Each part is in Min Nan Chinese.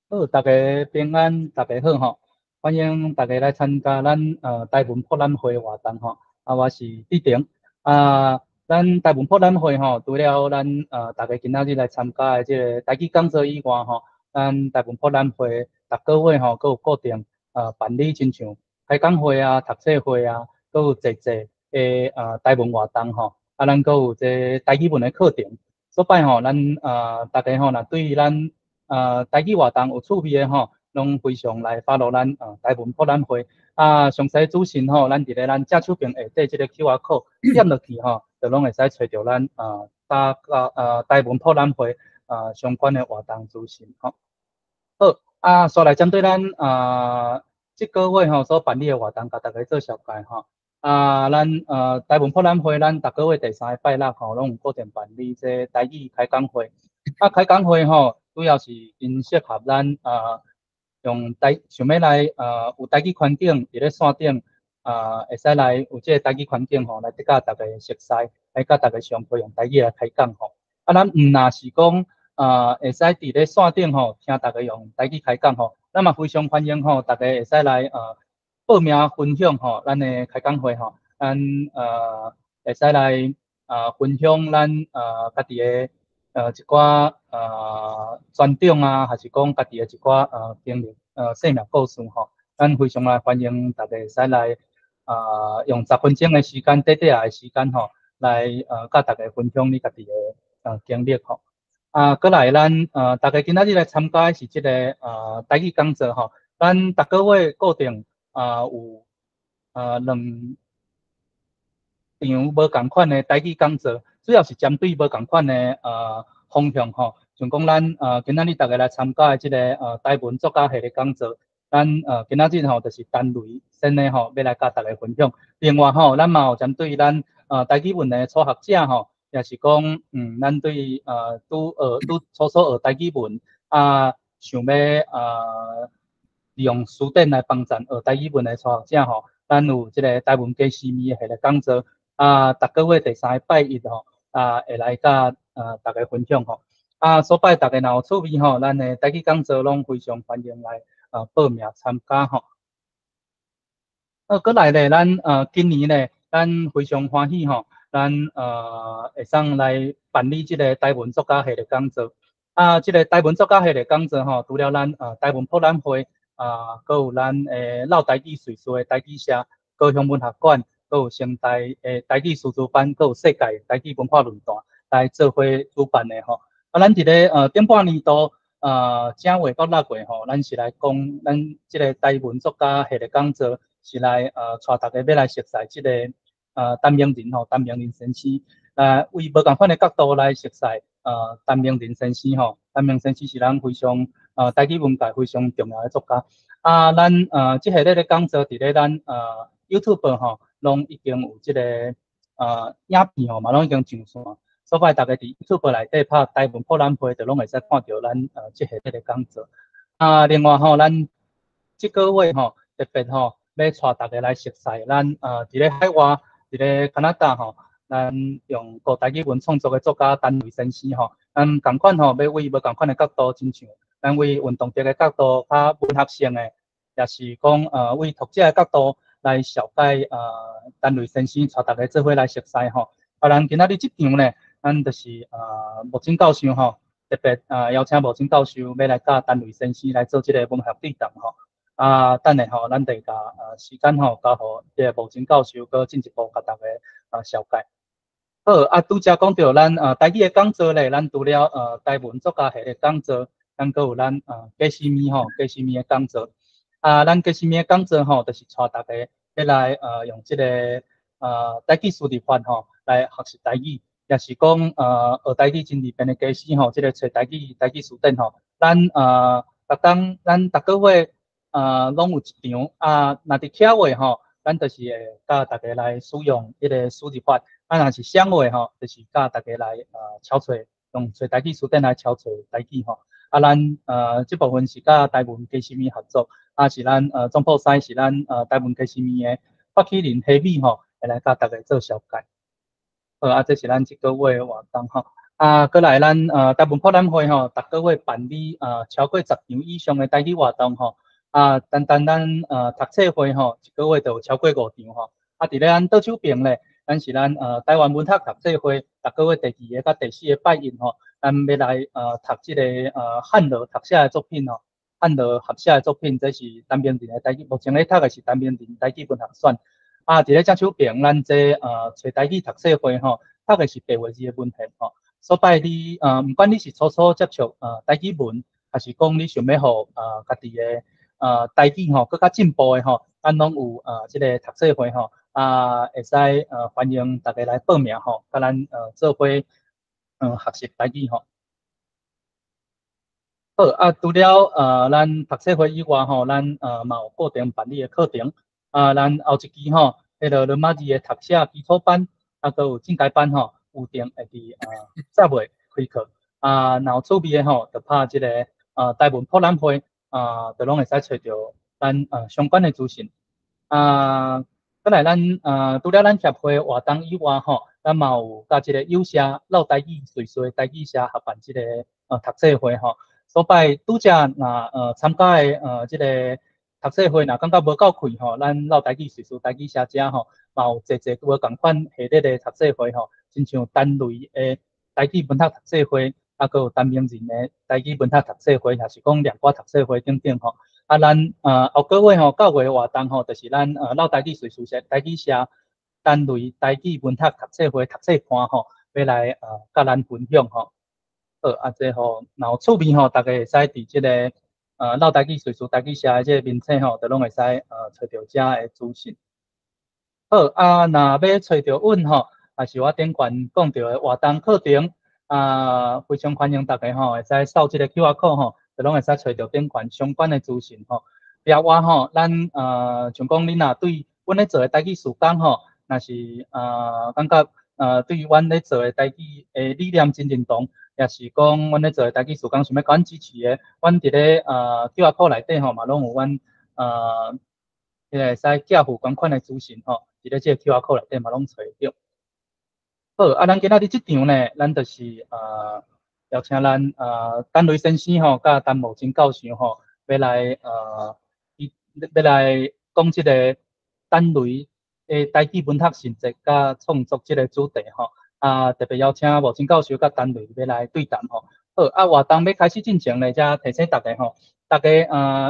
好，大家平安，大家好吼，歡迎大家來參加咱台文博覽會活動吼。啊，我是志婷。啊，咱台文博覽會吼，除了咱大家今仔日來參加的這个台語講座以外吼，咱台文博覽會逐個月吼，閣有固定辦理親像開講會啊、讀冊會啊，閣有濟濟的台文活動吼。啊，咱閣有這台語文的課程。所擺吼，咱大家吼，若對咱台語活動有趣味的吼，攏非常來 follow 咱台文博覽會。啊，詳細資訊吼，咱佇咧咱正手邊下底這个 QR code 點落去吼，就攏會使揣著咱台文博覽會相關的活動資訊吼。好，啊，煞來針對咱這個月吼所辦理的活動，共大家做紹介吼。啊，咱台文博覽會，咱逐個月第三个拜六吼，攏有固定辦理這台語開講會。啊，開講會吼，主要是真適合咱用台想欲來有台語環境佇咧線頂會使來有這个台語環境吼，來得佮大家熟似，來佮大家上課用台語來開講吼。啊，咱毋若是講會使佇咧線頂吼聽大家用台語開講吼，咱嘛非常歡迎吼，大家會使來報名分享吼，咱的開講會吼，咱會使來分享咱家己的一寡專長啊，還是講家己的一寡經歷生命故事吼，咱非常來歡迎大家會使來用10分鐘的時間，短短仔的時間吼，來佮大家分享你家己的經歷吼。啊，閣來咱大家今仔日來參加的是這个台語講座吼，咱逐個月固定有兩場無仝款的台語講座，主要是針對無仝款的方向吼，像講咱今仔日大家來參加的這个台文作家系列講座，咱今仔日吼就是陳雷先生吼欲來佮大家分享。另外吼，咱嘛有針對咱台語文的初學者吼，也是講咱對拄學拄初初學台語文啊，想欲利用辭典來幫贊學台語文的初學者吼，咱有這个台文加詩味的系列講座啊，逐個月第三个拜一吼啊，會來佮大家分享吼。啊，所擺大家若有趣味吼，咱的台語講座攏非常歡迎來報名參加吼。閣來咧，咱今年咧，咱非常歡喜吼，咱會當來辦理這个台文作家系列講座。啊，這个台文作家系列講座吼，除了咱台文博覽會啊，閣有咱的繞台語敘事的台語社、高雄文學館，閣有成大的台語師資班，閣有世界台語文化論壇來做伙主辦的吼。啊，咱佇咧頂半年度正月到六月吼，咱是來講咱這个台文作家系列講座，是來帶大家欲來熟似這个陳明仁吼，陳明仁先生，為無仝款的角度來熟似陳明仁先生吼。陳明先生是咱非常台語文界非常重要的作家。啊，咱這系列的講座佇咧咱YouTube 吼，攏已經有這个影片吼，嘛攏已經上線。所以大家佇 YouTube 內底拍台文博覽會，就攏會使看著咱這系列的講座。啊，另外吼，咱這個月吼特別吼，欲帶大家來熟似咱佇咧海外，佇咧加拿大吼，咱用古台語文創作的作家陳雷先生吼，咱仝款吼，欲為無仝款的角度，親像咱為運動者的角度，較文學性的，也是講為讀者的角度來紹介陳雷先生，帶大家做伙來熟似吼。啊，咱今仔日這場咧，咱就是穆真教授吼，特別邀請穆真教授欲來佮陳雷先生來做這个文學對談吼。啊，等下吼，咱就共時間吼交予這个穆真教授，閣進一步共大家紹介。好，啊，拄才講著咱台語的講座咧，咱除了台文作家系列講座，咱閣有咱加詩味吼，加詩味的講座。啊，咱加詩味的講座吼，就是帶大家欲來用這个台語輸入法吼來學習台語，也是講學台語真利便的家私吼，這个揣台語台語辭典吼，咱逐工咱逐個月攏有一場啊，若佇徛話吼，咱就是會教大家來使用彼个輸入法，啊，若是寫話吼，就是教大家來敲揣，用揣台語辭典來敲揣台語吼。啊，咱這部分是佮台文加詩味合作，啊是咱總鋪師是咱台文加詩味的發起人黑米吼，會來佮大家做紹介。好，啊，這是咱這個月的活動吼。啊，閣來咱台文博覽會吼，逐個月辦理超過十場以上的台語活動吼。啊，單單咱讀冊會吼，一個月就有超過五場吼。啊，佇咧咱倒手邊咧，咱是咱台灣文學讀冊會，逐個月第二個佮第四個拜一吼，咱欲來讀這个漢羅讀寫的作品吼，漢羅合寫的作品，這是陳明仁的台語，目前咧讀的是陳明仁台語文學選。啊，佇咧正手邊，咱這揣台語讀冊會吼，讀的是白話字的文獻吼。所以你毋管你是初初接觸台語文，抑是講你想欲予家己的台語吼閣較進步的吼，咱攏有這个讀冊會吼，啊，會使歡迎大家來報名吼，佮咱做伙學習台語吼。好，啊，除了咱讀冊會以外吼，咱嘛有固定辦理的課程。啊，咱後一期吼，彼个羅馬字的讀寫基礎班，啊，閣有進階班吼，有定會佇10月開課。啊，若有趣味的吼，就拍這个台文博覽會，啊，就攏會使揣著咱相關的資訊。啊，閣來咱除了咱協會活動以外吼，咱嘛有佮這个友社落台語瑞士台語社合辦這个讀冊會吼。所以拄才若參加的這个讀冊會，若感覺無夠氣吼，咱落台語瑞士台語社遮吼，嘛有濟濟無仝款系列的讀冊會吼，親像陳雷的台語文學讀冊會，啊，閣有陳明仁的台語文學讀冊會，抑是講兩歌讀冊會等等吼。啊，咱後個月吼9月活動吼，就是咱落台語瑞士社台語社陳雷台語文學讀冊會讀冊伴吼，欲來佮咱分享吼。好，啊，這吼若有趣味吼，大家會使佇這个落台語瑞士台語社的這个面冊吼，就攏會使揣著遮的資訊。好，啊，若欲揣著阮吼，也是我頂懸講著的活動課程，啊，非常歡迎大家吼，會使掃這个 QR code 吼，就攏會使揣著頂懸相關的資訊吼。另外吼，咱像講恁若對阮咧做的台語事工吼，若是感覺對阮咧做的台語的理念真認同，抑是講阮咧做的台語事工想欲共阮支持的，阮佇咧QR code 內底吼嘛攏有阮彼个會使寄付捐款的資訊吼，佇咧這個 QR code 內底嘛攏揣會著。好，啊，咱今仔日這場呢，咱就是邀請咱陳雷先生吼，佮陳慕貞教授吼，欲來講這个陳雷的台語文學成就佮創作這个主題吼。啊，特別邀請慕貞教授佮陳雷欲來對談吼。好，啊，活動欲開始進前咧，才提醒大家吼，大家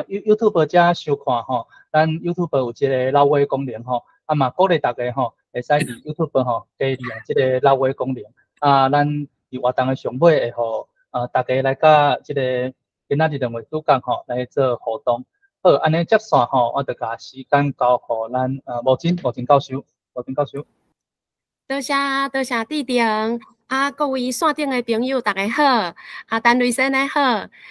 YouTube 遮收看吼，咱 YouTube 有一个留話功能吼，啊嘛鼓勵大家吼，會使佇 YouTube 吼，加利用這个留話功能。啊，咱佇活動的上尾會予大家來佮這个今仔日兩位主講吼來做互動。好，按呢接線吼，我就共時間交予咱慕貞慕貞教授，慕貞教授。多謝多謝志定，啊，各位線頂的朋友，大家好，啊，陳雷先生好。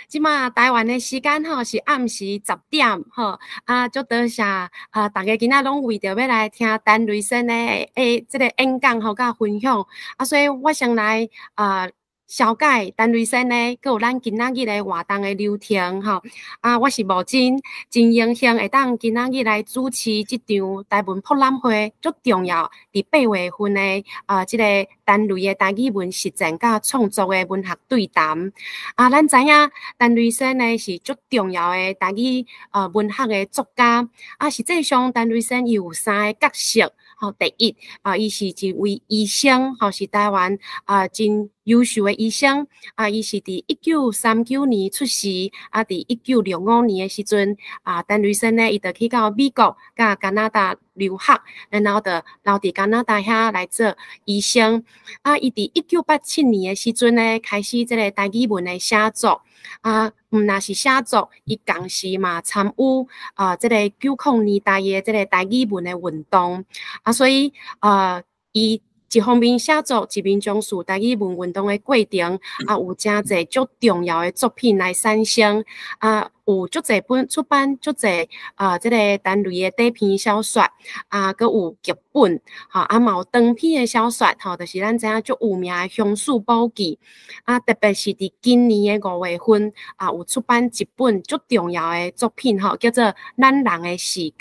這馬台灣的時間吼是暗時10點吼，啊，足多謝啊，大家今仔攏為著欲來聽陳雷先生的這个演講吼，佮分享，啊，所以我先來啊紹介陳雷先生，閣有咱今仔日的活動的流程吼。啊，我是慕貞，真榮幸會當今仔日來主持這場台文博覽會，足重要，佇8月份的啊，這個陳雷的台語文實踐佮創作的文學對談。啊，咱知影陳雷先生是足重要的台語文學的作家。啊，實際上陳雷先生伊有三个角色。吼，第一啊，伊是一位醫生，吼，是台灣啊真優秀的醫生。啊，伊是佇1939年出世，啊，佇1965年的時陣，啊，陳雷先生伊就去到美國佮加拿大留學，然後就留佇加拿大遐來做醫生。啊，伊佇1987年的時陣呢，開始這个台語文的寫作。啊，毋若是寫作，伊同時嘛參與啊，這个90年代的這个台語文的運動。啊，所以啊，伊一方面寫作，一面從事台語文運動的過程，啊，有誠濟足重要的作品來產生。啊，有足濟本出版足濟啊，這个陳雷的短篇小說，啊，閣有劇本，吼，啊，嘛有長篇的小說，吼，就是咱知影足有名的《鄉事簿記》。啊，特別是佇今年的5月份，啊，有出版一本足重要的作品，吼，叫做《咱人的世界》，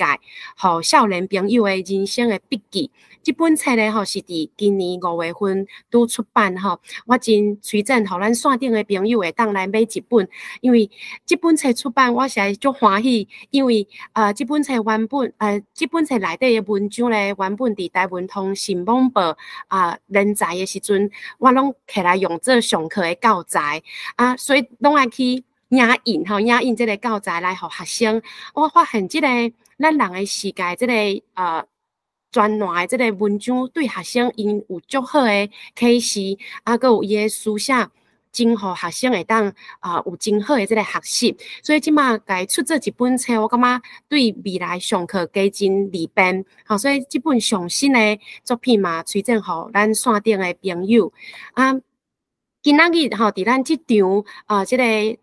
予少年朋友的人生的筆記。這本冊咧吼是佇今年5月份拄出版吼，我真推薦予咱線頂的朋友會當來買一本，因為這本冊出版我實在足歡喜，因為這本冊原本這本冊內底的文章咧，原本佇台文通訊網報連載的時陣，我攏摕來用做上課的教材啊，所以攏愛去影印吼，影印這个教材來予學生。我發現這个咱人的世界，這个專欄的這个文章對學生𪜶有足好的啟示，啊，閣有伊的書寫，真予學生會當有真好的這个學習。所以這馬共出做一本冊，我感覺對未來上課加真利便。吼，所以這本上新的作品嘛，推薦予咱線頂的朋友。啊，今仔日吼，佇咱這場這个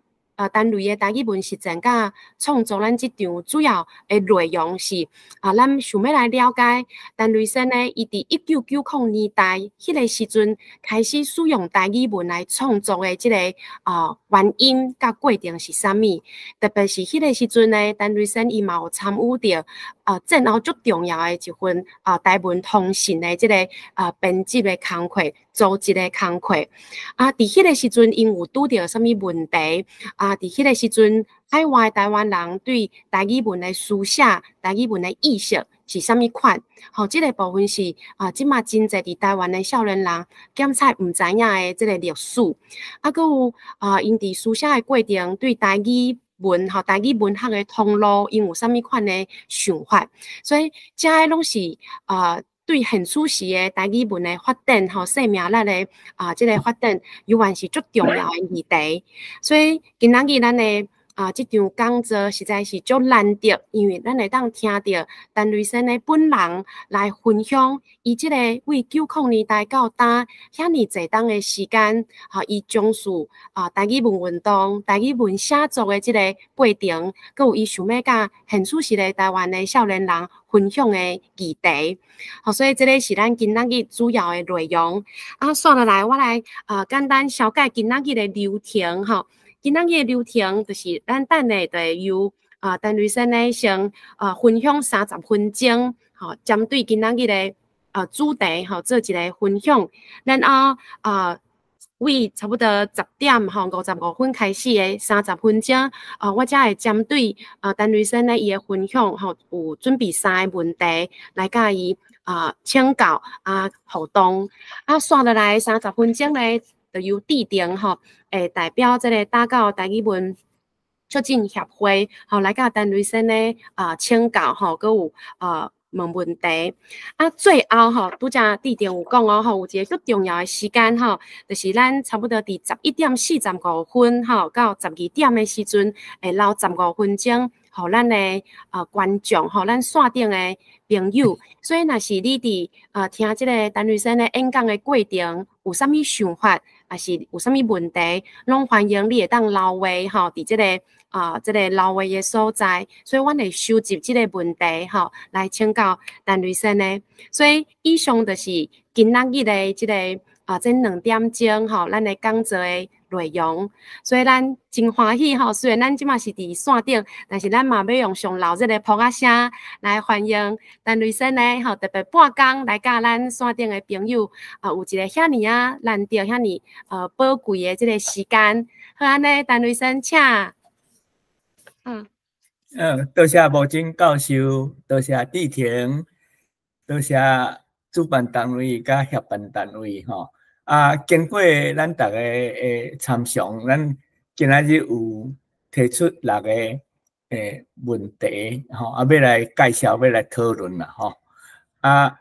陳雷的台語文實踐佮創作，咱這場主要的內容是啊，咱想欲來了解陳雷先呢，伊佇1990年代彼个時陣開始使用台語文來創作的這个原因佮過程是啥物？特別是彼个時陣呢，陳雷先伊嘛有參與著戰後足重要的一份台文通訊的這个編輯的工課、組織的工課。啊，佇彼个時陣，𪜶有拄著啥物問題？啊，佇彼个時陣，海外台灣人對台語文的書寫、台語文的意識是啥物款？吼，這个部分是啊，這馬真濟佇台灣的少年人檢採毋知影的這个歷史。啊，閣有啊，𪜶佇書寫的過程對台語文吼，台語文學的通路，𪜶有啥物款的想法？所以，這个攏是啊，對現此時的台語文的發展吼，生命力的這个發展，猶原是足重要的議題。所以今仔日咱的這場講座實在是足難得，因為咱會當聽著陳雷先的本人來分享，伊這個為90年代到今遐爾濟冬的時間，吼，伊從事台語文運動、台語文寫作的這個過程，閣有伊想欲佮現此時的台灣的少年人分享的議題。吼，所以這个是咱今仔日主要的內容。啊，紲落來，我來簡單紹介今仔日的流程吼。今仔日的流程就是咱等下就會由陳雷先呢先分享30分鐘，吼，針對今仔日的主題吼做一个分享，然後為差不多10點吼55分開始的30分鐘，我才會針對陳雷先呢伊的分享吼，有準備三个問題來佮伊請教互動。啊，紲落來30分鐘咧，就由志婷吼，會代表這个打狗台語文促進協會吼來佮陳雷先呢請教吼，閣有問問題。啊，最後吼，拄才志婷有講哦吼，有一个足重要的時間吼，就是咱差不多佇11點45分吼到12點的時陣，會留15分鐘，予咱的觀眾吼，咱線頂的朋友。所以，若是你佇聽這个陳雷先的演講的過程，有啥物想法，抑是有啥物問題，攏歡迎你會當留話吼，佇這个留話的所在，所以阮會收集這个問題吼，來請教陳雷先的。所以，以上就是今仔日的這个這2點鐘吼，咱的講座的內容。所以咱真歡喜吼，雖然咱這馬是佇線頂，但是咱嘛欲用上熱烈的噗仔聲來歡迎陳雷先呢吼，特別半工來佮咱線頂的朋友有一个遐爾仔難得、遐爾寶貴的這个時間。好，按呢，陳雷先請。嗯。多謝無真教授，多謝志婷，多謝主辦單位佮協辦單位吼。啊，經過咱逐家的參詳，咱今仔日有提出六個問題吼，啊，欲來介紹，欲來討論啦吼。啊，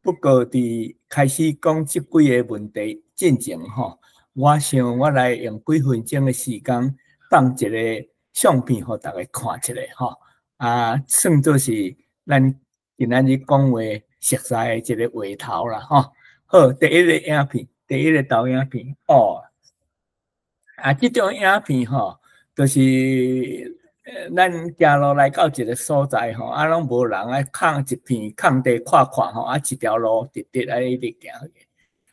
不過佇開始講這幾个問題進前吼，我想我來用幾分鐘的時間放一个相片，予逐家看一下吼。啊，算做是咱今仔日講話熟似的一个話頭啦吼。好，第一个影片，第一个投影片哦。啊，這張影片吼，就是咱行路來到一个所在吼，啊，攏無人啊，空一片空地闊闊吼，啊，一條路直直按呢直行去。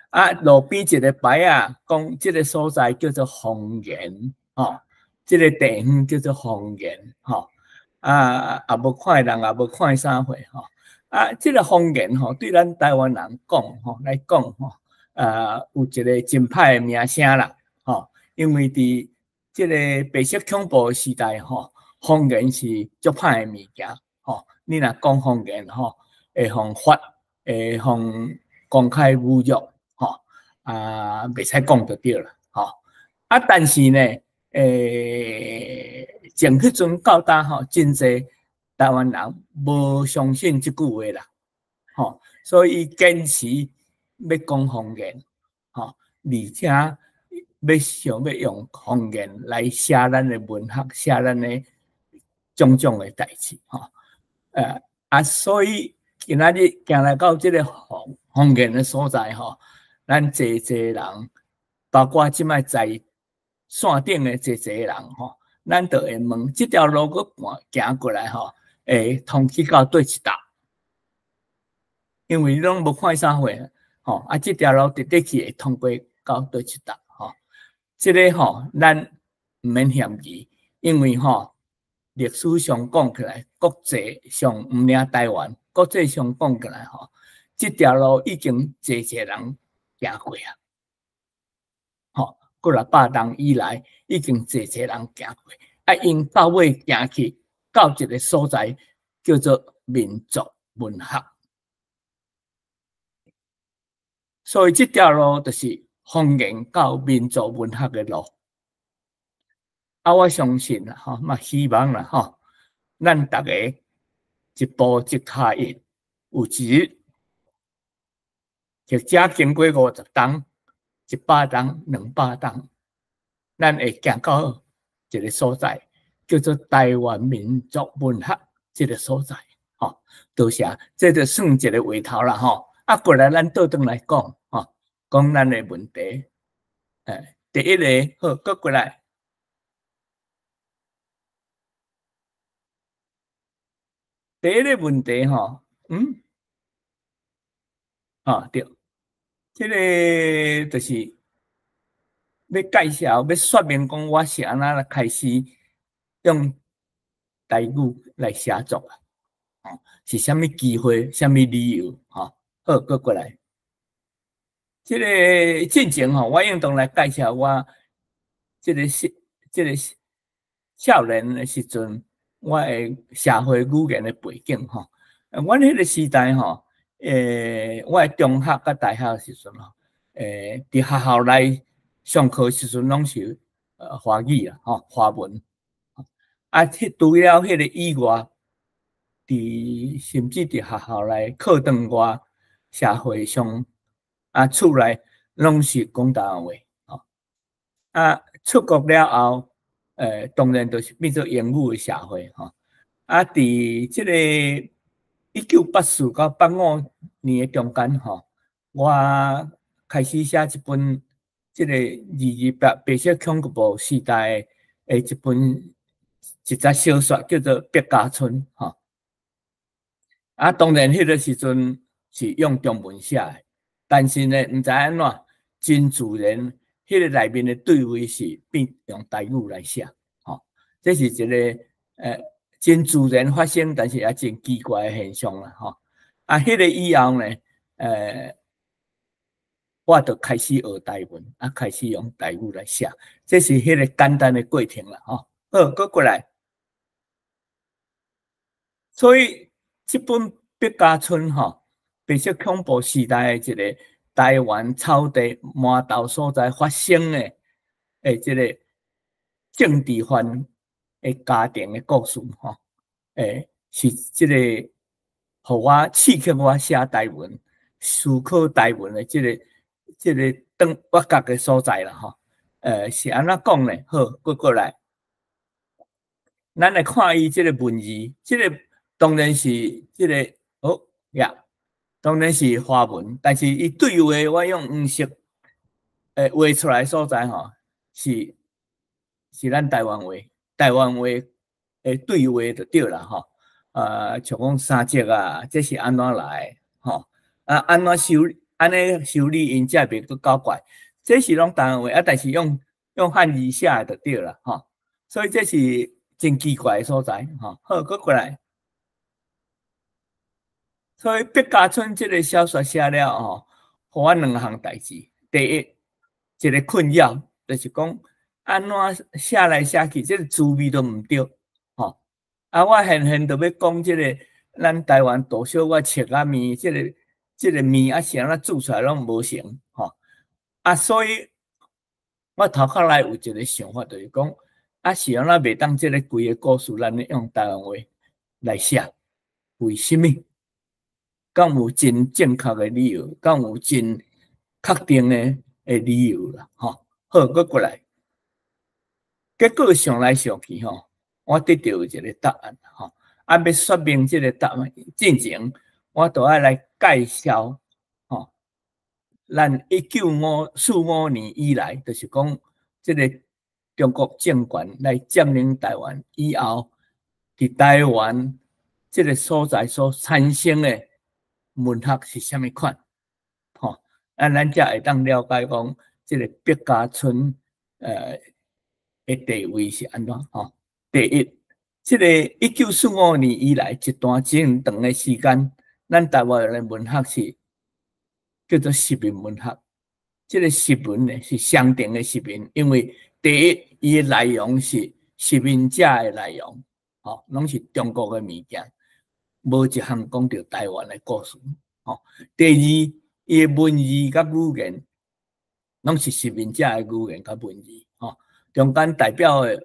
啊，路邊一个牌仔，講這个所在叫做豐原吼，這个地方叫做豐原吼。啊，也無看的人也無看啥貨吼。啊，這個方言吼，對咱台灣人講吼來講吼，有一個真歹的名聲啦，吼，因為佇這個白色恐怖時代吼，方言是足歹的物件，吼，你若講方言吼，會予罰，會予公開侮辱，吼，啊，袂使講就對啦，吼，啊，但是呢，從彼陣到今吼，真濟台灣人無相信這句話啦，吼，所以堅持欲講方言，吼，而且欲想欲用方言來寫咱的文學，寫咱的種種的代誌，吼，啊，所以今仔日行來到這個方言的所在，吼，咱濟濟人，包括這擺在線頂的濟濟人，吼，咱就會問，這條路閣行過來，吼，會通去到佗一搭？因為你攏無看啥貨，吼，啊，這條路直直去會通過到佗一搭，吼，這個吼，咱毋免嫌疑，因為吼，歷史上講起來，國際上毋爾台灣，國際上講起來，吼，這條路已經濟濟人行過啊，吼，幾若百年以來已經濟濟人行過，啊，𪜶到尾行去到一個所在叫做民族文學，所以這條路就是方言到民族文學的路。啊，我相信啦，吼，嘛希望啦，吼，咱逐个一步一跤印，有一日，或者經過50冬、100冬、200冬，咱會行到一個所在，叫做台灣民族文學這個所在，吼，多謝，這就算一個話頭啦，吼。啊，過來咱倒轉來講，吼，講咱的問題。第一个，好，閣過來。第一個問題，吼，啊，對，這個就是欲介紹、欲說明講，我是按怎來開始用台語來寫作啊？哦，是啥物機會、啥物理由？吼，好，閣過來。這個進前吼，我應當來介紹我這個這個少年的時陣，我的社會語言的背景吼。阮彼個時代吼，我的中學佮大學的時陣吼，佇學校內上課時陣攏是華語啊，吼，華文。啊，彼除了彼個以外，佇甚至佇學校內課堂外，社會上啊，厝內攏是講台灣話，吼。啊，出國了後，當然就是變做英語的社會，吼。啊，佇這個1984到85年的中間，吼，我開始寫一本這個228白色恐怖時代的一本一則小說，叫做《畢家村》，吼。啊，當然彼個時陣是用中文寫的，但是呢，毋知按怎，真自然，彼個內面的對話是變用台語來寫，吼，這是一個真自然發生，但是也真奇怪的現象啦，吼。啊，彼個以後呢，我就開始學台文，啊，開始用台語來寫，這是彼個簡單的過程啦，吼。好，閣過來。所以這本《畢家村》吼，白色恐怖時代的一個台灣草地饅頭所在發生的，這個政治犯的家庭的故事，吼，是這個予我刺激我寫台文、思考台文的這個轉我覺的所在啦，吼，是按怎講呢？好，閣過來，咱來看伊這個文字，這個當然是這個，哦呀，當然是華文，但是伊對話我用黃色，畫出來所在吼，是咱台灣話，台灣話的對話就對啦，吼，像講三節啊，這是按怎來，吼，啊，按怎修，按呢修理𪜶才袂閣搞怪，這是攏台灣話，啊，但是用漢字寫的就對啦，吼，所以這是真奇怪的所在，吼，好，閣過來。所以畢家春這个小說寫了吼，予我兩項代誌。第一，一个困擾，就是講按怎寫來寫去，這个滋味都毋對，吼。啊，我現現就欲講這个咱台灣大小我切仔麵，這个麵啊是按怎煮出來攏無成，吼。啊，所以我頭殼內有一个想法，就是講啊是按怎袂當這个規个故事，咱用台灣話來寫？為啥物？敢有真正確的理由？敢有真確定的理由啦？吼，好，閣過來，結果想來想去吼，我得著一个答案吼。啊，欲說明這个答案進前，我著愛來介紹吼，咱1945年以來，就是講這个中國政權來佔領台灣以後，佇台灣這个所在所產生的文學是啥物款？吼，啊，咱才會當了解講，這个客家村的地位是按怎？吼，第一，這个1945年以來一段真長的時間，咱台灣的文學是叫做殖民文學。這个殖民呢是雙重的殖民，因為第一，伊的內容是殖民者的內容，吼，攏是中國的物件。無一項講著台灣的故事，吼。第二，伊的文字佮語言，攏是殖民者的語言佮文字，吼。中間代表的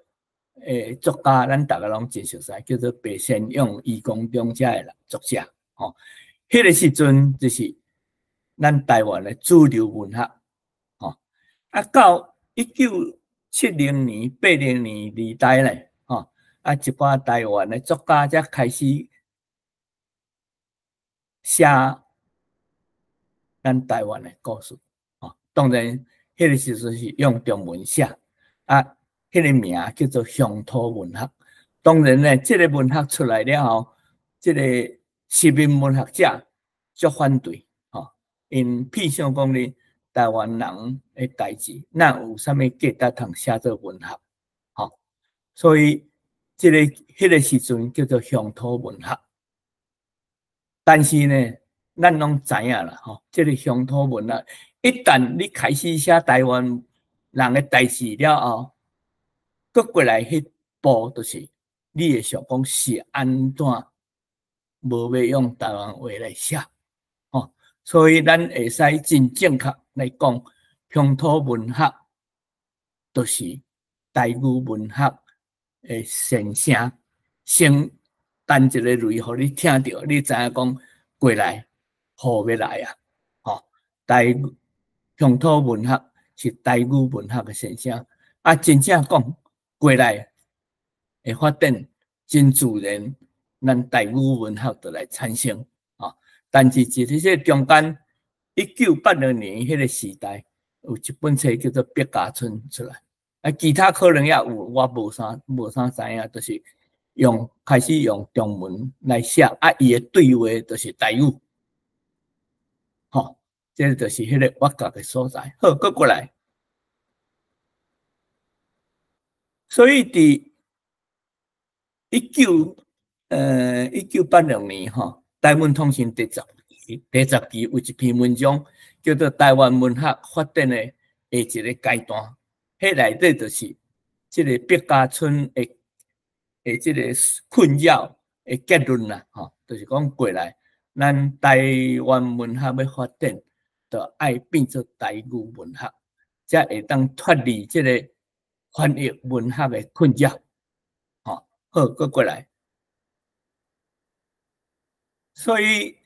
作家，咱逐个攏真熟悉，叫做白先勇、余光中遮的作者，吼。彼个時陣就是咱台灣的主流文學，吼。啊，到1970年、80年代咧，吼，啊，一寡台灣的作家才開始寫咱台灣的故事，吼，當然，彼个時陣是用中文寫，啊，彼个名叫做鄉土文學。當然咧，這个文學出來了後，這个殖民文學者足反對，吼，𪜶偏想講咧，台灣人的代誌，哪有啥物價值通寫做文學，吼，所以這个彼个時陣叫做鄉土文學。但是呢，咱攏知影啦，吼，這个鄉土文學，一旦你開始寫台灣人的代誌了後，閣過來彼步就是你會想講是按怎無欲用台灣話來寫，吼，所以咱會使真正確來講，鄉土文學就是台語文學的先聲，先彈一个雷，予你聽著，你知影講過來雨欲來啊！吼，台鄉土文學是台語文學的先聲，啊，真正講過來會發展真自然，咱台語文學就來產生，吼。但是佇這中間，1986年彼个時代，有一本冊叫做《客家村》出來，啊，其他可能也有，我無啥知影，就是開始用中文來寫，啊，伊的對話就是台語，吼，這个就是彼个挖角的所在。好，閣過來，所以佇1986年吼，台文通訊第十期有一篇文章，叫做《台灣文學發展的下一个階段》，彼內底就是這个客家村的這个困擾的結論啦，吼，就是講過來，咱台灣文學欲發展，就愛變做台語文學，才會當脫離這个翻譯文學的困擾。吼，好，閣過來，所以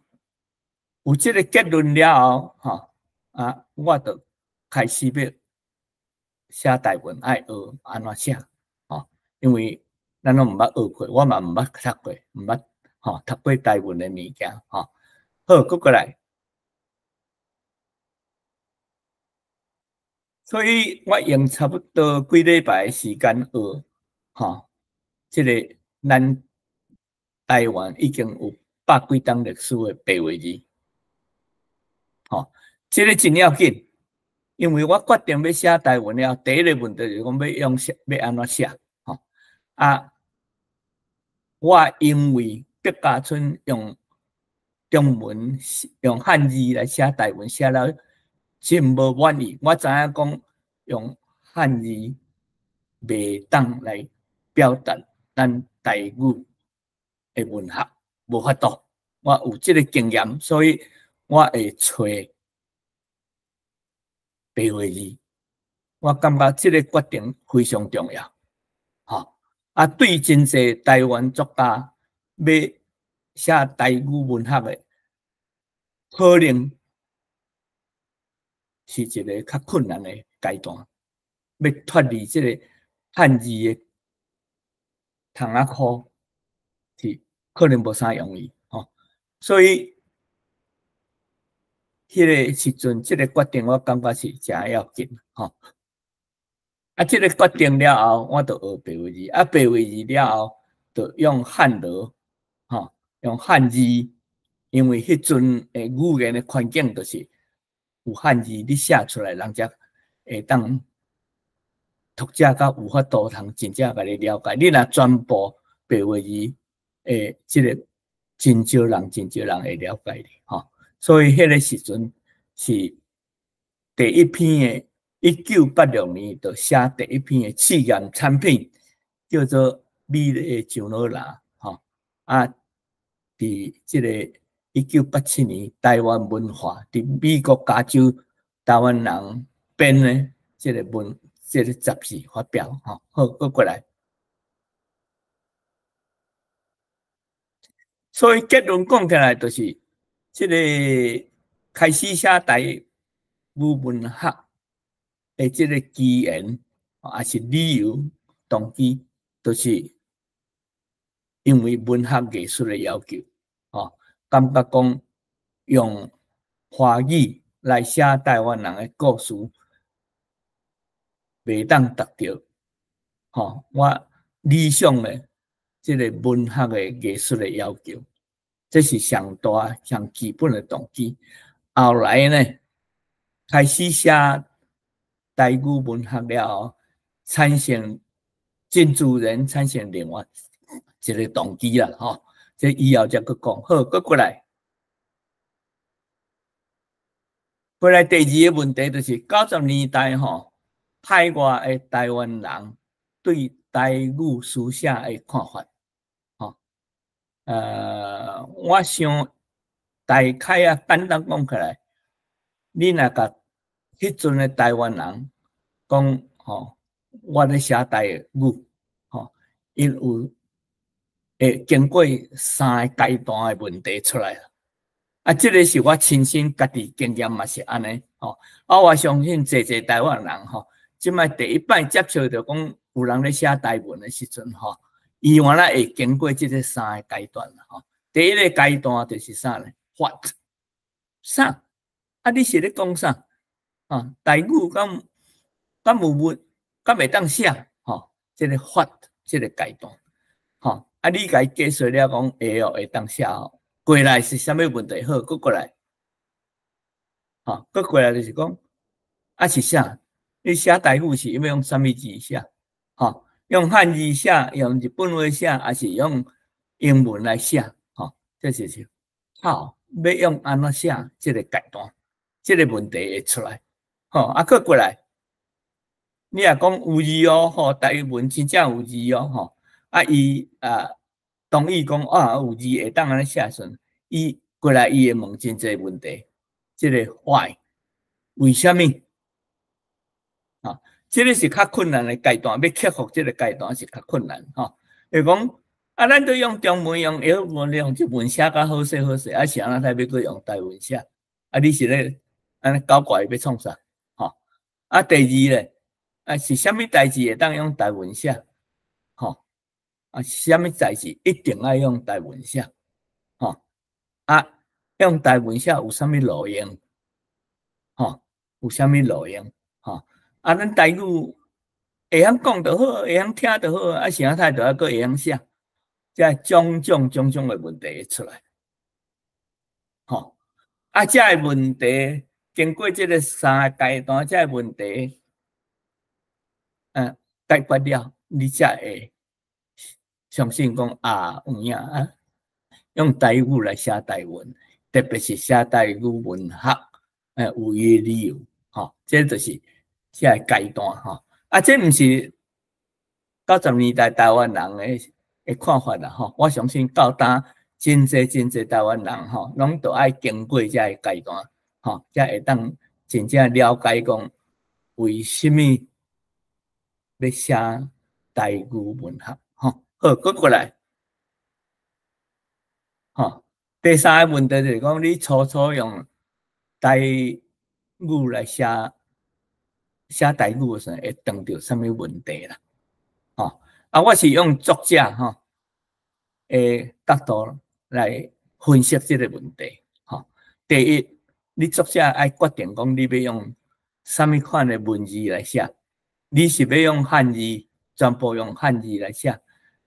有這个結論了後，吼，啊，我就開始欲寫台文，愛學按怎寫，吼，因為咱攏毋捌學過，我嘛毋捌讀過，毋捌吼讀過台文的物件，吼。好，閣過來。所以我用差不多幾禮拜的時間學，吼，這個咱台灣已經有百幾冬歷史的白話字，吼，這個真要緊，因為我決定欲寫台文了，第一个問題就是講欲用寫，欲按怎寫，吼，啊，我因為客家村用中文用漢字來寫台文，寫了真無滿意。我知影講用漢字袂當來表達咱台語的文學，無法度。我有這個經驗，所以我會揣白話字。我感覺這個決定非常重要。吼，啊，對真濟台灣作家欲寫台語文學的，可能是一個較困難的階段，欲脫離這個漢字的窗仔箍，是可能無啥容易，吼。所以，彼个時陣，這個決定我感覺是誠要緊，吼。啊，這個決定了後，我就學白話字，啊，白話字了後，就用漢羅，吼，用漢字，因為彼陣的語言的環境就是有漢字，你寫出來，人才會當讀者較有法度通真正共你了解。你若全部白話字，會這個真少人，真少人會了解你，吼。所以彼個時陣是第一篇的，1986年就寫第一篇的試驗產品，叫做《美麗的樟腦蘭》，吼。啊，佇這個1987年，台灣文化佇美國加州台灣人編的這個文，這個雜誌發表，吼。好，閣過來。所以結論講起來，就是這個開始寫台語文學的這個機緣，抑是理由動機，就是因為文學藝術的要求，吼，感覺講用華語來寫台灣人的故事，袂當達到，吼，我理想的這個文學的藝術的要求，這是上大、上基本的動機。後來呢，開始寫台語文學了後，產生真自然產生另外一個動機啦，吼。這以後才閣講。好，閣過來，過來第二個問題就是90年代吼，海外的台灣人對台語書寫的看法，吼。我想大概啊，簡單講起來，你若共彼陣的台灣人講，吼，我咧寫台語，吼，𪜶有會經過三个階段的問題出來。啊，這个是我親身家己經驗嘛是按呢，吼。啊，我相信濟濟台灣人吼，這擺第一擺接觸著講有人咧寫台文的時陣，吼，伊原來會經過這个三个階段，吼。第一个階段就是啥呢？What？啥？啊，你是咧講啥？啊，台語敢敢有文，敢會當寫？吼，這个 what 這个階段，吼，啊，你共伊解釋了講會哦，會當寫哦。過來是啥物問題？好，閣過來，吼，閣過來就是講，啊是啥？你寫台語是欲用啥物字寫？吼，用漢字寫，用日本話寫，抑是用英文來寫？吼，這就是好，欲用按怎寫？這个階段，這个問題會出來。吼，啊，閣過來，你若講有字哦，吼，台文真正有字哦，吼，啊，伊啊同意講啊有字會當按呢寫時，伊過來伊會問真濟問題，這个 why 為啥物？啊，這个是較困難的階段，欲克服這个階段是較困難，吼。會講啊，咱都用中文用英文用日文寫較好勢好勢，啊是按怎欲閣用台文寫？啊，你是咧按呢搞怪欲創啥？吼，啊，第二咧，啊是啥物代誌會當用台文寫？吼，啊，啥物代誌一定愛用台文寫？吼，啊，用台文寫有啥物路用？吼，有啥物路用？吼，啊，咱台語會曉講就好，會曉聽就好，啊，是按怎著愛閣會曉寫？這種種種種的問題會出來，吼，啊，這个問題經過這个三个階段，這个問題，解決了，你才會相信講啊，有影啊，用台語來寫台文，特別是寫台語文學，有伊的理由，吼，這就是這个階段，吼。啊，這毋是90年代台灣人的看法啦，吼。我相信到今真濟真濟台灣人，吼，攏都愛經過這个階段，吼，才會當真正了解講為啥物欲寫台語文學，吼。好，閣過來，吼。第三个問題就是講，你初初用台語來寫寫台語的時陣，會碰著啥物問題啦？吼，啊，我是用作者吼的角度來分析這个問題。吼，第一，你作者愛決定講你欲用啥物款的文字來寫，你是欲用漢字，全部用漢字來寫，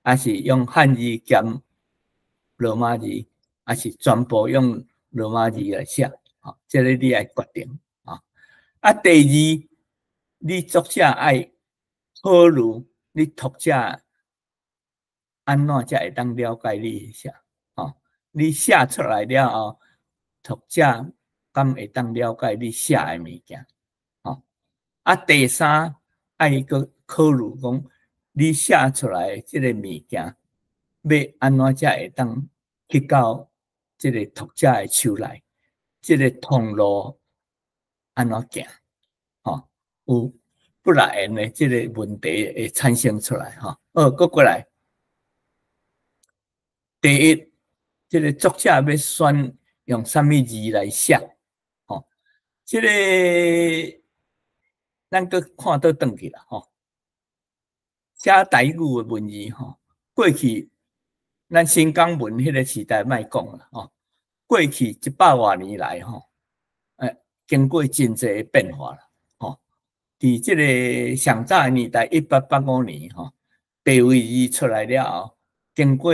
抑是用漢字兼羅馬字？抑是全部用羅馬字來寫，吼，這个你愛決定，啊。啊，第二，你作者愛考慮你讀者按怎才會當了解你寫，吼，你寫出來了後，讀者敢會當了解你寫的物件，吼。啊，第三，愛閣考慮講你寫出來的這个物件，欲按怎才會當去到這个讀者的手內，這个通路按怎行？吼，有不然的這个問題會產生出來，吼。好，閣過來，第一，這个作者欲選用啥物字來寫？吼，這个咱閣看倒轉去啦，吼。寫台語的文字，吼，過去咱新港文彼个時代莫講啦，吼，過去一百外年來，吼，經過真濟的變化啦，吼。佇這个上早的年代，1885年，吼，白話字出來了後，經過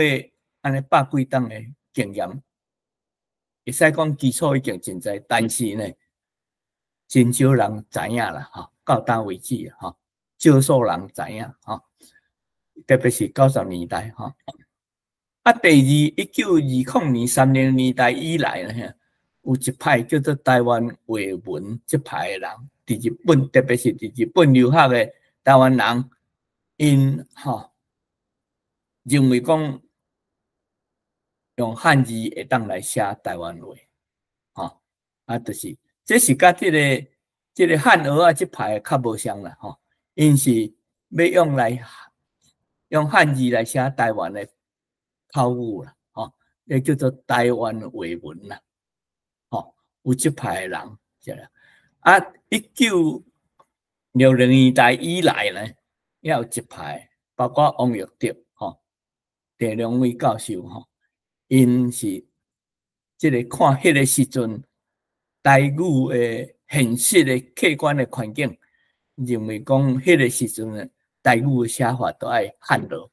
按呢百幾冬的經驗，會使講基礎已經真濟，但是呢，真少人知影啦，吼，到今為止，吼，少數人知影，吼，特別是90年代，吼。啊，第二，1920年30年代以來呢，有一派叫做台灣話文這派的人，佇日本，特別是佇日本留學的台灣人，𪜶吼認為講用漢字會當來寫台灣話，吼，啊，就是這是佮這个漢蚵仔這派較無相啦，吼，𪜶是欲用來用漢字來寫台灣的口語啦，吼，這叫做台灣話文啦，吼，有這派的人，是啦。啊，1960年代以來呢，也有一派，包括王育德，吼，鄭良偉教授，吼，𪜶是這个看彼个時陣台語的現實的客觀的環境，認為講彼个時陣台語的寫法都愛漢羅，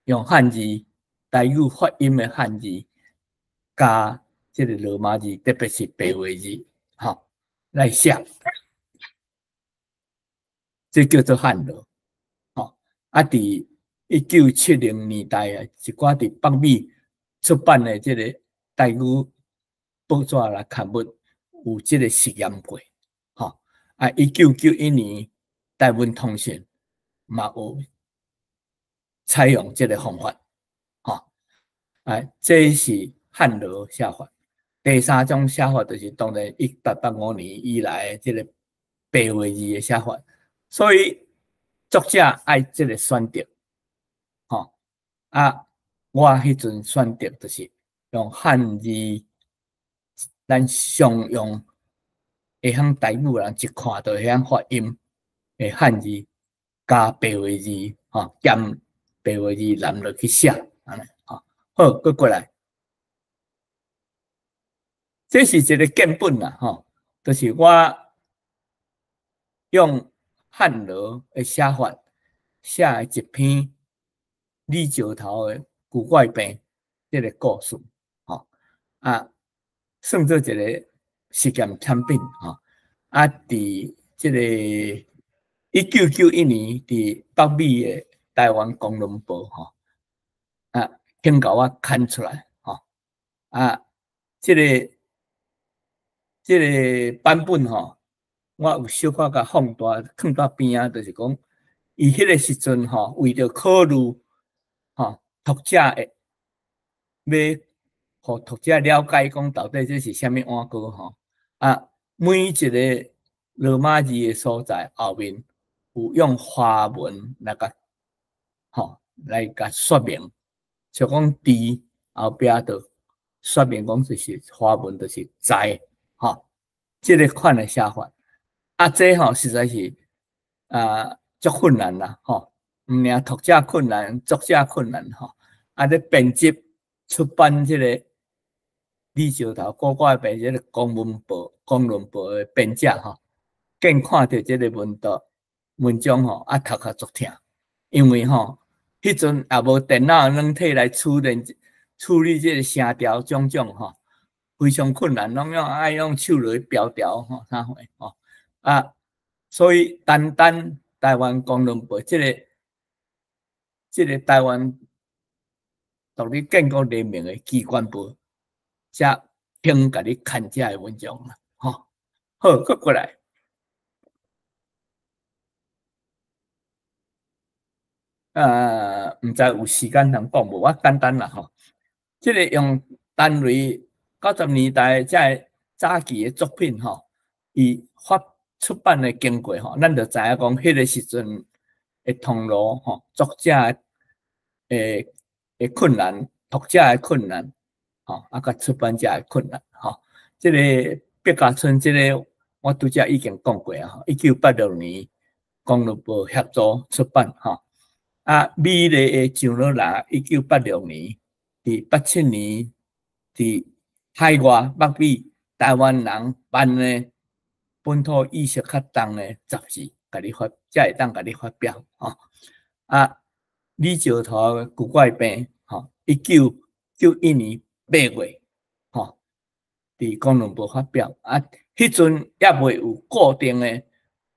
用漢字台語發音的漢字加這个羅馬字，特別是白話字，吼來寫，這叫做漢羅。吼，啊，佇1970年代啊，一寡佇北美出版的這个台語報紙啦刊物，有這个實驗過。吼，啊，1991年台文通訊嘛有採用這个方法。吼，啊，這是漢羅寫法。第三種寫法就是當然1885年以來這个白話字的寫法。所以作者愛這个選擇，吼，啊，我彼陣選擇就是用漢字，咱常用會曉台語人一看就會曉發音的漢字加白話字，吼，兼白話字攬落去寫，按呢，吼，好，閣過來，這是一个建本啦，吼，就是我用漢羅的寫法寫的一篇李石頭的舊怪病這个故事，吼，啊，算做一个實驗產品，吼，啊，佇這个1991年佇北美的台灣公論報，吼，啊，請共我刊出來，吼，啊，這個版本吼，我有小可共放大，囥佇邊仔，就是講，伊彼個時陣吼，為著考慮吼讀者會欲予讀者了解講到底這是啥物碗糕吼，啊，每一個羅馬字的所在後面有用華文來共吼來共說明，像講佇後壁就說明講就是華文就是在吼，這个款的寫法，啊，這吼實在是啊足困難啦，吼，毋爾讀者困難，作者困難吼，啊，咧編輯出版這个李石頭古怪病這个公文報、公論報的編者吼，見看著這个文章文章吼，啊，頭殼足疼，因為吼，彼陣也無電腦軟體來處理處理這个聲調種種吼，非常困難，攏用愛用手落去標調吼，啥貨吼啊，所以單單台灣公論報這個台灣獨立建國聯盟的機關報，才肯共你刊這个文章啦，吼，好，閣過來。毋知有時間通講無？我簡單啦吼，這个用單位90年代這个早期的作品吼，伊發出版的經過吼，咱就知影講，彼个時陣的通路吼，作者的困難，讀者的困難，吼，啊，佮出版者的困難，吼。這个畢家春，這个我拄才已經講過啊，吼，1986年公論報協助出版，吼。啊，美麗的上羅蘭，1986年，佇87年，佇海外北美台灣人辦的本土意識較重的雜誌，共你發，才會當共你發表，吼。啊，李石頭的古怪病，吼，1991年8月，吼，佇公論報發表。啊，彼陣猶未有固定的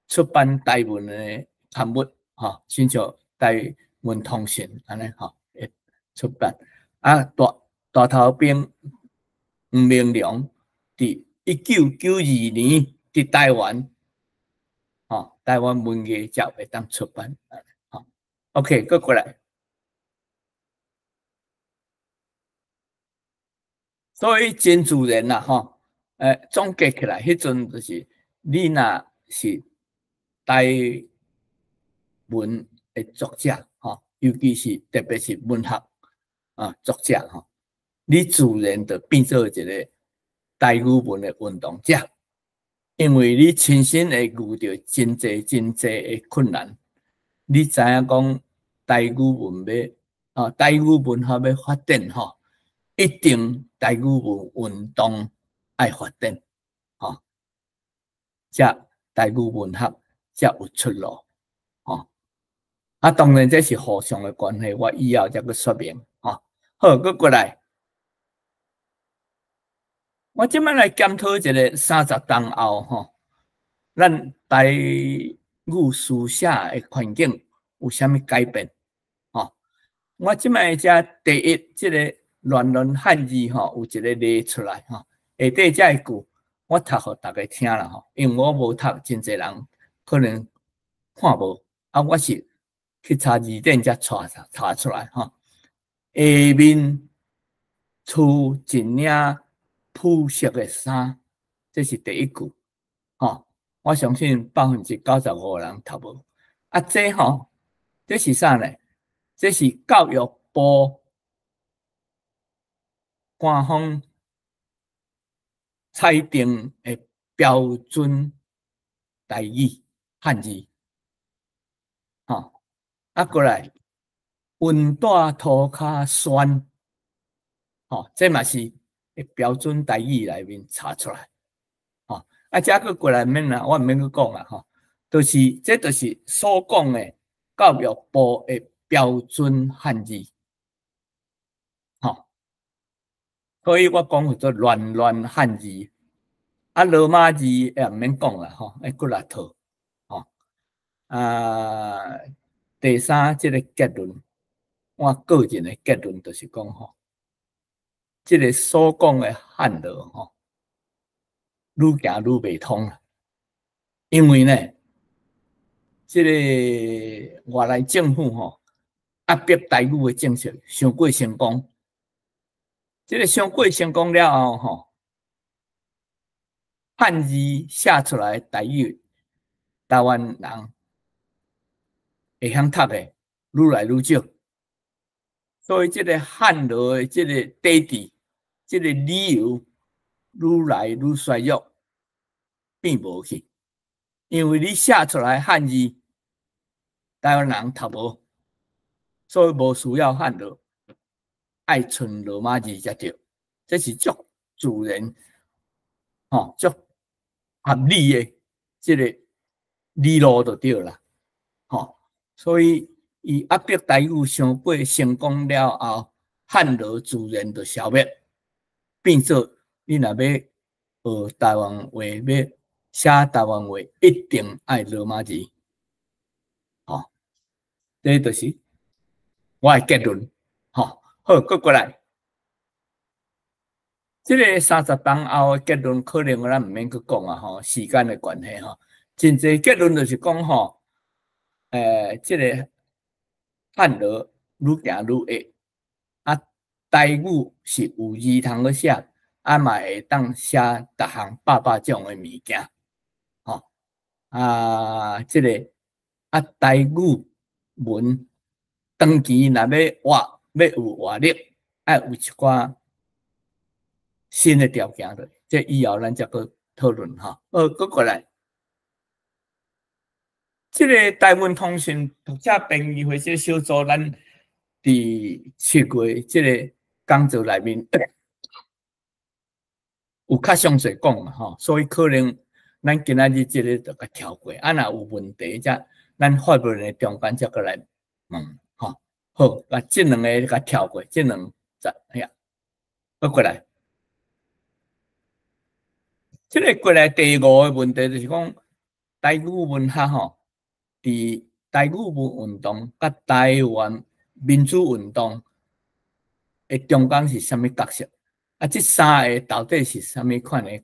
出版台文的刊物，吼，親像台文通訊按呢吼，會出版。啊，大大頭兵黃明良佇1992年佇台灣，吼，台灣文藝才會當出版。吼，OK，閣過來。所以真自然啦，吼，總結起來，彼陣就是你若是台文的作者，吼，尤其是特別是文學啊作者，吼，你自然就變做一個台語文的運動者，因為你親身會遇著真濟真濟的困難，你知影講台語文欲啊，台語文學欲發展，吼，一定台語文運動愛發展，吼，才台語文學才有出路，吼。啊，當然這是互相的關係，我以後才閣說明，吼。好，閣過來，我這擺來檢討一个30冬後，吼，咱台語書寫的環境有啥物改變？吼，我這擺遮第一，這个亂亂漢字，吼，有一个例出來，吼，下底這一句我讀予大家聽啦，吼，因為我無讀，真濟人可能看無，啊，我是去查字典才查查出來，吼。下面出一領普色的衫，這是第一句，吼，我相信95%人讀無。啊，這吼，這是啥呢？這是教育部官方裁定的標準台語漢字，吼。啊，過來，溫帶塗跤酸，吼，這嘛是標準台語內面查出來，吼。啊，這閣過來免啦，我毋免閣講啦，吼，就是這就是所講的教育部的標準漢字，吼。所以我講叫做亂亂漢字，啊，羅馬字也毋免講啦，吼，愛閣來套，吼。啊，第三這个結論，我個人的結論就是講吼，這个所講的漢羅吼，愈行愈袂通啦。因為呢，這个外來政府吼，壓迫台語的政策傷過成功。這个傷過成功了後吼，漢字寫出來台語，台灣人會曉讀的愈來愈少，所以這个漢羅的這个底底，這个理由愈來愈衰弱，變無去。因為你寫出來漢字，台灣人讀無，所以無需要漢羅，愛賰羅馬字才對。這是足自然，吼，足合理的這个理路就對啦，吼。所以伊壓迫台語傷過成功了後，漢羅自然就消滅，變做你若欲學台灣話，欲寫台灣話，一定愛羅馬字，吼，這就是我的結論，吼。好，閣過來，這个30冬後的結論，可能咱毋免閣講啊，吼，時間的關係吼，真濟結論就是講吼，這个漢羅愈行愈弱，啊，台語是有字通咧寫，啊嘛會當寫逐項百百種的物件，吼，啊，這个啊台語文長期若欲活，欲有活力，愛有一寡新的條件的，這以後咱才閣討論吼。好，閣過來，這个台文通訊讀者編譯會這小組，咱佇7月這个講座內面有較詳細講嘛吼，所以可能咱今仔日這个就共跳過，啊，若有問題，才咱發問的中間才閣來問吼。好，共這兩个共跳過，這兩節遐，閣過來。這个過來第五个問題就是講台語文學吼，佇台語文運動佮台灣民主運動的中間是啥物角色？啊，這三个到底是啥物款的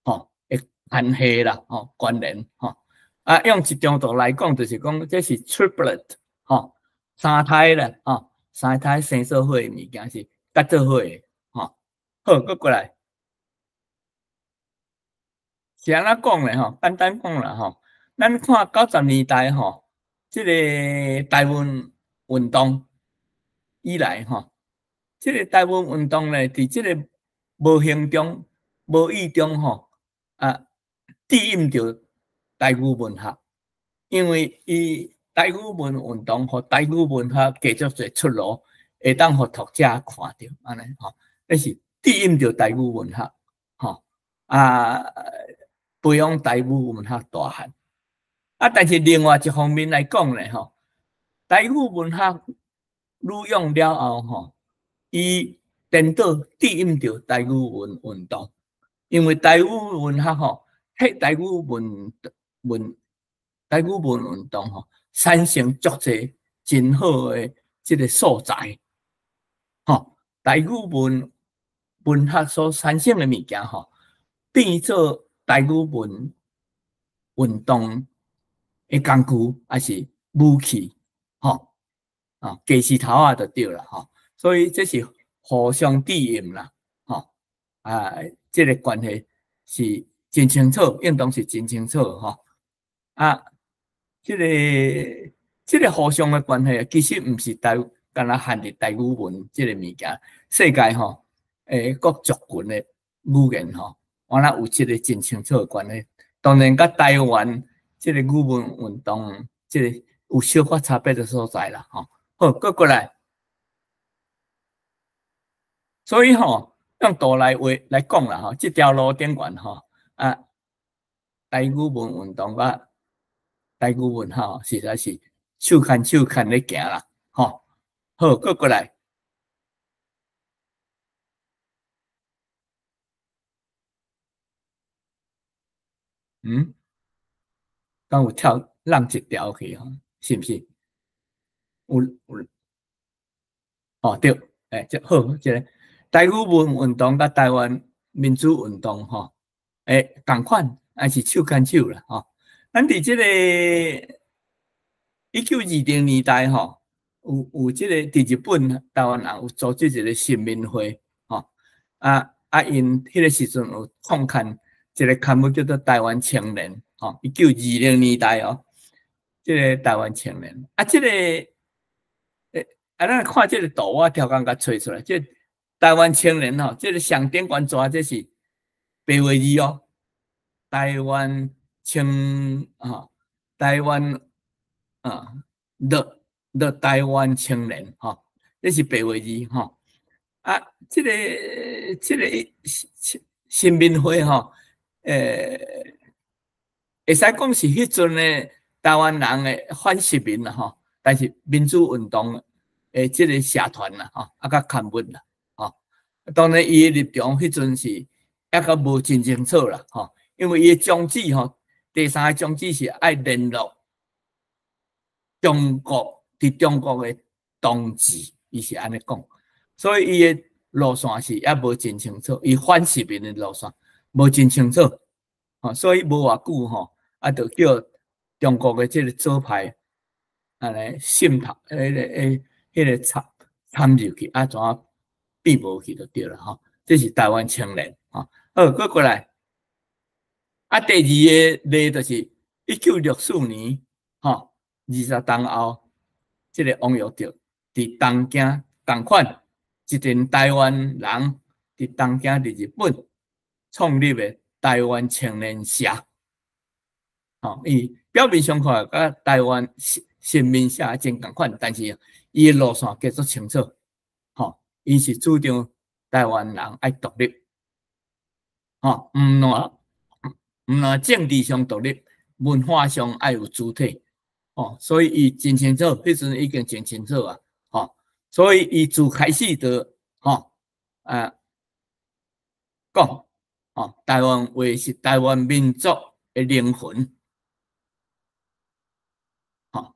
吼的關係啦？吼，關聯吼。啊，用一張圖來講，就是講這是 triplet 吼，三胎啦，吼，三胎生做伙的物件是結做伙的吼。好，閣過來。是按怎講咧？吼，簡單講啦，吼，咱看90年代吼，這个台灣運動以來吼，這个台灣運動咧，佇這个無形中、無意中吼，啊，指引著台語文學，因為伊台語文運動，予台語文學繼續濟出路，會當予讀者看著，按呢吼，這是指引著台語文學，吼，啊，培養台語文學大漢。啊，但是另外一方面來講咧，吼，台語文學愈用了後，吼，伊顛倒指引著台語文運動，因為台語文學吼，彼台語文文台語文運動吼，產生足濟真好的這个素材，吼，台語文文學所產生的物件吼，變做台語文運動的工具，抑是武器，吼，啊，雞翅頭仔就對啦，吼，所以這是互相指引啦，吼，啊，這个關係是真清楚，應當是真清楚，吼，啊，這个互相的關係，其實毋是台，干焦限佇台語文這个物件，世界吼，各族群的語言吼，原來有這个真清楚的關係。當然，佮台灣這个語文運動，這个有小可差別的所在啦，吼。好，閣過來。所以吼，用圖來話來講啦，吼，這條路頂懸吼，啊，台語文運動佮台語文吼，實在是手牽手牽咧行啦，吼。好，閣過來。嗯，敢有跳落一條去吼？是毋是？有有，哦對，欸，這好，這个，台語文運動佮台灣民主運動吼，仝款，還是手牽手啦吼。咱佇這个1920年代吼，有這个佇日本台灣人有組織一个新民會吼，啊，𪜶彼个時陣有創刊一个刊物叫做《台灣青年》吼，一九二零年代哦，這个台灣青年啊，這个啊，咱看這个圖，我超工共揣出來，這個台灣青年吼，這个上頂懸紙這是白話字哦，台灣青吼，台灣啊，the 台灣青年吼，這是白話字吼。啊，這個新民會吼，會使講是彼陣的台灣人的反殖民啦吼，但是民主運動的這个社團啦吼，啊，佮刊物啦，吼。當然，伊的立場彼陣是猶閣無真清楚啦，吼，因為伊的宗旨吼，第三个宗旨是愛聯絡中國佇中國的同志，伊是按呢講，所以伊的路線是猶無真清楚，伊反殖民的路線無真清楚，吼，所以無偌久吼，啊，就叫中國的這个左派按呢滲透，彼個參入去，啊，怎啊變無去就對了吼。這是台灣青年吼。好，閣過來，啊，第二个例就是1964年吼，20冬後，這个王育竹佇東京仝款一陣台灣人佇東京佇日本創立的台灣青年社，吼，伊表面上看佮台灣新民社真仝款，但是伊的路線較足清楚，吼，伊是主張台灣人愛獨立，吼，毋但政治上獨立，文化上愛有主體，吼，所以伊真清楚，彼陣已經真清楚啊，吼，所以伊自開始就，吼，啊，講，吼，台灣話是台灣民族的靈魂，吼，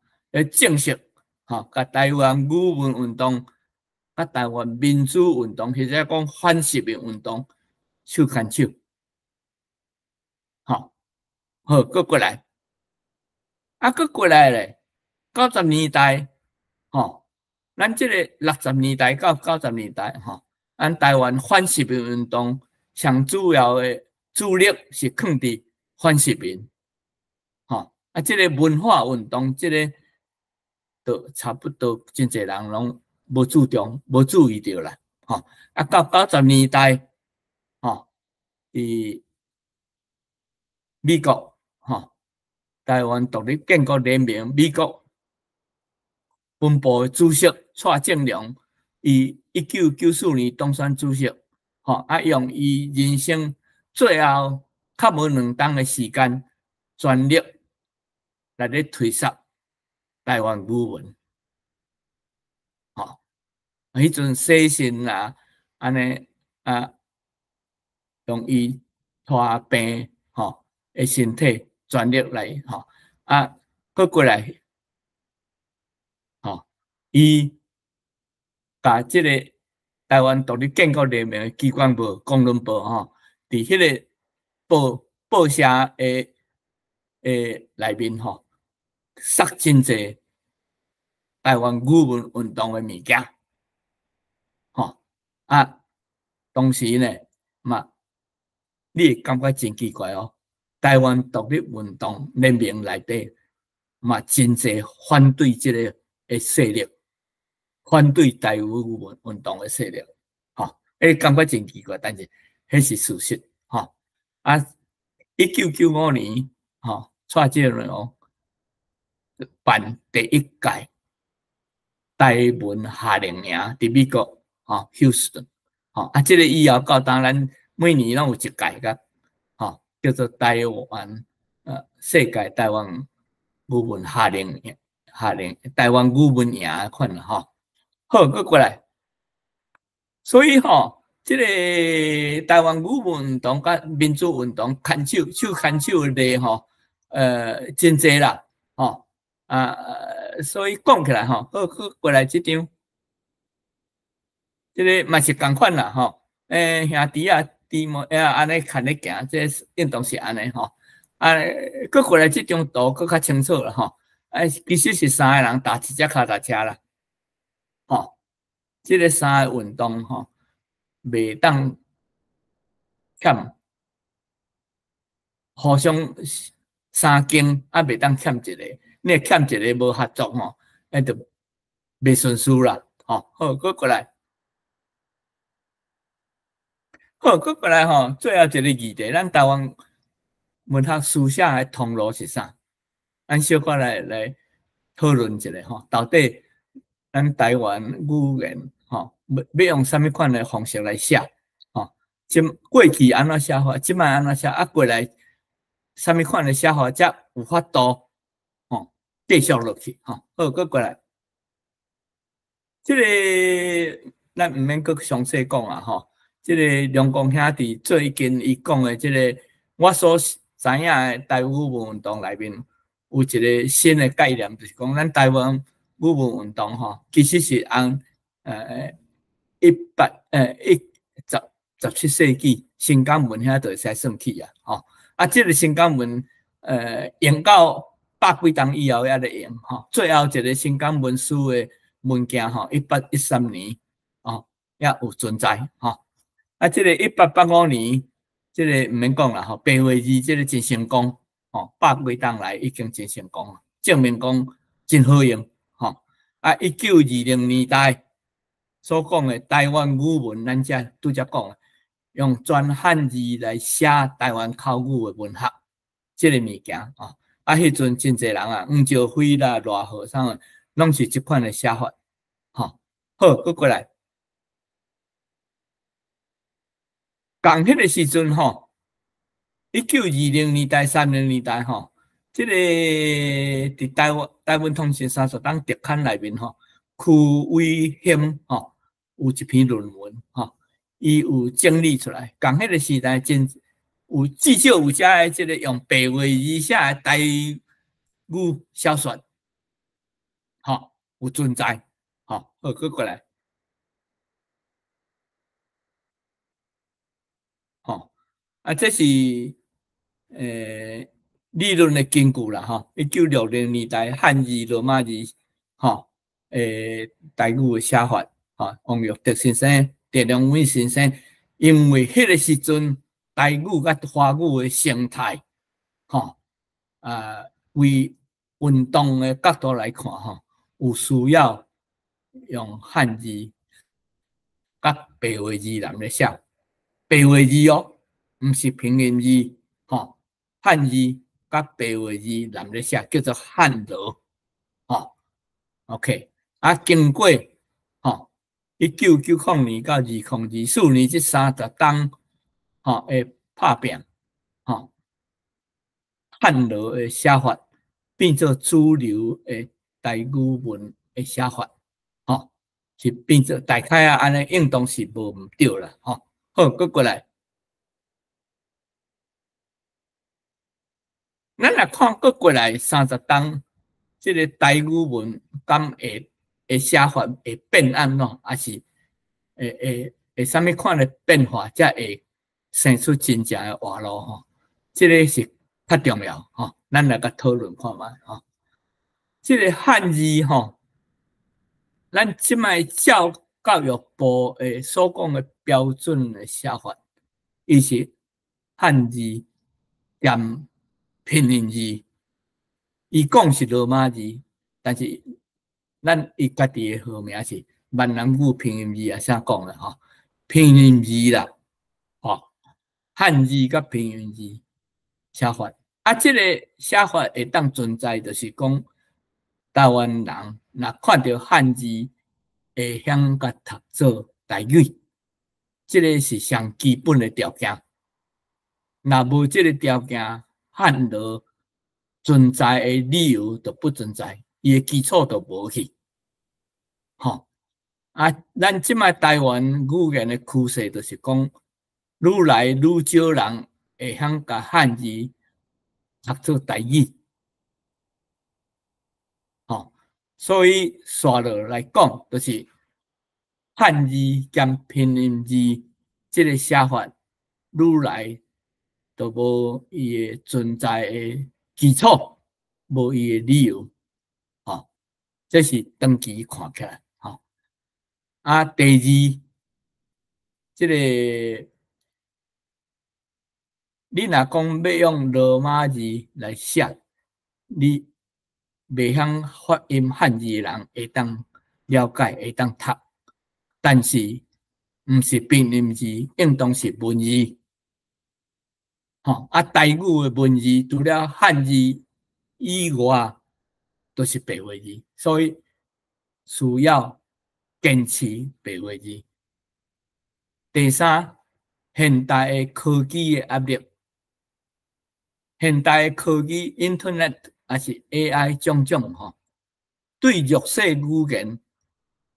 正式，吼，共台灣語文運動、佮台灣民主運動，或者講反殖民運動手牽手，吼，好，閣過來，啊，閣過來咧，九十年代，吼，咱這個60年代到九十年代，吼，咱台灣反殖民運動上主要的主力是囥佇反殖民，吼，啊，這个文化運動，這个就差不多真濟人攏無注重、無注意著啦，吼，啊，到九十年代，吼，佇美國，吼，台灣獨立建國聯盟美國分部的主席蔡正良，伊1994年當選主席，吼，啊，用伊人生最後較無2冬的時間，全力來咧推捒台灣語文，吼，彼陣寫信啊，按呢啊，用伊拖病吼的身體全力來吼，啊，閣過來，吼，伊共這个台灣獨立建國聯盟的機關報《公論報》吼，佇彼个報報社的內面吼，塞真濟台灣語文運動的物件，吼啊，當時呢嘛，你會感覺真奇怪哦，台灣獨立運動聯盟內底嘛，真濟反對這个的勢力，反對台灣語文運動的勢力，吼，會感覺真奇怪，但是彼是事實，吼啊，1995年，吼，蔡正良辦第一屆台文夏令營，佇美國，吼，休斯頓，吼啊，這个以後到今咱每年攏有一屆個，吼，叫做台灣世界台灣語文夏令營，夏令台灣語文營款啦，吼，好，閣過來，所以吼，這个台灣語文運動佮民主運動牽手手牽手的例吼，真濟啦，吼啊，所以講起來吼，好，閣過來這張。這个嘛是仝款啦吼。兄弟啊，弟妹啊，按呢牽咧行，這應當是按呢吼。啊，閣過來這張圖閣較清楚啦吼。啊，其實是三個人踏一隻跤踏車啦，吼。這个三个運動吼，袂當欠互相三更，啊，袂當欠一個。你欠一个無合作吼，彼就袂順序啦，吼。好，閣過來。好，閣過來吼，最後一個議題，咱台灣文學書寫的通路是啥？咱小可來討論一下吼，到底咱台灣語言吼，欲用啥物款的方式來寫？吼，這過去按怎寫法，這擺按怎寫，啊過來啥物款的寫法才有法度吼繼續落去吼。好，閣過來，這个咱毋免閣詳細講啊吼。這个龍公兄弟最近伊講的這个，我所知影的台語文運動內面有一个新的概念，就是講咱台灣語文運動吼，其實是按一八一十十七世紀新港文遐就會使算起啊，吼啊，這个新港文用到百幾冬以後猶咧用吼，最後一个新港文書的文件吼，1813年哦，猶有存在吼。啊，這个1885年，這个毋免講啦吼，白話字這个真成功，吼，百幾冬來已經真成功，證明講真好用，吼。啊，1920年代所講的台灣語文，咱遮拄才講，用全漢字來寫台灣口語的文學，這个物件，吼。啊，彼陣真濟人啊，黃兆輝啦、賴和啥物，攏是這款的寫法，吼。好，閣過來。仝彼个時陣吼，1920年代、30年代吼，這个佇台灣台灣通訊三十冬特刊內面吼，區偉興吼有一篇論文吼，伊有整理出來。仝彼个時代真有至少有遮个這个用白話字寫的台語小說，吼有存在，吼好，閣過來。吼，啊，這是理論的根據啦，吼。1960年代漢字、羅馬字，吼，台語的寫法，吼，王育德先生、鄭良偉先生，因為彼个時陣台語佮華語的生態，吼，啊，為運動的角度來看，吼，有需要用漢字佮白話字來咧寫。白話字哦，毋是拼音字，吼，漢字佮白話字連咧寫，叫做漢羅，吼。OK，啊，經過吼1990年到2024年這30冬，吼的拍拚，吼，漢羅的寫法變做主流的台語文的寫法，吼，是變做大概啊，按呢應當是無毋對啦，吼。好，閣過來，咱若看閣過來30冬，這个台語文敢會會寫法會變按怎，抑是會會會啥物款的變化，才會生出真正的活路吼？這个是較重要吼，咱來共討論看覓吼。這个漢字吼，咱這擺照教育部的所講的標準的寫法，伊是漢字兼拼音字，伊講是羅馬字，但是咱伊家己的號名是閩南語拼音字啊，啥講啦吼？拼音字啦，吼，漢字佮拼音字寫法，啊，這个寫法會當存在，就是講台灣人若看著漢字，會曉共讀做台語，這个是上基本的條件。若無這个條件，漢羅存在的理由就不存在，伊的基礎就無去。吼，啊，咱這擺台灣語言的趨勢就是講，愈來愈少人會曉共漢字讀做台語。吼，所以紲落來講，就是漢字兼拼音字這个寫法，愈來都無伊的存在的基礎，無伊的理由，吼，這是長期看起來，吼。啊，第二，這个你若講欲用羅馬字來寫，你袂曉發音漢字的人會當了解，會當讀，但是毋是拼音字，應當是文字。吼，啊，台語的文字除了漢字以外，都是白話字，所以需要堅持白話字。第三，現代的科技的壓力，現代的科技，Internet 抑是 AI 種種吼，對弱勢語言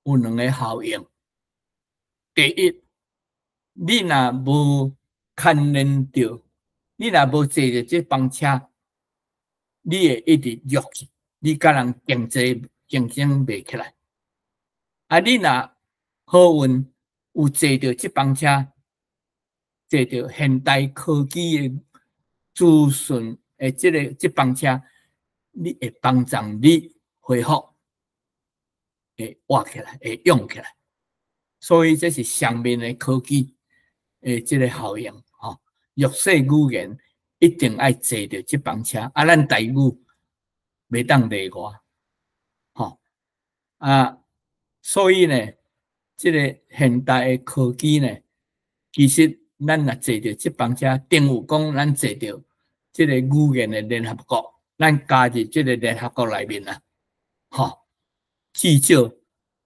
有兩个效應。第一，你若無牽連著，你若無坐著這班車，你會一直弱去，你佮人競爭競爭袂起來。啊，你若好運有坐著這班車，坐著現代科技的資訊的這个這班車，你會幫助你恢復，會活起來，會用起來。所以這是雙面的科技的這个效應，吼。弱勢語言一定愛坐著這班車，啊，咱台語袂當例外，吼。啊，所以呢，這个現代的科技呢，其實咱若坐著這班車，等於講咱坐著這個語言的聯合國，咱加入這个聯合國內面啊，吼，至少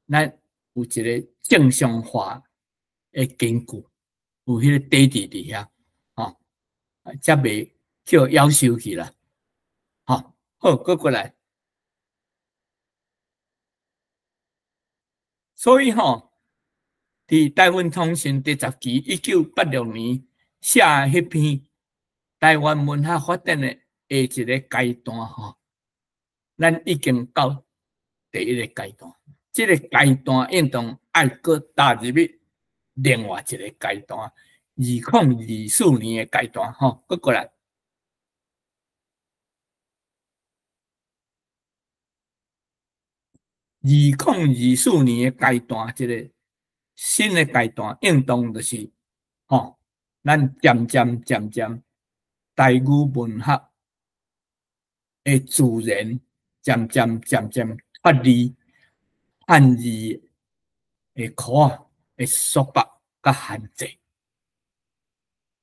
咱有一个正常化的根據，有彼个底佇遐，吼，才袂叫夭壽去啦，吼，好，閣過來。所以吼，佇台灣通訊第十期1986年寫的彼篇台灣文學發展的下一个階段吼，咱已經到第一个階段，這个階段應當愛閣踏入去另外一个階段，2024年的階段吼，閣過來。2024年的階段，這个新的階段，應當就是，吼，咱漸漸漸漸台語文學的自然漸漸漸漸脫離漢字的箍仔的束縛佮限制，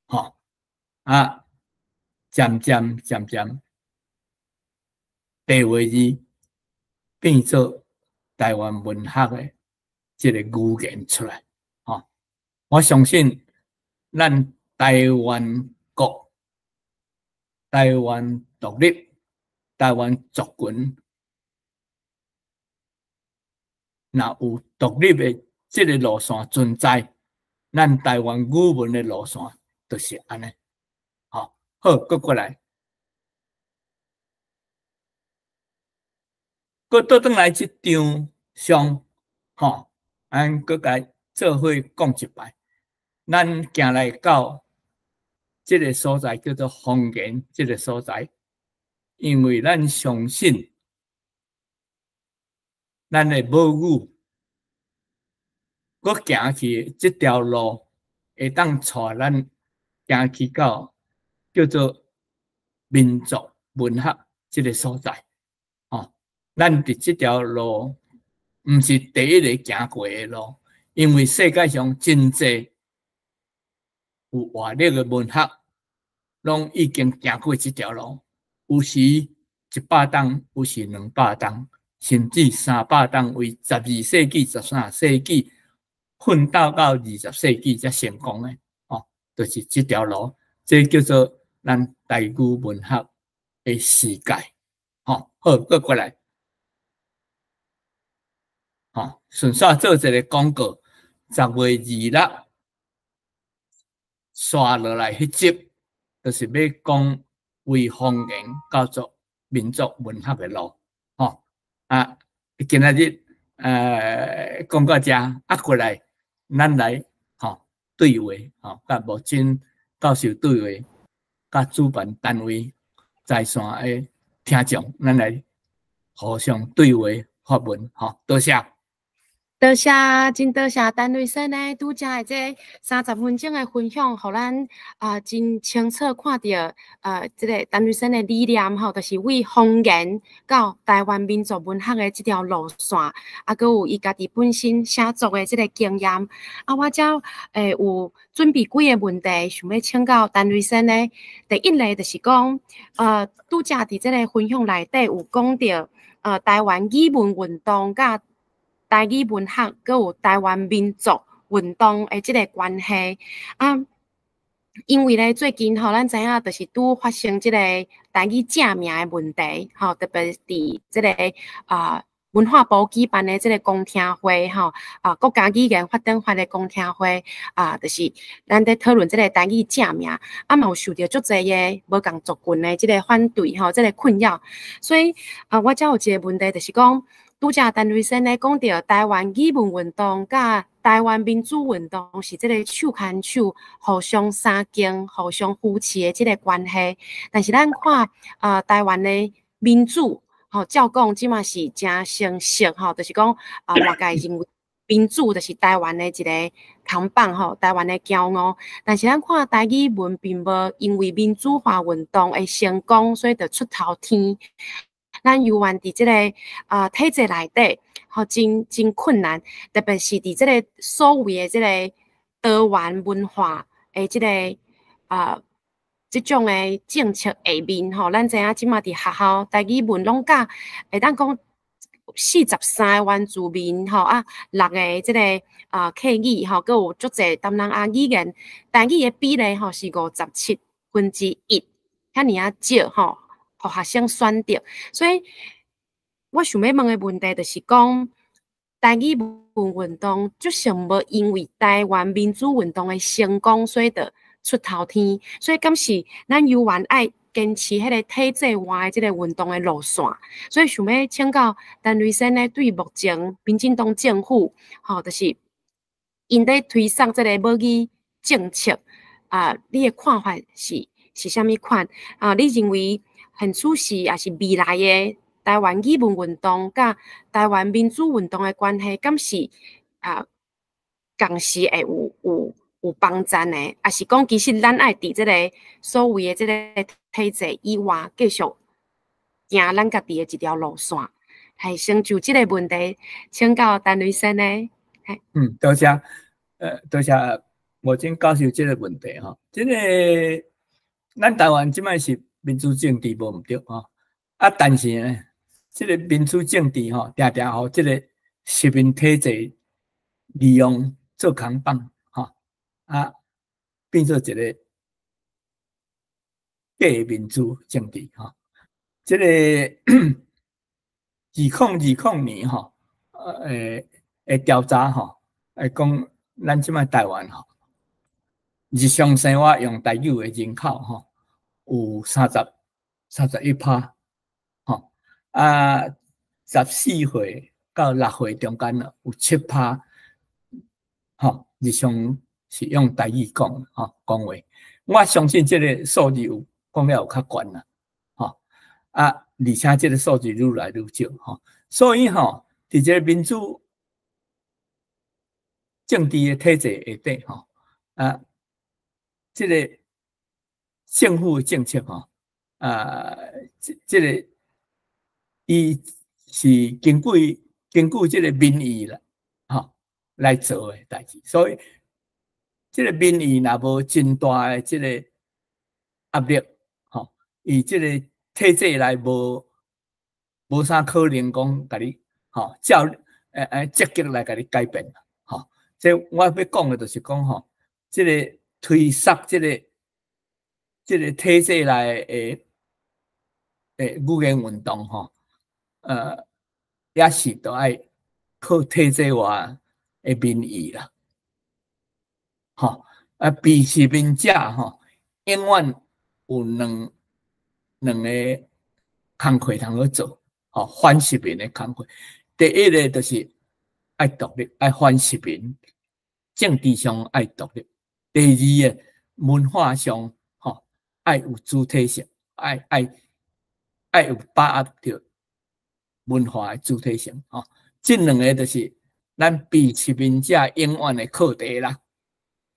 吼，啊，漸漸漸漸白話字變做台灣文學的這个語言出來，吼，我相信咱台灣國、台灣獨立、台灣族群，若有獨立的這个路線存在，咱台灣語文的路線就是按呢，吼，好，閣過來，閣倒轉來這張相，吼，咱閣共做伙講一擺。咱行來到這个所在叫做方言這个所在，因為咱相信咱的母語，閣行去這條路會當帶咱行去到叫做民族文學這个所在。吼，咱佇這條路毋是第一个行過的路，因為世界上真濟有活力的文學，攏已經行過這條路，有時100冬，有時200冬，甚至300冬，為12世紀、13世紀奮鬥到20世紀才成功的，哦，就是這條路，這叫做咱台語文學的世界，吼，好，閣過來，吼，順紲做一个廣告，10月26。刷落來彼集，就是欲講為方言叫做民族文學的路，吼啊！今仔日講到遮，啊，過來，咱來吼對話，吼，佮無真教授對話，佮主辦單位在線的聽眾，咱來互相對話發問，吼，多謝。多謝，真多謝陳雷先生拄才的這30分鐘的分享，予咱啊真清楚看著這个陳雷先的理念吼，就是為方言到台灣民族文學的這條路線，啊，閣有伊家己本身寫作的這个經驗。啊，我遮有準備幾个問題，想欲請教陳雷先生。第一个就是講，拄才佇這个分享內底有講著，台灣語文運動佮台語文學，閣有台灣民族運動的這个關係啊，因為咧最近吼，咱知影就是拄發生這个台語正名的問題，吼，特別佇這个文化部舉辦的這个公聽會，吼，啊，國家語言發展法的公聽會啊，就是咱佇討論這个台語正名，啊嘛有受著足濟的無仝族群的這个反對，吼，這个困擾，所以啊，我遮有一个問題，就是講，拄才陳雷先生講著台灣語文運動佮台灣民主運動是這个手牽手、互相相經、互相扶持的這个關係。但是咱看啊，台灣的民主，吼，照講這馬是誠成熟，吼，就是講啊，外界認為民主就是台灣的一个扛棒，吼，台灣的驕傲。但是咱看台語文並無因為民主化運動的成功，所以就出頭天。咱猶原佇這个體制內底，吼，真真困難，特別是佇這个所謂的這个多元文化的這个這種的政策下面，吼，咱知影這馬佇學校台語文攏教，會當講43個原住民，吼啊，六个這个客語，吼，閣有足濟東南亞語言，台語的比例吼是1/57，遐爾仔少，吼，予學生選擇，所以我想欲問的問題就是講，台語文運動就像無因為台灣民主運動的成功，所以就出頭天，所以敢是咱猶原愛堅持彼个體制外的這个運動的路線，所以想欲請教陳雷先生，對目前民進黨政府，吼，就是𪜶佇推捒這个母語政策啊，你的看法是啥物款？啊，你認為現此時抑是未來的台灣語文運動佮台灣民主運動的關係，敢是仝時會有幫贊的，抑是講其實咱愛佇這个所謂的這个體制以外，繼續行咱家己的一條路線？係先就這個問題請教陳雷先生。嗯，多謝，多謝無真教授這个問題吼。這個咱台灣這擺是民主政治無毋對吼，啊，但是呢，這个民主政治吼，定定予這个殖民體制利用做扛棒吼，啊，變做一个假民主政治吼。這个2020年吼，會調查吼，會講咱這擺台灣吼，日常生活用台語的人口吼，有31%，吼，啊，14歲到6歲中間有7%，吼，日常是用台語講，吼，講話。我相信這个數字有講了有較懸啦，吼，啊，而且這个數字愈來愈少，吼，所以吼，佇這个民主政治的體制下底，吼，啊，這个政府的政策，吼，啊，這个伊是根據這个民意啦，吼，來做的代誌，所以這个民意若無真大的這個壓力，吼，伊這个體制內無啥可能講共你，吼，照積極來共你改變，吼。這我欲講的就是講吼，這个推捒這個體制內的語言運動，吼，也是都愛靠體制外的民意啦，吼，啊，被殖民者吼，永遠有兩個工課通去做，吼，反殖民的工課。第一个就是愛獨立，愛反殖民，政治上愛獨立。第二个文化上吼愛有主體性，愛有把握著文化的主體性吼。這兩个就是咱被殖民者永遠的課題啦。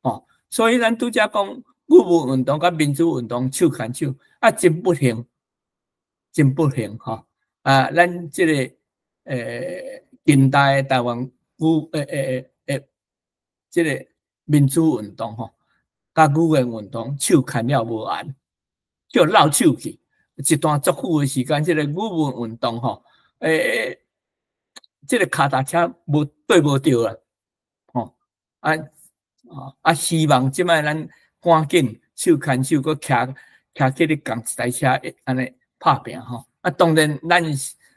吼，所以咱拄才講語文運動佮民主運動手牽手，啊，真不幸，真不幸吼！啊，咱這個近代的台灣語這个民主運動吼，佮語言運動手牽了無緣，叫落手去一段足久的時間，這个語文運動吼，這个跤踏車無對無著啦，吼啊啊！希望這擺咱趕緊手牽手，閣騎騎去咧仝一台車，按呢拍拚吼。啊，當然，咱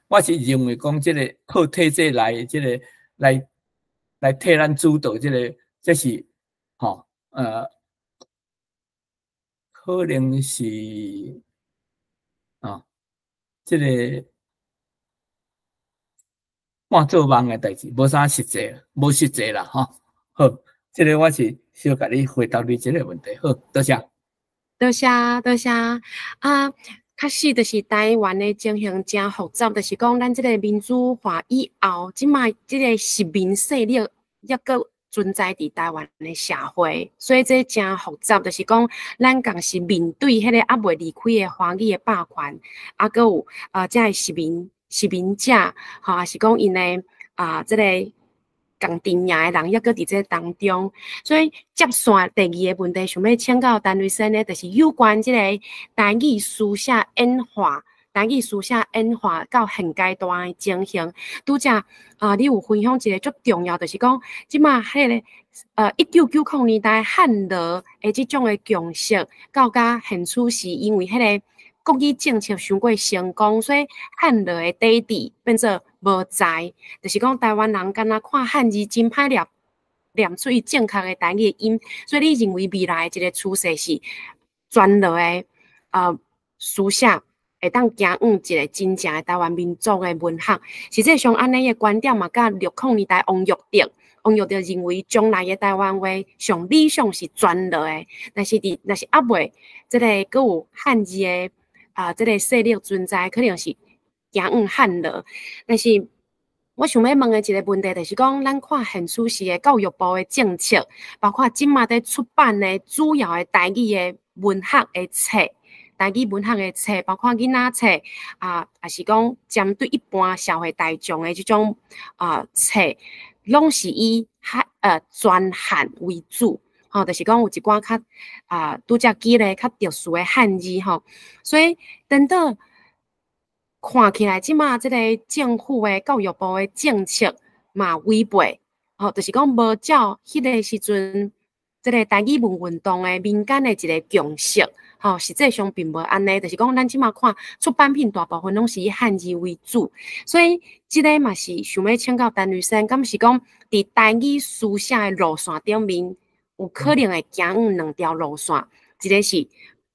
我是認為講，這个靠體制內這个來替咱主導，這个這是吼可能是啊，這个半做夢的代誌，無啥實際，無實際啦，吼。好，這个我是小共你回答你這个問題。好，多謝。多謝多謝啊！確實就是台灣的情形誠複雜，就是講咱這个民主化以後，這擺這个殖民勢力猶閣存在佇台灣的社會，所以這誠複雜，就是講咱仝時面對彼個猶未離開的華語的霸權，啊，閣有這个殖民者，吼，抑是講𪜶的啊，這个仝陣營的人，猶閣佇這當中，所以接線第二个問題，想欲請教陳律師呢，就是有關這個台語書寫演化，台語書寫演化到現階段的情形。拄才啊，你有分享一个足重要，就是講這擺彼个1990年代漢羅的這種的共識，到甲現此時，因為彼个國語政策傷過成功，所以漢羅的底佇變做無在，就是講台灣人敢若看漢字真歹念，念出伊正確的台語的音，所以你認為未來的一个趨勢是全羅的書寫會當行往一个真正的台灣民族的文學。實際上，按呢的觀點嘛，佮60年代王育德，王育德認為將來的台灣話上理想是全羅的，但是佇若是猶未這个閣有漢字的這个勢力存在，可能是行往漢羅。但是我想欲問的一个問題，就是講，咱看現此時的教育部的政策，包括這馬佇出版的主要的台語的文學的冊，台語文學的冊，包括囡仔冊啊，抑是講針對一般社會大眾的這種冊，攏是以漢全漢為主，吼，就是講有一寡較拄才記咧較特殊的漢字吼，所以等等看起來，這馬這個政府的教育部的政策嘛違背，吼，就是講無照彼个時陣這个台語文運動的民間的一个共識，吼，實際上並無按呢，就是講咱這馬看出版品大部分攏是以漢字為主，所以這个嘛是想欲請教陳律師，敢是講佇台語書寫的路線頂面，有可能會行往兩條路線，一个是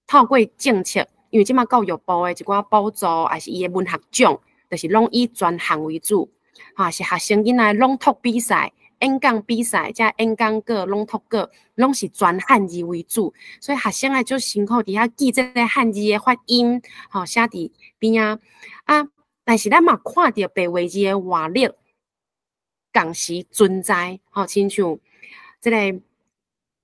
透過政策，因為這馬教育部的一寡補助，抑是伊的文學獎，就是攏以全漢為主，哈，是學生囡仔朗讀比賽、演講比賽，這演講稿、朗讀稿，攏是全漢字為主，所以學生愛足辛苦佇遐記這个漢字的發音，吼，寫佇邊仔啊。但是咱嘛看著白話字的活力，仝時存在，吼，親像這个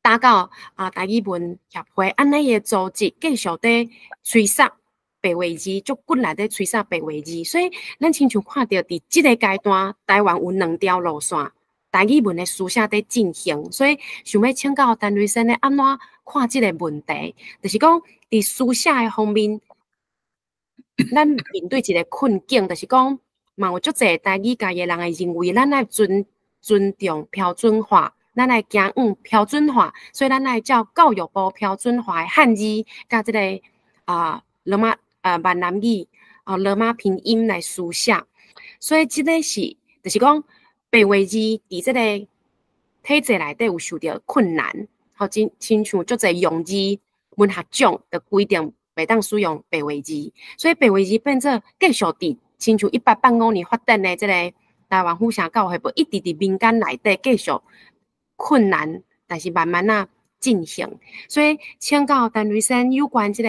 打到台語文協會按呢的組織，繼續佇催殺白話字，足骨力佇催殺白話字，所以咱親像看著佇這个階段，台灣有兩條路線，台語文的書寫佇進行，所以想欲請教陳律師呢，按怎看這個問題？就是講佇書寫的方面，咱面對一个困境，就是講嘛有足濟台語界的人會認為，咱愛尊重標準化，咱愛行往標準化，所以咱愛照教育部標準化的漢字，佮這个羅馬閩南語羅馬拼音來書寫，所以這个是就是講白話字佇這個體制內底有受著困難，吼，親親像足濟用字文學獎的規定袂當使用白話字，所以白話字變做繼續佇親像1885年發展的這个台灣府城教會部一直佇民間內底繼續困難，但是慢慢仔進行。所以請教陳瑞先有關這个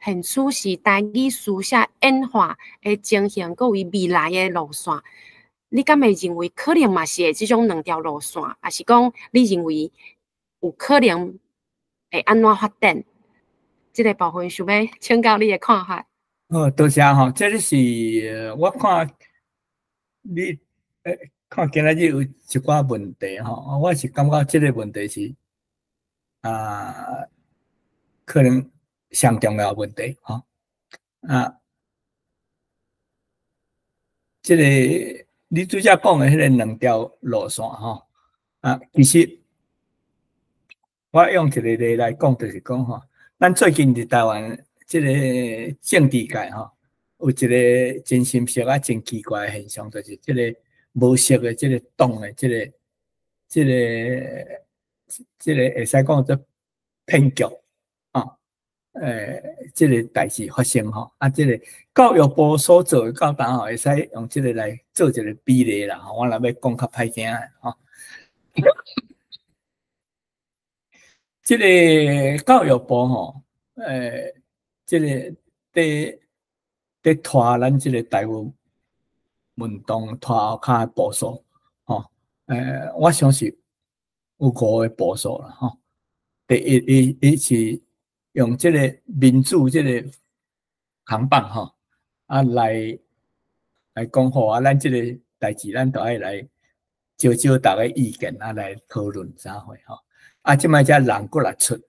現此時台語書寫演化的情形，閣為未來的路線，你敢會認為可能嘛是會這種兩條路線，抑是講你認為有可能會按怎發展？這个部分想欲請教你的看法。好，多謝吼，這个是我看你看今仔日有一寡問題吼，我是感覺這个問題是可能上重要問題吼。這个你拄才講的彼个兩條路線吼，其實我用一個例來講，就是講吼，咱最近佇台灣這个政治界吼，有一个真心實啊、真奇怪的現象，就是這个無色的這个黨的這個會使講做騙局啊，這个代誌發生吼，這个教育部所做的到今吼，會使用這个來做一個比例啦，吼，我若欲講較歹聽的吼。這个教育部吼，這个佇拖咱這个台灣運動拖後跤的步數，吼，我想是有五个步數啦，吼。第一，伊是用這个民主這个扛棒，吼，來講好啊，咱這个代誌，咱都愛來招招逐家意見啊，來討論啥貨吼。這擺才人閣來出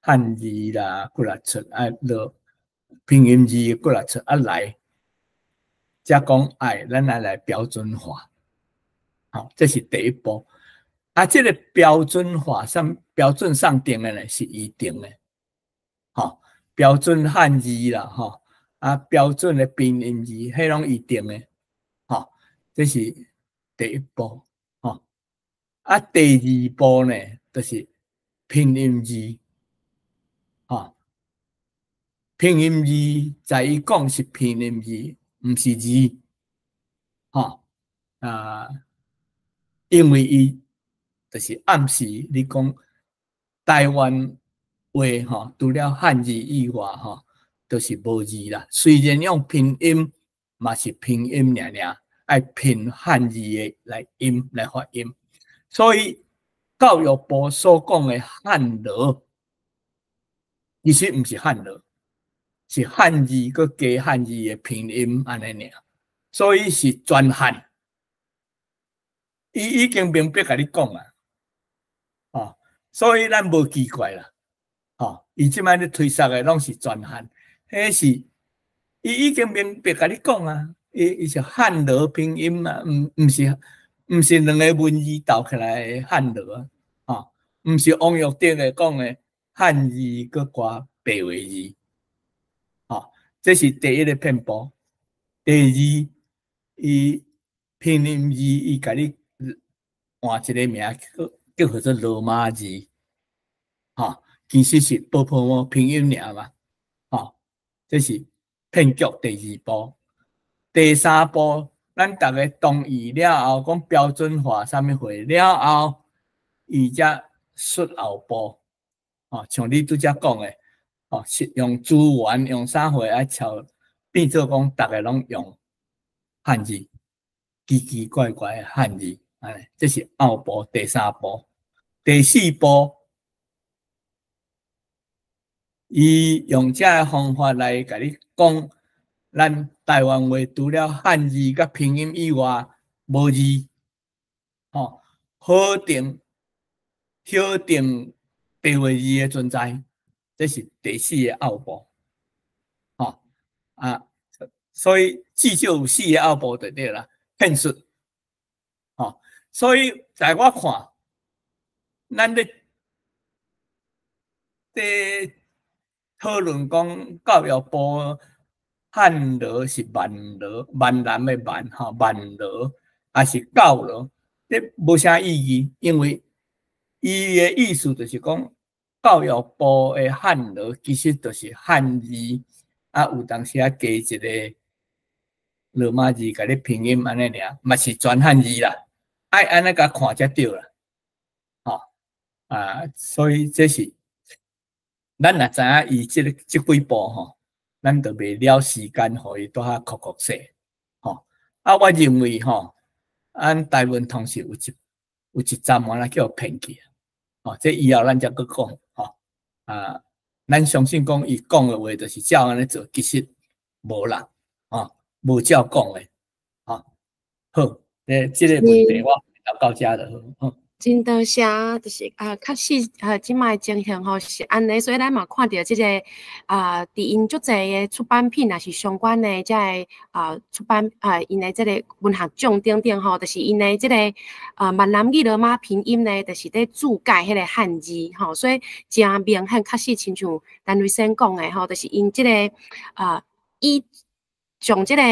漢字啦，閣來出落拼音字閣來出來，才講愛咱來標準化，吼，這是第一步。這个標準化上標準上定的呢，是伊定的，吼，標準漢字啦，吼，標準的拼音字，彼攏伊定的，吼，這是第一步，吼。第二步呢，就是拼音字，吼，拼音字在伊講是拼音字，毋是字，吼，因為伊就是暗示你講台灣話吼，除了漢字以外吼，就是無字啦。雖然用拼音，嘛是拼音爾爾，愛拼漢字的來音來發音。所以教育部所講的漢羅，其實毋是漢羅，是漢字閣加漢字的拼音按呢爾，所以是全漢。伊已經明白共你講啊，哦，所以咱無奇怪啦，哦，伊這擺咧推捒的攏是全漢，彼是伊已經明白共你講啊，伊是漢羅拼音啊，毋是兩个文字鬥起來的漢羅啊，哦，毋是王育德的講的漢字閣加白話字，哦，這是第一个騙步。第二，伊拼音字伊共你換一个名，叫做羅馬字，吼，其實是ㄅㄆㄇ拼音爾嘛，吼，這是騙局第二步。第三步，咱逐家同意了後，講標準化啥物貨了後，伊才出後步，吼，像你拄才講的，吼，是用資源用啥貨愛抄，變做講逐家攏用漢字，奇奇怪怪的漢字。哎，這是後步第三步，第四步，伊用這个方法來共你講，咱台灣話除了漢字佮拼音以外，無字，吼，否定白話字的存在，這是第四个後步，吼，所以至少有四个後步就對啦，騙術，吼。所以，在我看，咱咧佇討論講教育部漢羅是閩羅，閩南的閩吼，閩羅抑是教羅，這無啥意義，因為伊的意思就是講，教育部的漢羅其實就是漢字，有當時仔加一个羅馬字共你拼音按呢爾，嘛是全漢字啦，愛按呢共看才對啦，吼啊，所以這是咱若知影伊這個這幾步吼，咱就袂了時間，予伊拄較酷酷勢，吼啊，我認為吼，按台文通是有一站我來叫騙去，吼，這以後咱才閣講，吼啊，咱相信講伊講的話就是照按呢做，其實無啦，吼，無照講的，吼，好，這個問題我就到遮就好。真多謝，就是啊，確實啊，這擺情形吼是按呢，所以咱嘛看著這個啊，佇𪜶足濟的出版品，也是相關的這个啊出版啊，𪜶的這個文學獎等等吼，就是𪜶的這個啊閩南語羅馬拼音呢，就是佇注解彼個漢字吼，所以誠明顯，確實親像陳瑞生講的吼，就是𪜶這個啊以將這個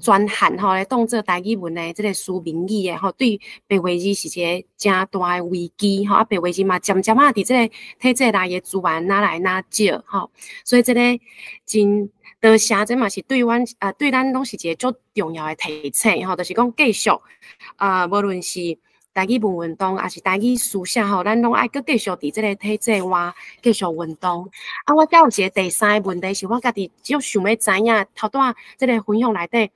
專漢吼來當做台語文的這個書面語的吼，對白話字是一個誠大的危機吼。啊，白話字嘛漸漸仔佇這個體制內的資源愈來愈少吼，所以這個真多謝，這嘛是對阮啊，對咱攏是一個足重要的提醒吼，就是講繼續啊，無論是台語文運動，抑是台語書寫吼，咱攏愛閣繼續佇這個體制外繼續運動。啊，我閣有一個第三個問題，是我家己足想欲知影，頭拄仔這個分享內底，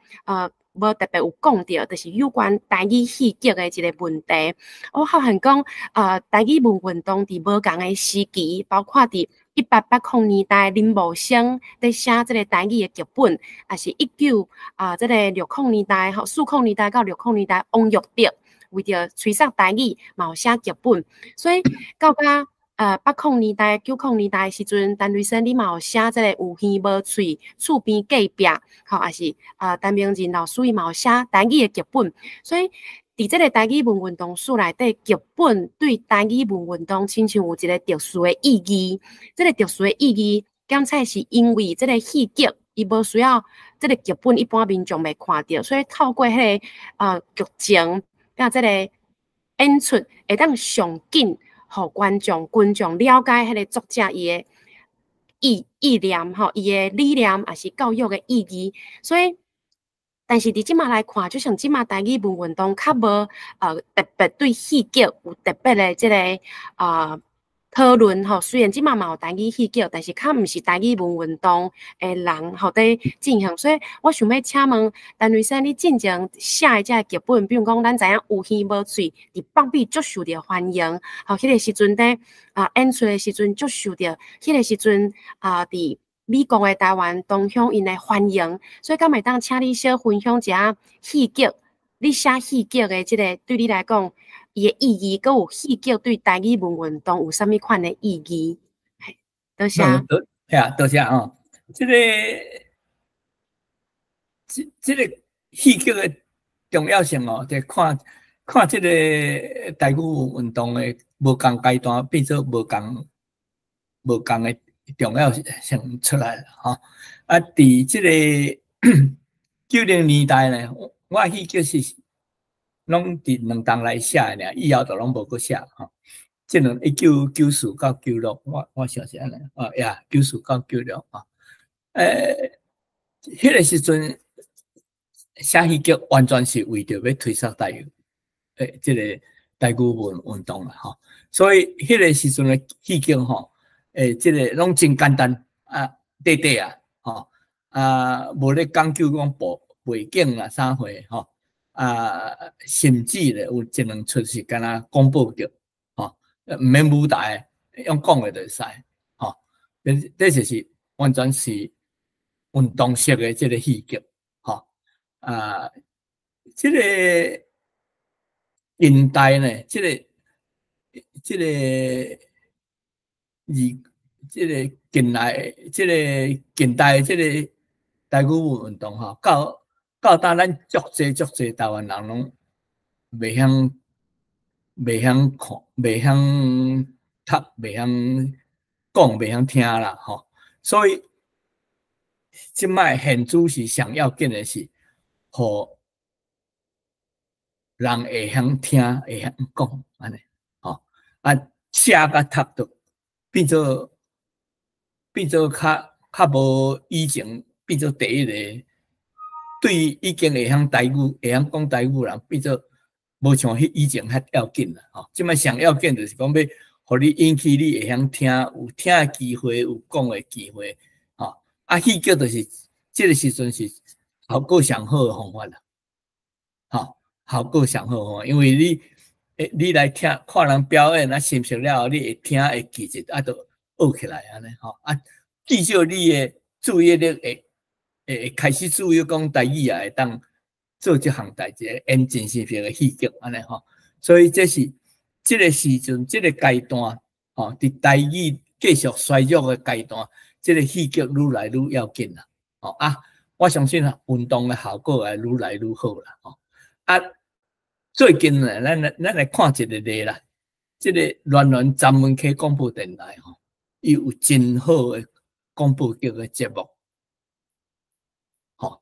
無特別有講著，就是有關台語戲劇的一個問題。我發現講，台語文運動佇無仝的時期，包括佇1880年代林茂生佇寫這個台語的劇本，抑是一九啊這個60年代吼，40年代到60年代王育德為著催促台語，嘛有寫劇本，所以到甲80年代、90年代的時陣，陳瑞生你嘛有寫這個有耳無喙，厝邊隔壁，吼，抑是陳明仁老師伊嘛有寫台語的劇本，所以佇這個台語文運動史內底，劇本對台語文運動親像有一個特殊的意義。這個特殊的意義，敢猜是因為這個戲劇，伊無需要這個劇本，一般民眾袂看著，所以透過彼個劇情。佮這個演出會當上緊，予觀眾、群眾了解彼個作者伊的意念吼，伊的理念，抑是教育的意義。所以，但是佇這馬來看，就像這馬台語文運動較無特別對戲劇有特別的這個討論吼。雖然這馬嘛有台語戲劇，但是較毋是台語文運動的人吼佇進行。所以我想欲請問陳瑞生，你進前寫的這個劇本，比如講咱知影有耳無喙，佇北美足受著歡迎。吼，彼個時陣佇演出的時陣足受著，彼個時陣啊佇美國的台灣同鄉𪜶的歡迎。所以敢會當請你小分享一下戲劇，你寫戲劇的這個對你來講，伊的意義，閣有戲劇對台語文運動有啥物款的意義？多謝。多，呀，多謝哦。這個戲劇的重要性哦，就看看這個台語運動的無仝階段變做無仝的重要性出來了吼。啊，佇這個90年代呢，我戲劇是攏佇兩冬來寫的爾，以後就攏無閣寫吼。這兩1994到96，我想是按呢，啊呀，94到96啊。彼個時陣寫戲劇完全是為著欲推捒台語，這個台語文運動啦吼。所以彼個時陣的戲劇吼，這個攏真簡單啊，短短啊，吼啊，無咧講究講背景啦啥貨吼。啊，甚至咧有一兩齣是敢若廣播劇，吼，毋免舞台，用講的就會使，吼。這就是完全是運動式的這個戲劇，吼。啊，這個近代呢，這個二，這個近來，這個近代這個台語運動，吼，到今咱足濟足濟台灣人攏袂曉看、袂曉讀、袂曉講、袂曉聽啦，吼。所以這擺現主是上要緊的是，予人會曉聽、會曉講，按呢，吼。啊，寫佮讀就變做較無以前變做第一个。對已經會曉台語、會曉講台語人，變做無像彼以前較要緊啦，吼。這擺上要緊就是講欲予你引起你會曉聽，有聽的機會，有講的機會，吼。啊，戲劇就是這個時陣是效果上好的方法啦，吼，效果上好吼，因為你，你來聽看人表演啊，熟悉了後，你會聽會記得，啊，就學起來按呢，吼。啊，至少你的注意力會開始注意講台語也會當做這項代誌，演真實的戲劇按呢吼。所以這是這個時陣，這個階段，吼，佇台語繼續衰弱的階段，這個戲劇愈來愈要緊啦，吼啊！我相信啊，運動的效果會愈來愈好啦，吼啊！最近呢，咱來看一個例啦，這個巒巒專門溪廣播電臺吼，伊有真好的廣播劇的節目，吼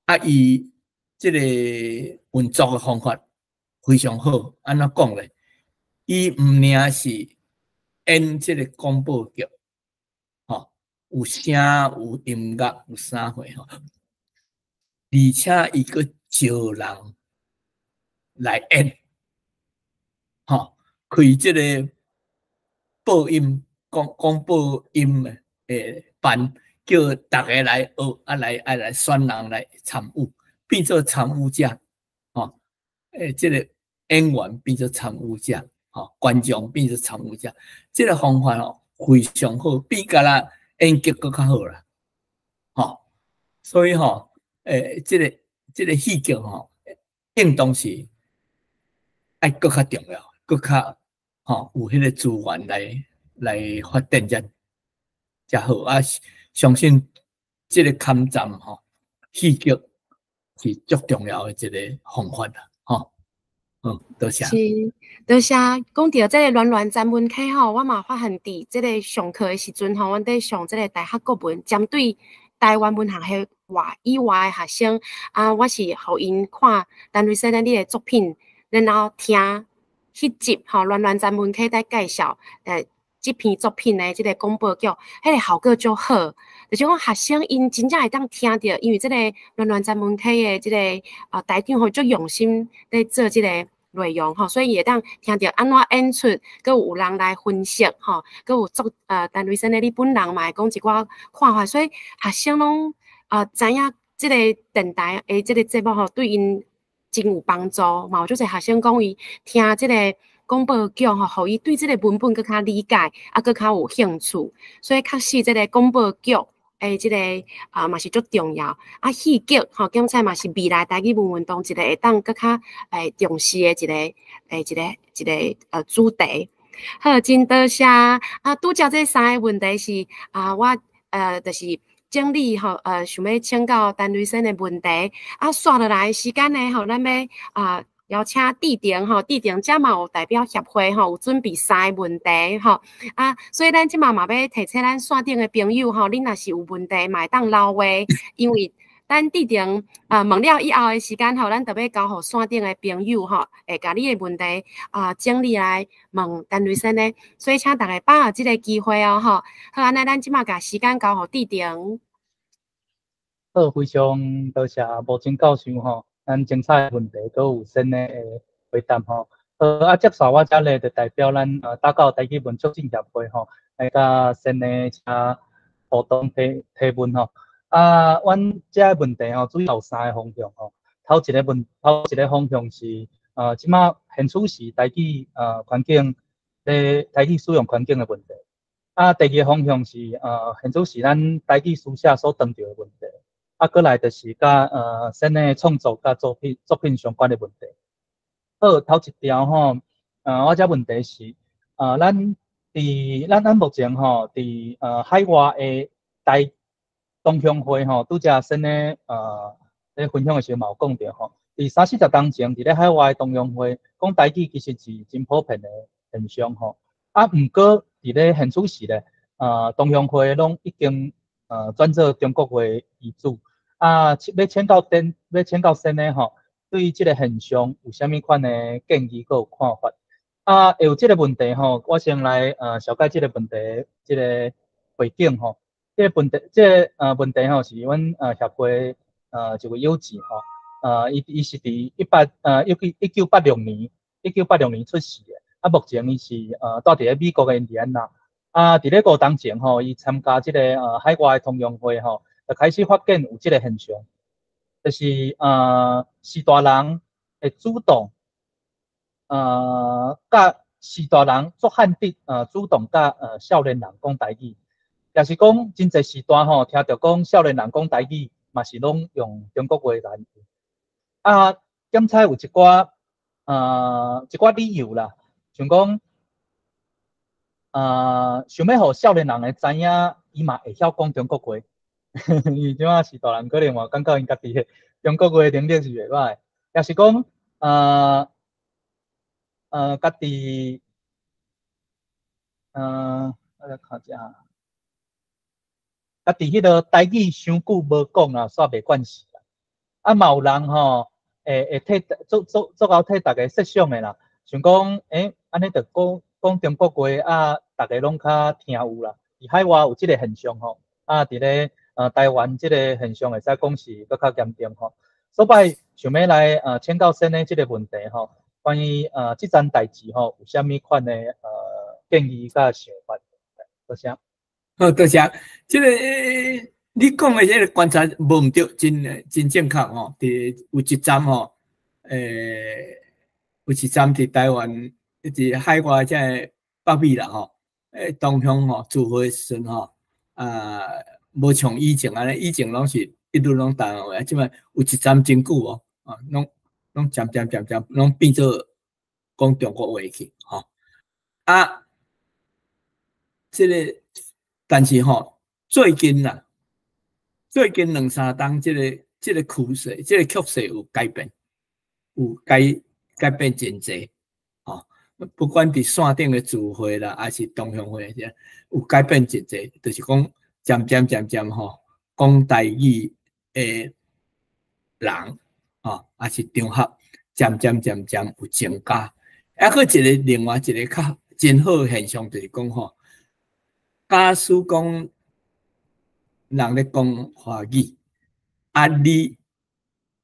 啊！伊這個運作的方法非常好，按怎講咧？伊毋爾是演這個廣播劇，吼，有聲有音樂有啥貨吼，而且伊閣招人來演，吼，開這個播音廣播音的班，叫逐家來學，啊來啊來選人來參與，變做參與者，吼，這個演員變做參與者，吼，觀眾變做參與者，這個方法吼非常好，比干焦演劇閣較好啦，吼，所以吼，這個戲劇吼，應當是愛閣較重要，閣較吼有彼個資源來發展才才好啊！相信這個抗戰吼，戲劇是足重要的一個方法啦，吼。嗯，多謝。是，多謝。講著這個巒巒專門溪吼，我嘛發現佇這個上課的時陣吼，阮佇上這個大學國文，針對台灣文學系外以外的學生，啊，我是予𪜶看陳雷先生你的作品，然後聽彼集吼巒巒專門溪在介紹，這篇作品的這個廣播劇，彼個效果足好。就是講學生𪜶真正會當聽著，因為這個巒巒專門溪的這個台長吼足用心咧做這個內容吼，所以伊會當聽著按怎演出，閣有人來分析吼，閣有作陳雷先生你本人嘛會講一寡看法，所以學生攏知影這個電台的這個節目吼，對𪜶真有幫助。嘛有足濟學生講伊聽這個廣播劇吼，予伊對這個文本閣較理解，啊，閣較有興趣。所以確實這個廣播劇的這個啊嘛是足重要。啊，戲劇吼，兼且嘛是未來台語文運動一個會當閣較重視的一個主題。好，真多謝。啊，拄才這三個問題是啊，我就是整理吼，想欲請教陳雷先的問題。啊，紲落來時間呢吼，咱欲啊邀請志婷吼，志婷遮嘛有代表協會吼，有準備三個問題吼。啊，所以咱這馬嘛欲提醒咱線頂的朋友吼，恁若是有問題嘛會當留話，因為等志婷啊問了以後的時間吼，咱就欲交予線頂的朋友吼，會共你的問題啊整理來問陳雷先生，所以請大家把握這個機會哦吼。好，按呢咱這馬共時間交予志婷。好，非常多謝無真教授吼，咱精彩的問題閣有新的回答吼。啊，接下我遮咧就代表咱打狗台語文促進協會吼，來佮先的請互動提問吼。啊，阮遮個問題吼，主要有三個方向吼。頭一個方向是，這馬現此時台語環境咧台語使用環境的問題。啊，第二個方向是，現此時咱台語書寫所當著的問題。啊，閣來就是佮先的創作佮作品相關的問題。好，頭一條吼，我這問題是，咱佇咱目前吼，佇海外的台同鄉會吼，拄才先的咧分享的時候嘛有講著吼，佇三四十冬前，佇咧海外的同鄉會講台語其實是真普遍的現象吼。啊，毋過佇咧現此時咧，同鄉會攏已經轉做中國話為主。啊，欲請教先的吼，對這個現象有啥物款的建議閣有看法？啊，會有這個問題吼，我先來紹介這個問題，這個背景吼。這個問題，這個問題吼，是阮協會一位友姊吼，伊是佇一八呃一九1986年1986年出世的，啊，目前伊是住佇咧美國的印第安納。啊，佇咧5冬前吼，伊參加這個海外的同鄉會吼，就開始發現有這個現象，就是序大人會主動佮序大人做漢的主動佮少年人講台語，也是講真濟序大吼，聽著講少年人講台語，嘛是攏用中國話來。啊，檢採有一寡理由啦，像講，想欲予少年人會知影，伊嘛會曉講中國話。因為這馬序大人可能嘛感覺𪜶家己的中國話能力是袂䆀，也是講，家己，我來看者，家己彼个台語傷久無講啊，煞袂慣勢啦。啊，嘛有人吼，會替做做做𠢕替逐家設想的啦，想講，欸，按呢就講講中國話啊，逐家攏較聽有啦。佇海外有這个現象吼，啊，佇咧台灣這個現象會使講是閣較嚴重吼。所以想欲來請教先生這个問題吼，關於這棧代誌吼，有啥物款的建議佮想法？多謝。好，多謝。這个你講的這个觀察無毋對，真真正確吼。佇有一陣吼，有一陣佇台灣，佇海外這个北美啦吼，同鄉吼聚會時陣吼，啊，無像以前按呢，以前攏是一路攏台灣話，啊，這擺有一陣真久哦，啊，攏攏漸漸漸漸攏變做講中國話去，吼。啊，這个，但是吼，最近啦，最近兩三冬，這個趨勢，這個局勢有改變，有改改變真濟，吼。不管佇線頂的聚會啦，還是同鄉會，這有改變真濟，就是講漸漸漸漸吼，講台語的人，吼，還是場合，漸漸漸漸有增加。啊，閣一个另外一个較真好現象，就是講吼，假使講人咧講華語，啊，你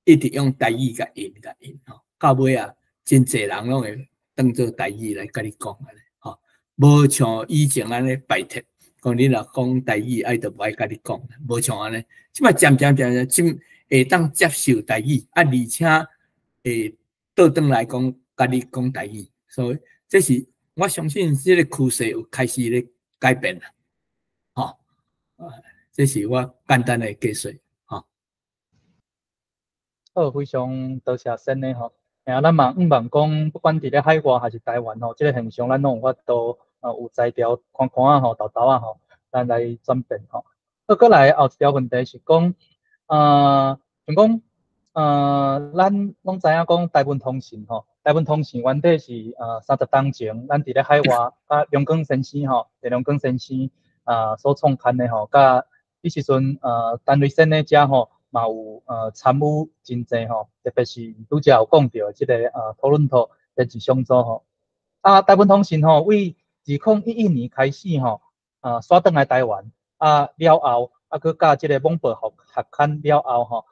一直用台語共𪜶共𪜶吼，到尾啊，真濟人攏會當做台語來共你講按呢，吼，無像以前按呢排斥，講你若講台語，伊就無愛共你講，無像按呢，這擺漸漸漸漸，真會當接受台語，啊，而且會倒轉來講，共你講台語，所以這是我相信這个趨勢有開始咧改變啦，吼，這是我簡單的解說，吼。好，非常多謝先生吼。啊，咱嘛向望講，不管佇咧海外還是台灣吼，這个現象咱攏有法度有才調寬寬仔吼，沓沓仔吼，咱來轉變吼。好，閣來後一條問題是講，像講，咱攏知影講台文通訊吼，台文通訊原底是30冬前，咱佇咧海外佮梁光先生吼，鄭良光先生啊所創刊的吼，佮彼時陣陳瑞先咧遮吼嘛有參與真濟吼，特別是拄才有講著這个多倫多電子商組吼。啊，台文通訊吼，為2011年開始吼，徙轉來台灣，啊了後，啊閣佮這个網報學學刊了後吼，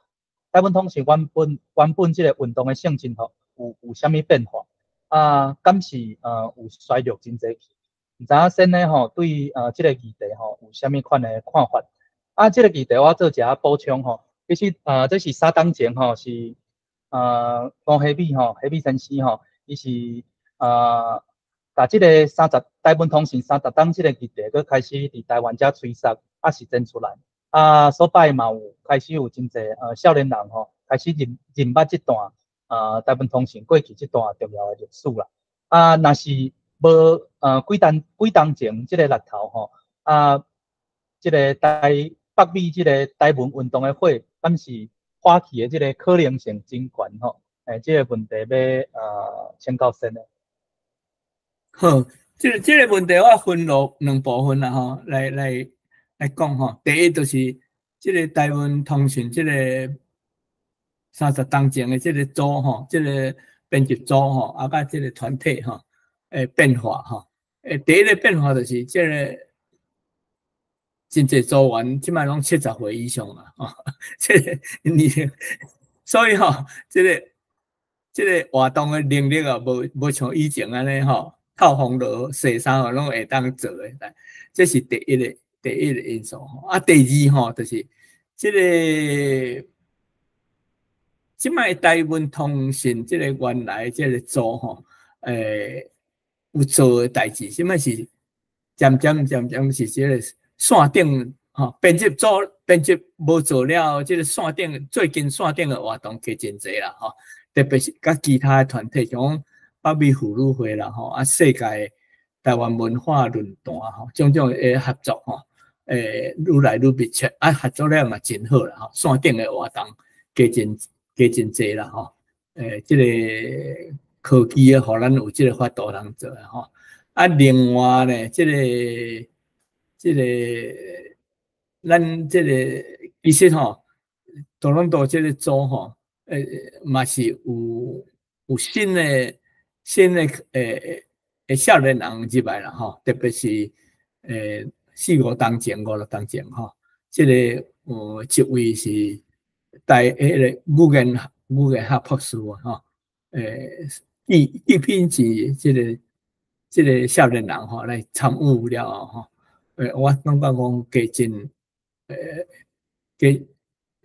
台文通訊原本這个運動的性質吼，有啥物變化？啊，敢是有衰落真濟去？毋知影先生吼對這个議題吼有啥物款的看法？啊，這个議題我做一下補充吼，其實這是3冬前吼，是吳希美吼，希美先生吼，伊是共這个三十台文通訊30冬這个議題，閣開始佇台灣遮催殺，啊實踐出來。啊，所擺嘛有開始有真濟少年人吼，開始認認捌這段台文通訊過去這段重要的歷史啦。啊，若是無幾冬幾冬前這个力頭吼，啊，這个台北美這个台文運動的火，敢是發起的這个可能性真懸吼。欸，這个問題欲請教先生。好，這個問題我分落兩部分啦吼，來講吼。第一就是這个台文通訊這個30冬前的這个組吼，這个編輯組吼，啊，佮這个團體吼，變化吼。第一个變化就是這个真濟組員，這擺攏70歲以上啊，吼，這个年，所以吼，這个活動的能力啊，無像以前按呢吼，透風落洗衫攏會當做的，這是第一個因素。啊，第二吼，就是這个這擺台文通訊這个原來這个組吼，有做的代誌，啥物是漸漸漸漸是這个線頂吼，編輯組編輯無做了，這个線頂最近線頂的活動加真濟啦吼，特別是佮其他的團體，像講北美婦女會啦吼，啊世界台灣文化論壇吼，種種的合作吼，愈來愈密切，啊合作了嘛真好啦吼，線頂的活動加真濟啦吼，這个科技啊，予咱有這个法度通做吼。啊，另外呢，這个咱這个其實吼，多倫多這个組吼，嘛是有新的少年人入來啦吼，特別是四五冬前、五六冬前吼，這个有一位是台彼个語言學博士吼，應聘是這个少年人吼來參與了後吼，我感覺講加真加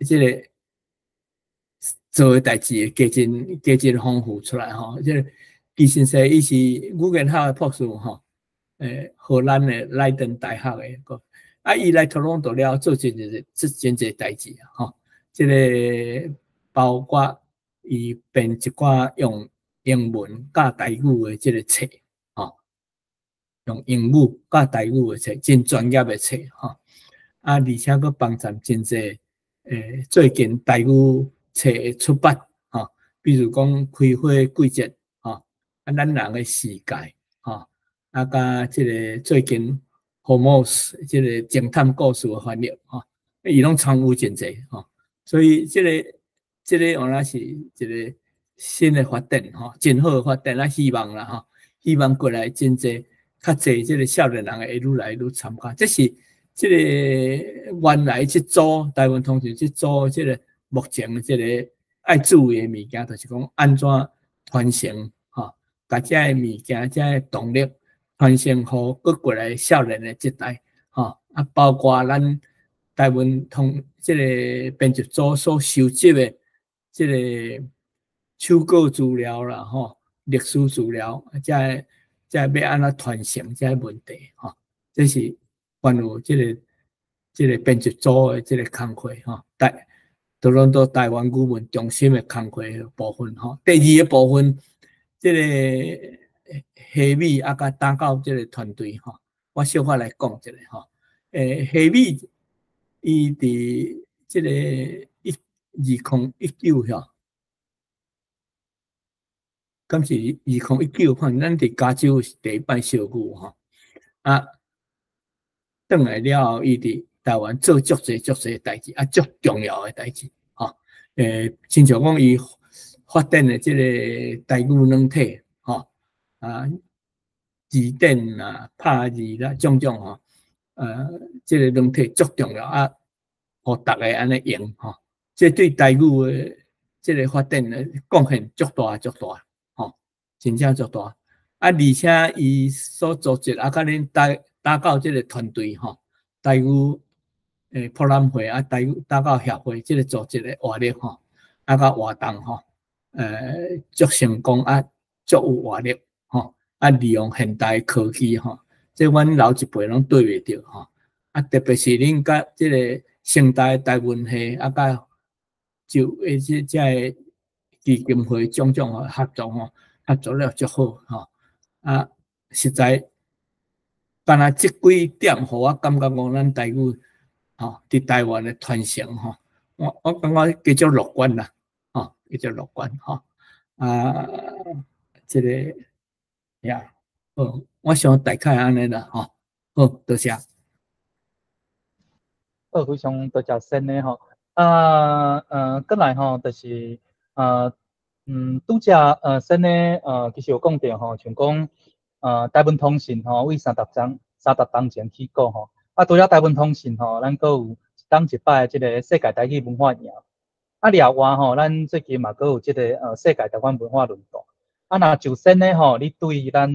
這个做的代誌加真加真豐富出來吼。這个其實說伊是語言學的博士吼，荷蘭的萊登大學的個，啊，伊來多倫多了做真濟這真濟代誌吼。這个包括伊編一寡用英文佮台語的這个冊，吼，用英語佮台語的冊，真專業的冊，吼。啊，而且閣幫贊真濟，最近台語冊的出版，吼，比如講開花季節，吼，啊，咱人的世界，吼，啊，佮這个最近 Hormoz 這个偵探故事的翻譯，吼，伊攏參與真濟，吼。所以這个原來是一个新的發展，吼，真好的發展，咱希望啦，吼，希望過來真濟較濟這个少年人會愈來愈參加。這是這个原來這組台灣通訊這組這个目前這个愛注意的物件，就是講按怎傳承，吼，共這个物件、這个動力傳承予閣過來少年的這代，吼，啊，包括咱台灣通這个編輯組所收集的這个手稿資料啦，吼，歷史資料，這个這个欲按怎傳承這个問題，吼，這是關於這个編輯組的這个工課，吼，多倫多台灣語文中心的工課部分，吼。第二個部分，這个希美啊，佮打狗這个團隊，吼，我小可來講一下，吼。希美伊佇這个2019吼，敢是2019？看咱佇加州是第一擺相遇吼，啊，轉來了後，伊佇台灣做足濟足濟代誌，啊，足重要的代誌，吼。親像講伊發展的這个台語軟體，吼，啊，字典啦、拍字啦，種種吼，這个軟體足重要啊，予逐个按呢用吼，這對台語的這个發展的貢獻足大足大，吼，真正足大。啊，而且伊所組織啊，佮恁打狗這个團隊吼，台語博覽會啊，台語打狗協會這個組織的活力吼，啊，佮活動吼，足成功啊，足有活力吼，啊，利用現代科技吼，這阮老一輩攏對袂著吼，啊，特別是恁佮這个成大台文系啊，佮就這个基金會種種合作吼，合作了足好吼，啊，實在，敢若這幾點，予我感覺講咱台語吼，佇台灣的傳承吼，我感覺繼續樂觀啦，吼，繼續樂觀吼，啊，這个呀，好，我想大概按呢啦，吼，好，多謝。好，非常多謝先的吼，啊，過來吼，就是拄才先的其實有講著吼，像講台文通訊吼，為30冬前起鼓吼，啊，除了台文通信吼，咱閣有一冬一擺這个世界台語文化營。啊，另外吼，咱最近嘛閣有這个世界台灣文化論壇。啊，若就先呢吼，你對咱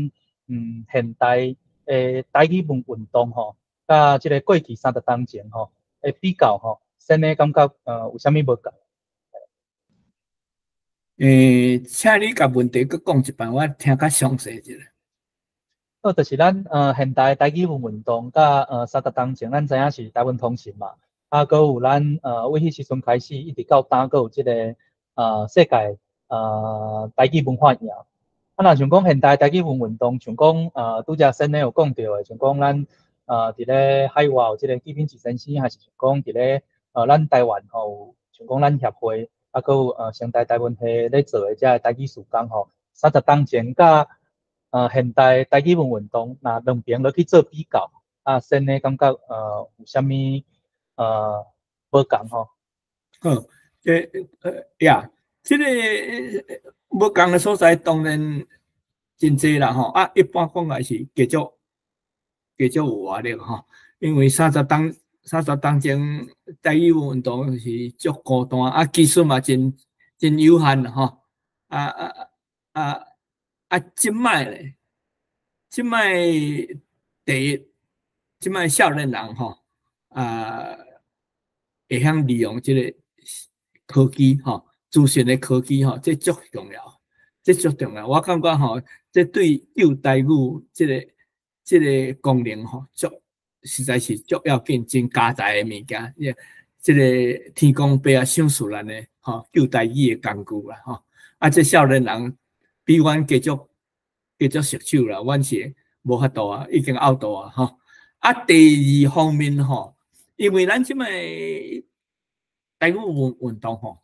現代的台語文運動吼，佮這个過去30冬前吼的比較吼，先呢感覺有啥物無仝？請你共問題閣講一擺，我聽較詳細一下。好，就是咱現代台語文運動，佮三十冬前，咱知影是台文通信嘛，啊，閣有咱為彼時陣開始，一直到今，閣有這个世界台語文化營。啊，若像講現代台語文運動，像講拄才先呢有講著的，像講咱佇咧海外有這个紀秉治先生，還是像講佇咧咱台灣吼，像講咱協會，啊，閣有成大台文系咧做的這个台語事工吼，三十冬前佮現代台語文運動，若兩邊落去做比較，啊，先呢感覺有啥物無仝吼？好，這呀，這个無仝的所在當然真濟啦吼，啊，一般講來是繼續繼續有活力吼，因為30冬前台語運動是足孤單，啊，技術嘛真真有限吼，啊啊啊啊！這擺咧，這擺第一，這擺少年人吼，啊，會曉利用這個科技吼，資訊的科技吼，這足重要，這足重要。我感覺吼，這對救台語這個功能吼，足實在是足要緊，真加載的物件。這個天公伯啊，賞賜咱的吼，救台語的工具啦吼。啊，這少年人比阮加足加足熟手啦，阮是無法度啊，已經 out 啊吼。啊，第二方面吼，因為咱這擺台語運運動吼，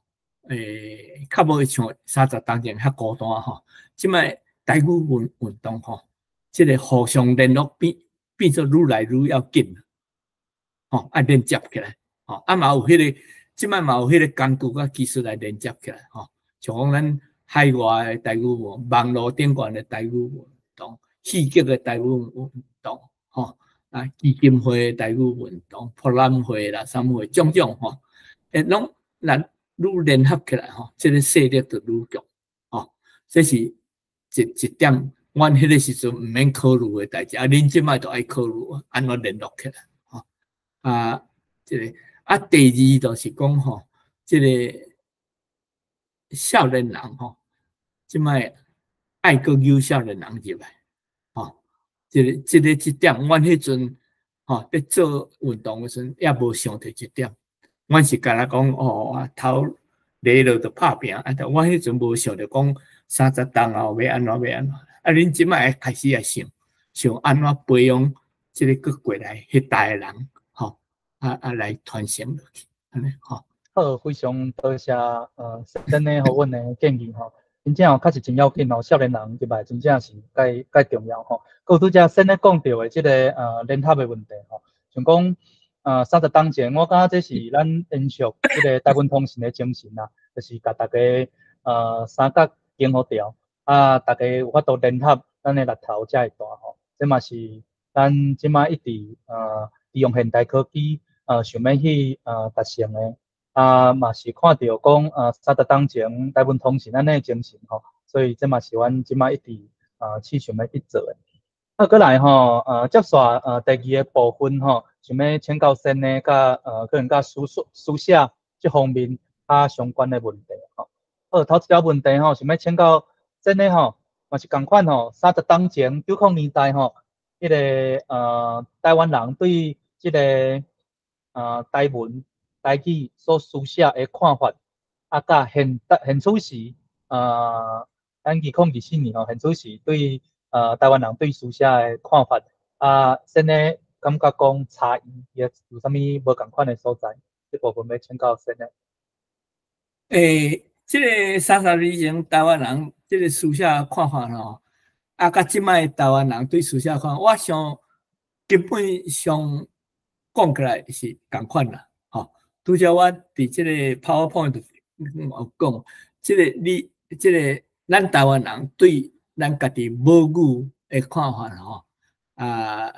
較無像三十冬前遐孤單吼。這擺台語運運動吼，這个互相聯絡變變做愈來愈要緊，吼，愛連接起來，吼，啊嘛有彼个，這擺嘛有彼个工具佮技術來連接起來，吼，像講咱海外的台語網、網路頂懸的台語運動、戲劇的台語運動，吼，啊，基金會的台語運動、博覽會啦、啥物會，種種吼，攏咱愈聯合起來吼，這个勢力就愈強，吼，這是一一點，阮彼个時陣毋免考慮的代誌，啊，恁這擺就愛考慮按怎聯絡起來，吼，啊，這个啊，第二就是講吼，這个少年人吼，這擺愛閣誘少年人入來，吼，這个這个這點，阮彼陣吼佇做運動的時陣，也無想著這點，阮是干焦講哦，頭犁落就拍拚，啊，但阮彼陣無想著講三十冬後欲按怎欲按怎，啊，恁這擺開始也想想按怎培養這个閣過來彼代的人，吼，啊啊來傳承落去，按呢吼。好，非常多謝先生予阮的建議吼，真正確實真要緊吼，少年人入來真正是蓋蓋重要吼。閣有拄才先咧講著的這个聯合的問題吼，像講三十冬前，我感覺這是咱延續這个台灣通信的精神啦，就是共大家三角形予牢，啊，大家有法度聯合，咱的力頭才會大吼。這嘛是咱這擺一直利用現代科技想欲去達成的。啊，嘛是看著講，三十冬前台灣通信按呢精神吼，所以這嘛是阮這擺一直試想欲去做的。啊，閣來吼，接續第二个部分吼，想欲請教先呢，佮可能佮書書寫這方面較相關的問題吼。好，頭一條問題吼，想欲請教先呢吼，嘛是仝款吼，三十冬前90年代吼，彼个台灣人對這个台文、台語所書寫的看法，啊，佮現代現此時，咱2024年吼，現此時對台灣人對書寫的看法，啊，先呢感覺講差異，有啥物無仝款的所在？這部分欲請教先呢。這个30年前台灣人這个書寫看法吼，啊，佮這擺台灣人對書寫看法，我想根本上講起來是仝款啦。拄才我佇這個 PowerPoint 有講，這個你這个咱台灣人對咱家己母語的看法吼，啊，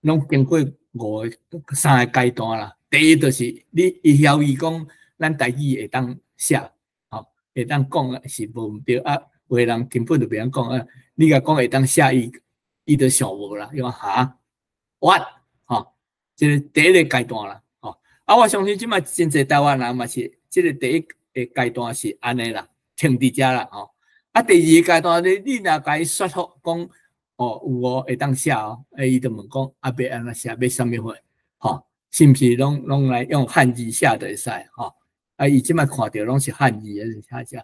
攏經過五个三个階段啦。第一就是你伊曉伊講咱台語會當寫，吼，會當講是無毋對啊。有的人根本就袂曉講啊，你共講會當寫伊，伊就想無啦，伊講哈，what？吼，這個第一個階段啦，吼。啊，我相信這擺真濟台灣人嘛是，這個第一個階段是按呢啦，停佇遮啦，吼。啊，第二個階段你若共伊說服講，哦，有哦，會當寫哦，欸，伊就問講，啊，欲按怎寫，欲啥物貨，吼，是毋是攏來用漢字寫就會使，吼？啊，伊這擺看著攏是漢字的寫寫，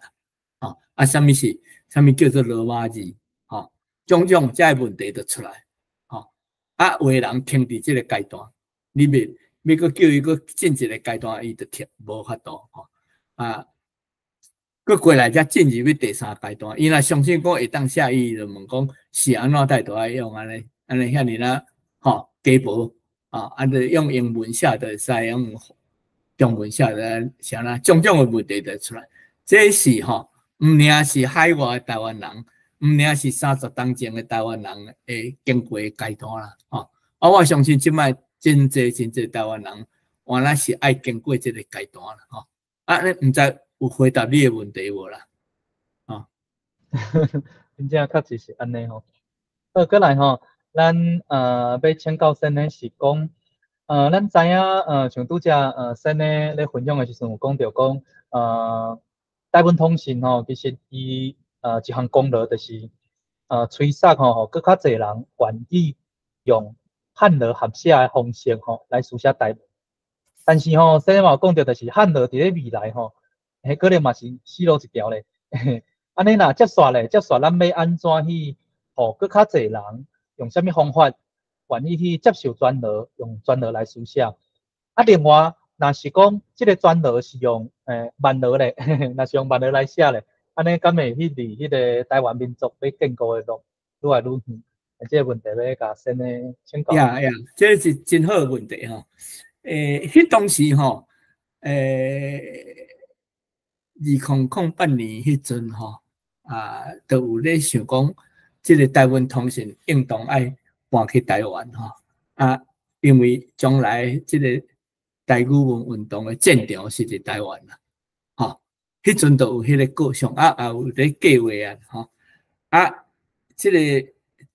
吼，啊，啥物是，啥物叫做羅馬字，吼，種種這个問題就出來，吼。啊，有的人停佇這個階段，你欲欲閣叫伊閣進一個階段，伊就停無法度，吼。啊，閣過來才進入去第三階段，伊若相信講會當寫，伊就問講是按怎態度愛用按呢，按呢遐爾仔，吼，雞婆啊，按呢用英文寫就會使，用中文寫就啥啦，種種的問題就出來。這是吼，毋爾是海外的台灣人，毋爾是30冬前的台灣人會經過的階段啦，吼。啊，我相信這擺真濟真濟台灣人，原來是愛經過這個階段啦，吼。啊，你毋知有回答你的問題無啦？吼。真正確實是按呢吼。好，過來吼，咱欲請教先生是講，咱知影像拄才先生咧分享的時陣有講著講，台文通訊吼，其實伊一項功勞就是催促吼，閣較濟人願意用漢羅合寫的方式吼來書寫台文。但是吼，先生嘛有講著，就是漢羅佇咧未來吼，彼可能嘛是死路一條咧。按呢若接續咧，接續咱欲按怎去，予閣較濟人用啥物方法願意去接受全羅，用全羅來書寫。啊，另外，若是講這個全羅是用萬羅咧，若是用萬羅來寫咧，按呢敢會去離彼個台灣民族欲建國的路愈來愈遠？這個問題欲共先生請教。呀呀，這是真好的問題吼。彼當時吼，2008年彼陣吼，啊，就有咧想講，這個台文通訊應當愛搬去台灣吼，啊，因為將來這個台語文運動的戰場是佇台灣啦，吼，彼陣就有彼個構想，啊，也有咧計劃啊，吼，啊，這個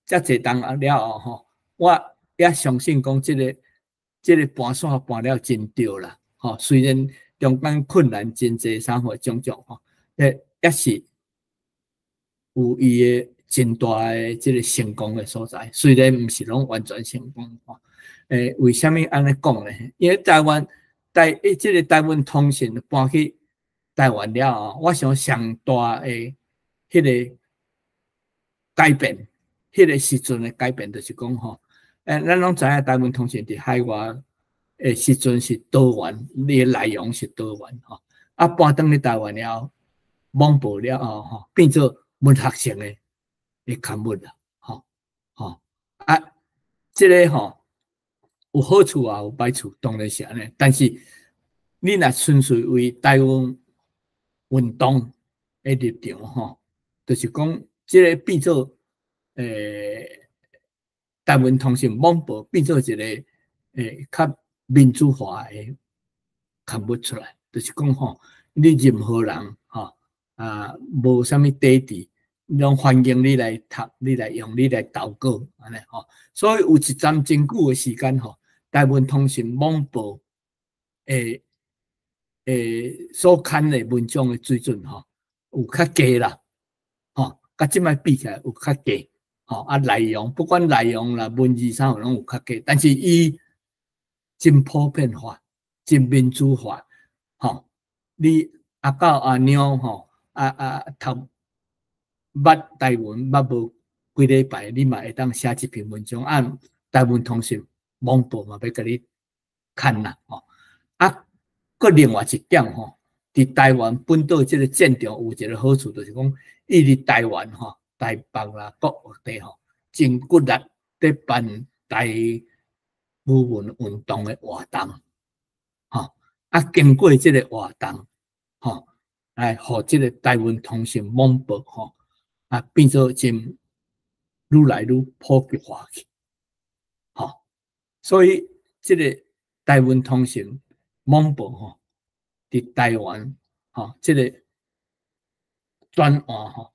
遮濟冬啊了後吼，我也相信講這個盤線盤了真對啦，吼，雖然中間困難真濟，啥貨種種吼，也是有伊的真大的這個成功的所在，雖然毋是攏完全成功吼。為啥物按呢講呢？因為台灣台這個台文通訊搬去台灣了後，我想上大的彼個改變，彼個時陣的改變，就是講吼，咱攏知影台文通訊佇海外的時陣是多元，伊的內容是多元吼。啊，搬轉去台灣了後，網報了後吼，變做文學性的刊物啦，吼吼啊，這個吼有好處也有歹處，當然是按呢。但是你若純粹為台灣運動的立場吼，就是講這個變做台文通訊網報變做一個較民主化的刊物出來，就是講吼，你任何人吼啊，無啥物抵制，攏歡迎你來讀，你來用，你來投稿，按呢吼。所以有一陣真久的時間吼，台文通訊網報所刊的文章的水準吼，有較低啦，吼，佮這擺比起來有較低，吼啊內容不管內容啦，文字啥攏有較低，但是伊真普遍化，真民主化，吼，你阿狗阿貓吼，啊啊讀捌台文捌無幾禮拜，你嘛會當寫一篇文章，啊，台文通訊網報嘛欲共你刊啦，吼，啊，閣另外一點吼，佇台灣本島這個戰場有一個好處，就是講伊佇台灣吼，台北啦各地吼，真骨力佇辦台語文運動的活動，吼，啊，經過這個活動，吼，來予這個台文通訊網報吼，啊，變做真愈來愈普及化去，吼，所以這个台文通讯网报吼，佇台灣吼，這个轉換吼，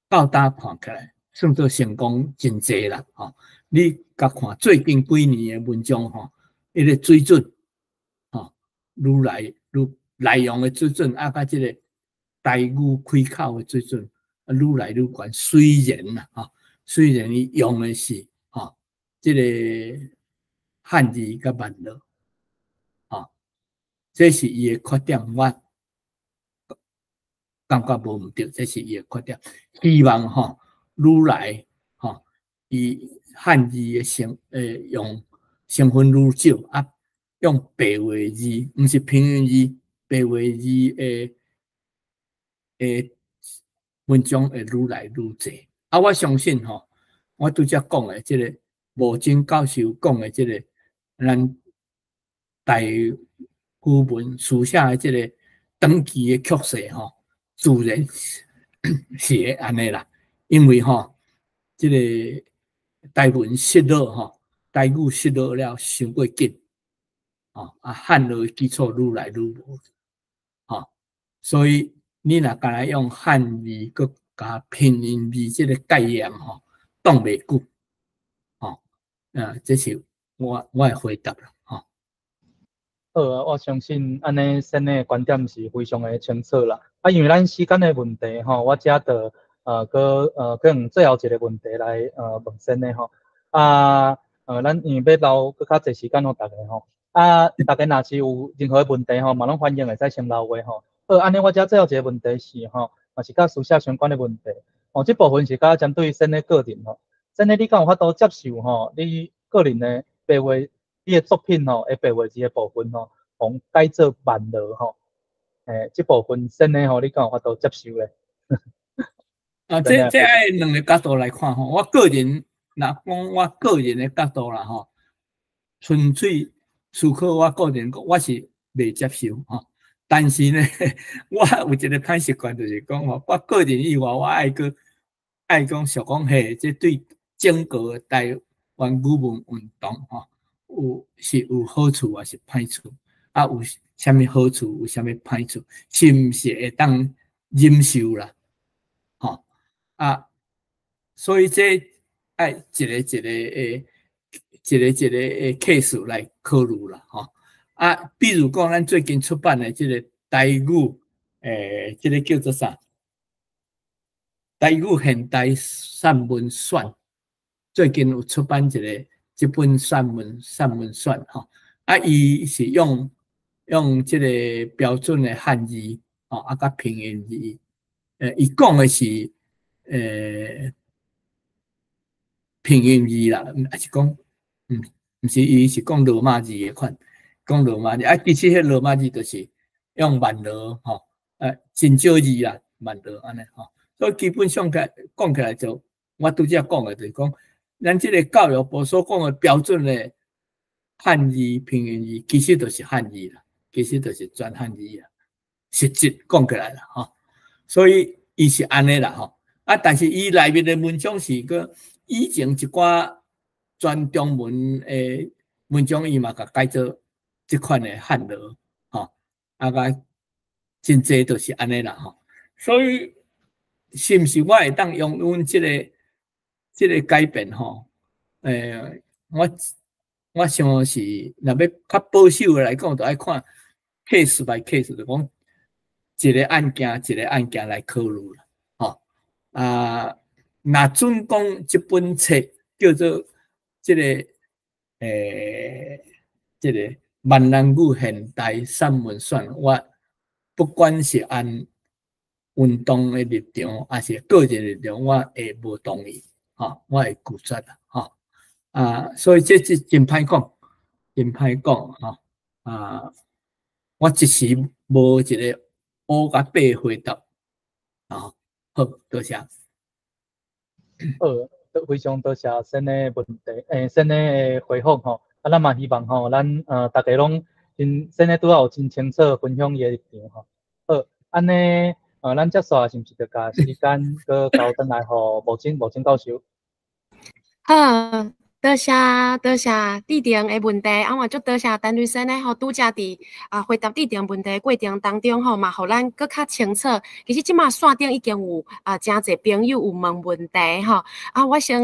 到今看起來算做成功真濟啦吼。你共看最近幾年的文章吼，彼个水準吼，愈來愈內容的水準，啊，佮這个台語開口的水準，啊，愈來愈懸。雖然啦，吼，雖然伊用的是吼，這个漢字佮萬樂，吼，這是伊的缺點，我感覺無毋對，這是伊的缺點。希望吼，愈來吼，伊漢字的用成分愈少，啊，用白話字，毋是拼音字，白話字的文章會愈來愈濟。啊，我相信吼，我拄才講的這个吳崢教授講的這个，咱台語文書寫的這个長期的趨勢吼，自然是會按呢啦。因為吼，這个台文失落吼，台語失落了傷過緊，吼啊，漢語的基礎愈來愈無，吼，所以你若干焦用漢字閣加拼音字這个概念吼，擋袂久，吼，啊，這是我的回答啦，吼。好啊，我相信按呢先的觀點是非常的清楚啦。啊，因為咱時間的問題吼，我遮就閣用最後一个問題來問先的吼。啊，咱因為欲留閣較濟時間予大家吼。啊，大家若是有任何的問題吼，嘛攏歡迎會使先留話吼。好，按呢我遮最後一个問題是吼，嘛是佮書寫相關的問題。哦，這部分是較針對先的個人吼。先的你敢有法度接受吼？你個人的白話，你的作品吼，的白話字的部分吼，予改做萬樂吼。這部分先的吼，你敢有法度接受咧？啊，這愛兩个角度來看吼。我個人若講我個人的角度啦吼，純粹思考我個人，我是袂接受吼。但是呢，我有一个歹習慣，就是講吼，我個人以外，我愛閣愛講想講嘿，這對整個台灣語文運動吼，有是有好處抑是歹處？啊，有啥物好處，有啥物歹處？是毋是會當忍受啦？吼啊，所以這愛一个一个的，一个一个的 case 來考慮啦，吼。啊，比如講，咱最近出版的這个台語，這个叫做啥？台語現代散文選，最近有出版一个這本散文選吼。啊，伊是用這个標準的漢字，吼，啊，佮拼音字，伊講的是拼音字啦，抑是講，毋是伊是講羅馬字的款。講羅馬字啊，其實彼羅馬字就是用萬樂吼，真少字啦，萬樂按呢吼，所以基本上講起來就，我拄才講的就是講，咱這个教育部所講的標準的漢字拼音字，其實就是漢字啦，其實就是全漢字啦，實質講起來啦吼，所以伊是按呢啦吼，啊，但是伊內面的文章是閣以前一寡全中文的文章，伊嘛共改做這款的漢樂，吼，啊個真濟都是按呢啦吼，所以是毋是我會當用阮這个改變吼？我想是若欲較保守的來講，就愛看 case by case，就講一个案件一个案件來考慮啦，吼啊，若準講這本冊叫做這个這个閩南語現代散文選，我不管是按運動的立場，抑是個人立場，我會無同意，吼，我會拒絕啦，吼，啊，所以這這真歹講，真歹講，吼，啊，我一時無一个烏共白回答，啊，好，多謝。好，非常多謝先的問題，先的回覆吼，啊，咱嘛希望吼，咱逐家攏真先的拄仔有真清楚分享伊的立場吼。好，按呢，咱接紲是毋是就共時間閣交轉來予吳崢吳崢教授？好，多多謝多謝志婷的問題，啊嘛足多謝陳瑞生的吼，拄才佇回答志婷問題過程當中吼，嘛予咱閣較清楚。其實這馬線頂已經有誠濟朋友有問問題吼，啊我先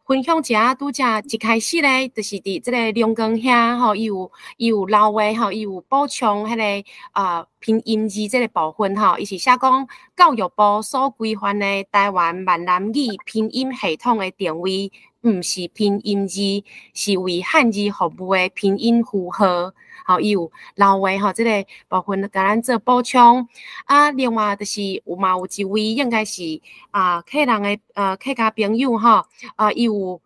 分享一下，拄才一開始咧，就是佇這个龍光兄吼，伊有留話吼，伊有補充彼个拼音字這个部分吼，伊是寫講教育部所規範的台灣閩南語拼音系統的定位，毋是拼音字，是為漢字服務的拼音符號。吼，伊有留話吼，這个部分共咱做補充。啊，另外就是有嘛有一位應該是客人的客家朋友吼，伊有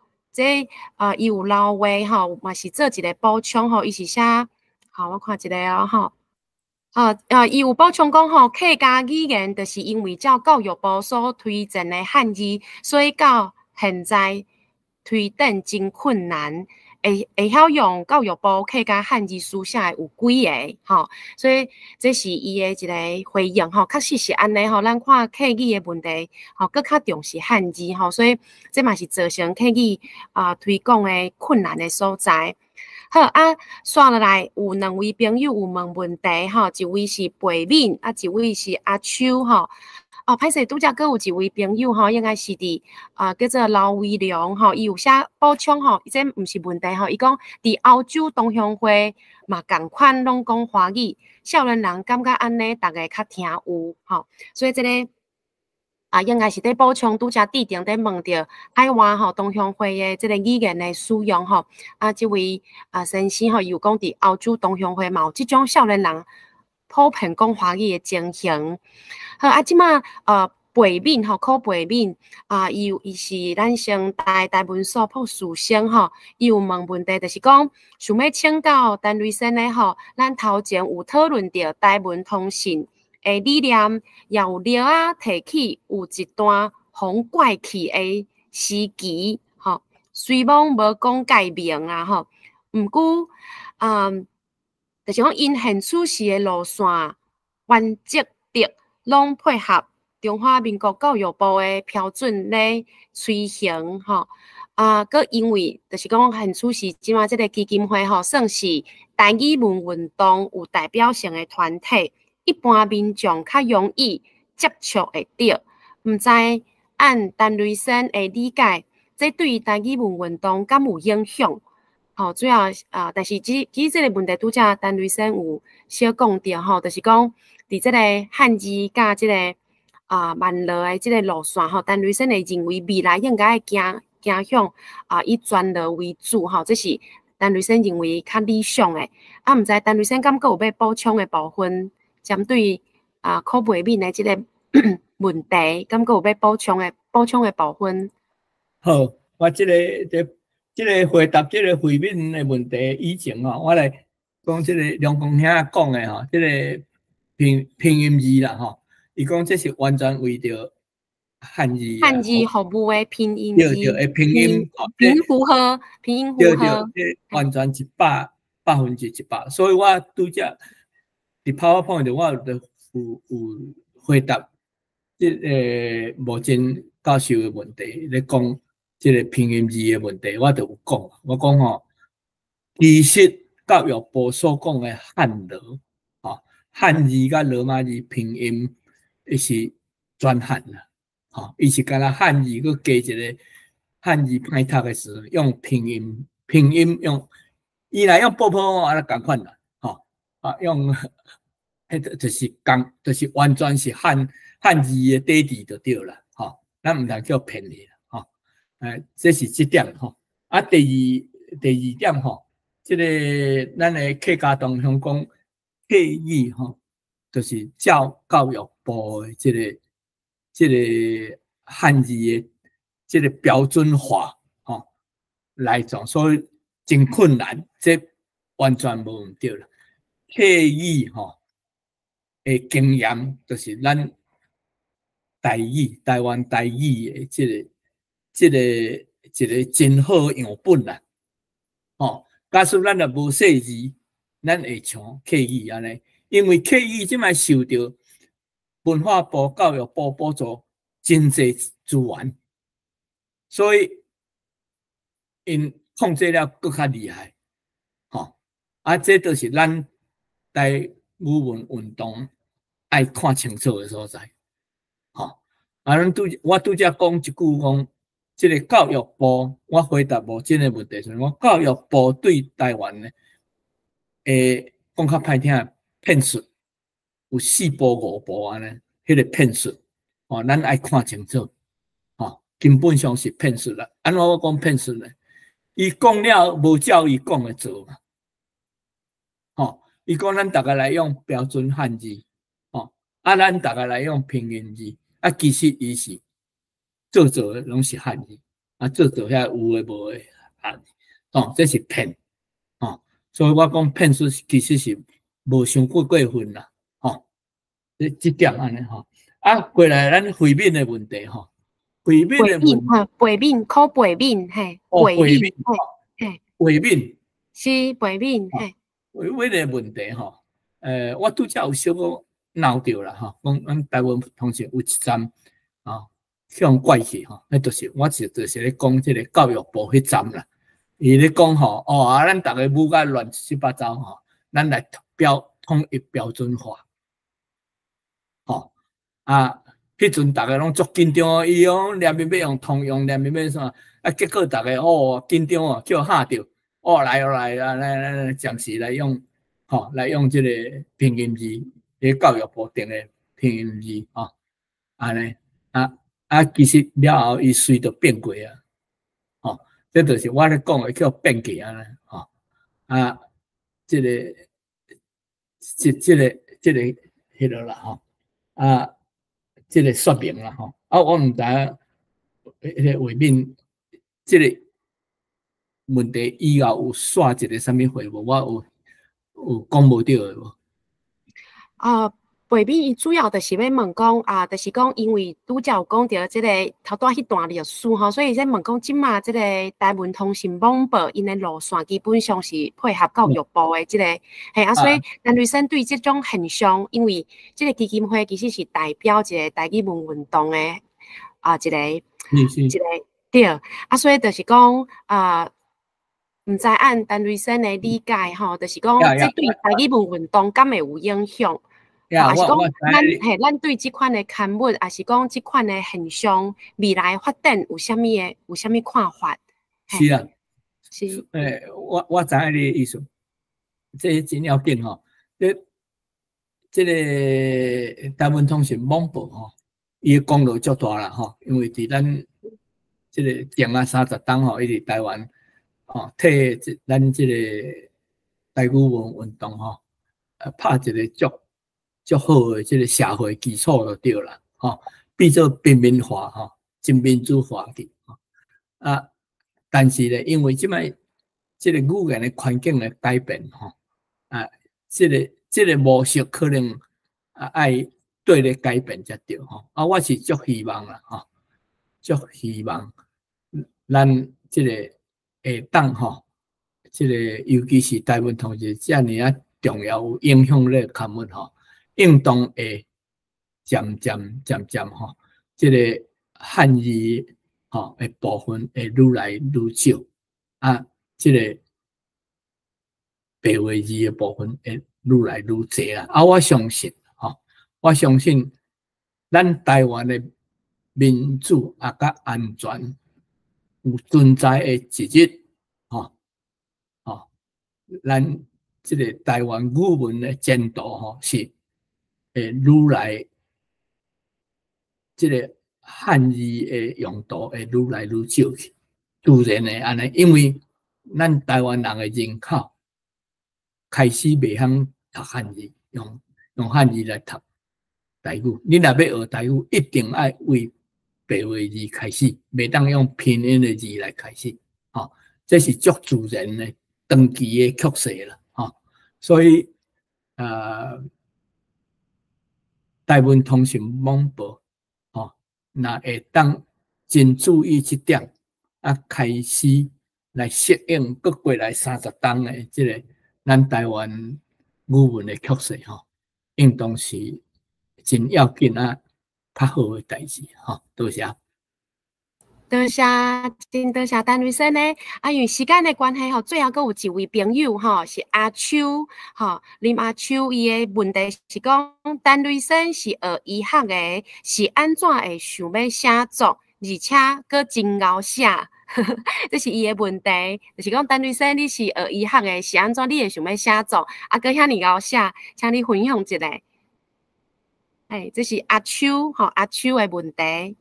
留話吼，嘛是做一个補充吼，伊是寫，好，我看一下哦吼。伊有補充講吼，客家語言就是因為照教育部所推薦的漢字，所以到現在推展真困難，會曉用教育部客家漢字書寫的有幾个吼，所以這是伊的一个回應吼，確實是按呢吼，咱看客語的問題吼，閣較重視漢字吼，所以這嘛是造成客語推廣的困難的所在。好啊，紲落來有兩位朋友有問問題吼，一位是貝敏，啊，一位是阿秋吼。哦，歹勢，拄才閣有一位朋友吼，應該是佇叫做劉威良吼，伊有寫補充吼，這毋是問題吼，伊講佇歐洲同鄉會嘛仝款攏講華語，少年人感覺按呢，逐个較聽有吼，所以這个應該是佇補充拄才志婷佇問著海外吼同鄉會的這个語言的使用吼，啊，這位先生吼，伊有講佇歐洲同鄉會嘛有這種少年人普遍講華語的情形。好啊，這馬貝敏吼，柯貝敏啊，伊是咱成大台文所博士生吼，伊有問問題，就是講想欲請教陳瑞生的吼，咱頭前有討論著台文通信的理念，也有寮仔提起有一段予怪去的時期吼，雖罔無講界名啊吼，毋過就是講𪜶現處時的路線原則的攏配合中華民國教育部的標準咧推行吼，啊，閣因為就是講現處時這馬這个基金會吼，算是台語文運動有代表性的團體，一般民眾較容易接觸會著，毋知按陳瑞生的理解，這對台語文運動敢有影響？吼，主要啊，但是其實這个問題拄才陳瑞生有小講著吼，就是講佇這个漢字佮這个閩羅的這个路線吼，陳瑞生會認為未來應該行行向以全羅為主吼，這是陳瑞生認為較理想的。啊，毋知陳瑞生敢閣有欲補充的部分，針對柯貝敏的這个問題，敢閣有欲補充的部分？好，我這個回答這個慧敏的問題以前吼，我來講這個梁公兄講的吼，這個拼音字啦吼，伊講這是完全為著漢字。漢字服務的拼音字。對對，的拼音。拼音符號，拼音符號。對對，完全100，100%，所以我拄才佇 PowerPoint 我就有回答這个無真教授的問題，咧講這个拼音字的問題，我就有講，我講吼，其實教育部所講的漢羅，吼，漢字佮羅馬字拼音，伊是專漢啦，吼，伊是敢若漢字閣加一个漢字歹讀的時陣，用拼音，拼音用，伊若用波波啊，仝款啦，吼，啊用，彼個就是仝，就是完全是漢字的底字就對啦，吼，咱毋通叫騙伊啦，吼，這是這點吼。啊，第二點吼，這个咱的客家同鄉講客語吼，就是照教育部的這個漢字的這個標準化吼來做，所以真困難，這完全無毋對啦。客語吼的經驗，就是咱台語、台灣台語的這個一個真好樣本啦。吼，假使咱若無細字，咱會像客語按呢，因為客語這擺受著文化部、教育部補助真濟資源，所以 𪜶控制了閣較厲害，吼！啊，這都是咱台語文運動愛看清楚的所在，吼！啊，咱拄我拄才講一句講，這个教育部，我回答無這个問題時，我教育部對台灣呢，講較歹聽，騙術有四步五步按呢，彼个騙術，吼，咱愛看清楚，吼，根本上是騙術啦。按怎我講騙術呢？伊講了無照伊講的做嘛，吼！伊講咱逐个來用標準漢字，吼，啊，咱逐个來用拼音字，啊，其實伊是做做的攏是漢字，啊，做做遐有的無的啊，哦，這是騙，吼！所以我講騙術其實是無傷過過分啦，吼！這這點按呢吼，啊，過來咱慧敏的問題吼。慧敏的問題，慧敏考慧敏嘿，慧敏嘿，慧敏是慧敏嘿。慧敏的問題吼，我拄才有小可鬧著啦吼，講咱台灣通訊有一站啊，向怪去吼，彼就是我是就是咧講這个教育部彼站啦。伊咧講吼，哦啊，咱逐个舞甲亂七八糟吼，咱來標統一標準化，吼啊。彼陣逐个攏足緊張，伊講連面欲用通用，連面欲啥？啊，結果逐个哦緊張哦，叫嚇著，哦來哦來啊，來來來，暫時來用，吼，來用這个拼音字，彼教育部定的拼音字，吼，按呢，啊啊，其實了後伊隨就變過啊，吼，這就是我咧講的叫變去按呢，吼，啊，這个，這這个這个彼落啦，吼，啊。這个說明啦吼，啊，我毋知影彼个慧敏這个問題以後有煞一个啥物會無？我有有講無著的無？啊，慧敏伊主要就是欲問講啊，就是講因為拄才有講著這个頭拄仔彼段歷史吼，所以咧問講這馬這个台文通訊網報𪜶的路線基本上是配合教育部的這个，嘿啊，所以陳瑞生對這種現象，因為這个基金會其實是代表一个台語文運動的啊一個一個對，啊，所以就是講啊。毋知按陳瑞生的理解吼，就是講這對台語文運動敢會有影響？抑是講咱嘿，咱對這款的刊物，抑是講這款的現象，未來發展有啥物的，有啥物看法？是啊，是。我知影你的意思，這真要緊吼。這這个台灣通訊網報吼，伊的功勞足大啦吼，因為佇咱這个前啊三十冬吼，伊佇台灣吼，替咱這个台語文運動吼，拍一个足足好的這个社會基礎就對啦，吼，變做平民化吼，真民主化去，啊，但是咧，因為這擺這个語言的環境的改變吼，啊，這个這个模式可能啊愛對咧改變才對吼，啊，我是足希望啦，吼，足希望咱這个會當吼，這个尤其是台灣通訊遮爾啊重要有影響力的刊物吼。應當會漸漸漸漸吼，這个漢字吼的部分會愈來愈少，啊，這个白話字的部分會愈來愈濟啦。啊，我相信吼，我相信咱台灣的民主啊，佮安全有存在的一日，吼吼，咱這个台灣語文的前途吼是會愈來，這个漢字的用途會愈來愈少去，自然的按呢，因為咱台灣人的人口開始袂曉讀漢字，用用漢字來讀台語。你若欲學台語，一定愛為白話字開始，袂當用拼音的字來開始。吼，這是足自然的長期的趨勢啦。吼，所以台灣通訊網報，吼，若會當真注意這點，啊，開始來適應閣過來三十冬的這个咱台灣語文的趨勢，吼，應當是真要緊啊，較好的代誌，吼，多謝。多謝，真多謝陳雷先生。啊，因為時間的關係吼，最後閣有一位朋友吼，是阿秋吼，林阿秋伊的問題是講，陳雷先是學醫學的，是按怎會想欲寫作，而且閣真𠢕寫？這是伊的問題，就是講陳雷先你是學醫學的，是按怎你會想欲寫作，啊，閣遐爾𠢕寫，請你分享一下。哎，這是阿秋吼，阿秋的問題。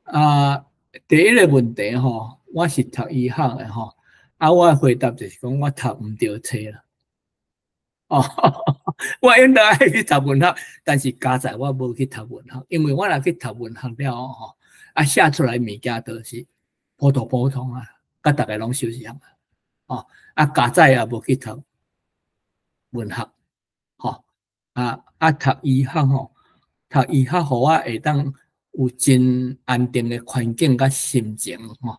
啊，第一個問題吼，我是讀醫學的吼，啊，我的回答就是講我讀毋著冊啦。哦，我應該愛去讀文學，但是佳哉我無去讀文學，因為我若去讀文學了吼，啊，寫出來物件都是普通普通啊，佮逐个攏相像啊。哦，啊，佳哉也無去讀文學，吼，啊啊，讀醫學吼，讀醫學予我會當有真安定的環境佮心情吼，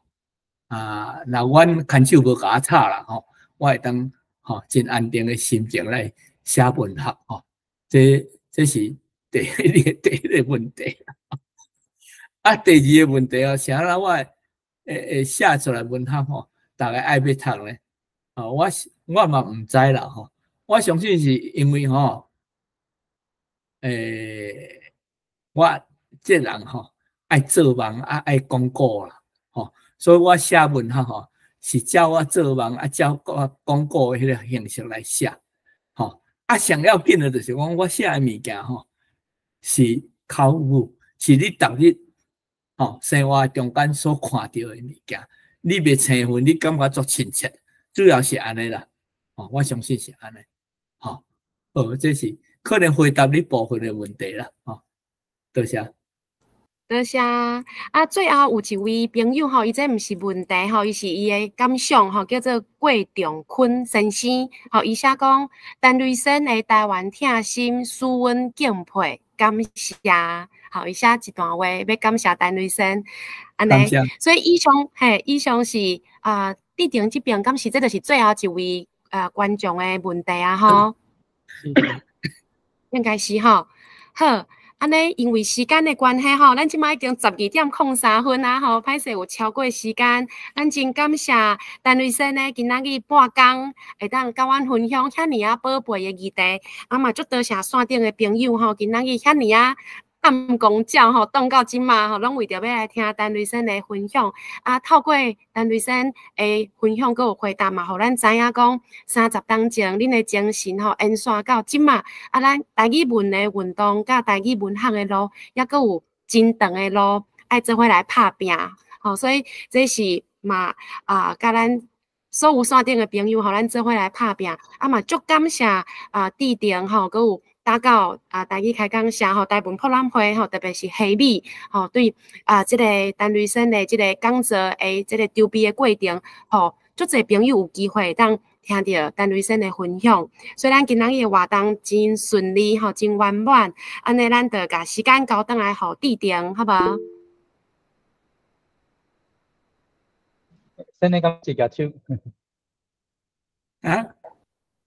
啊，若阮牽手無共我插啦吼，我會當吼真安定的心情來寫文學吼，這是第一個問題。啊，第二個問題哦，啥人我會寫出來文學吼，逐个愛欲讀咧？哦，我嘛毋知啦吼，我相信是因為吼，我這人吼愛做夢啊，愛講古啦，吼，所以我寫文學吼是照我做夢啊，照我講古的彼个形式來寫，吼。啊，上要緊的就是講我寫的物件吼是口語，是你逐日吼生活中間所看著的物件，你袂生分，你感覺足親切，主要是按呢啦，吼，我相信是按呢，吼，好，這是可能回答你部分的問題啦，吼，多謝。多謝。啊，最後有一位朋友吼，伊這毋是問題吼，伊是伊的感想吼，叫做郭仲坤先生吼，伊寫講陳雷先的台灣疼心使阮敬佩，感謝。吼，伊寫一段話欲感謝陳雷先，按呢，所以以上嘿，以上是啊，佇頂這邊敢是這就是最後一位啊觀眾的問題啊吼，應該是吼，好。按呢，因為時間的關係吼，咱這擺已經12點03分啊吼，歹勢有超過時間。咱真感謝陳雷先呢，今仔日半工會當佮阮分享遐爾仔寶貝的議題，啊嘛足多謝線頂的朋友吼，今仔日遐爾仔暗公鳥吼，等到這馬吼，攏為著欲來聽陳雷先的分享。啊，透過陳雷先的分享，閣有回答嘛，予咱知影講30冬前恁的精神吼，延續到這馬。啊，咱台語文的運動佮台語文學的路，猶閣有真長的路愛做伙來拍拚。吼，所以這是嘛啊，佮咱所有線頂的朋友，予咱做伙來拍拚。啊嘛，足感謝啊，志婷吼，閣有打到啊，台語開講社吼，台文博覽會吼，特別是黑米吼，對啊，這個陳雷先的這個講座的這個籌備的過程吼，足濟朋友有機會當聽著陳雷先的分享，所以咱今仔日的活動真順利吼，真圓滿。按呢，咱就共時間交轉來予志婷，好無？先你敢是舉手？啊？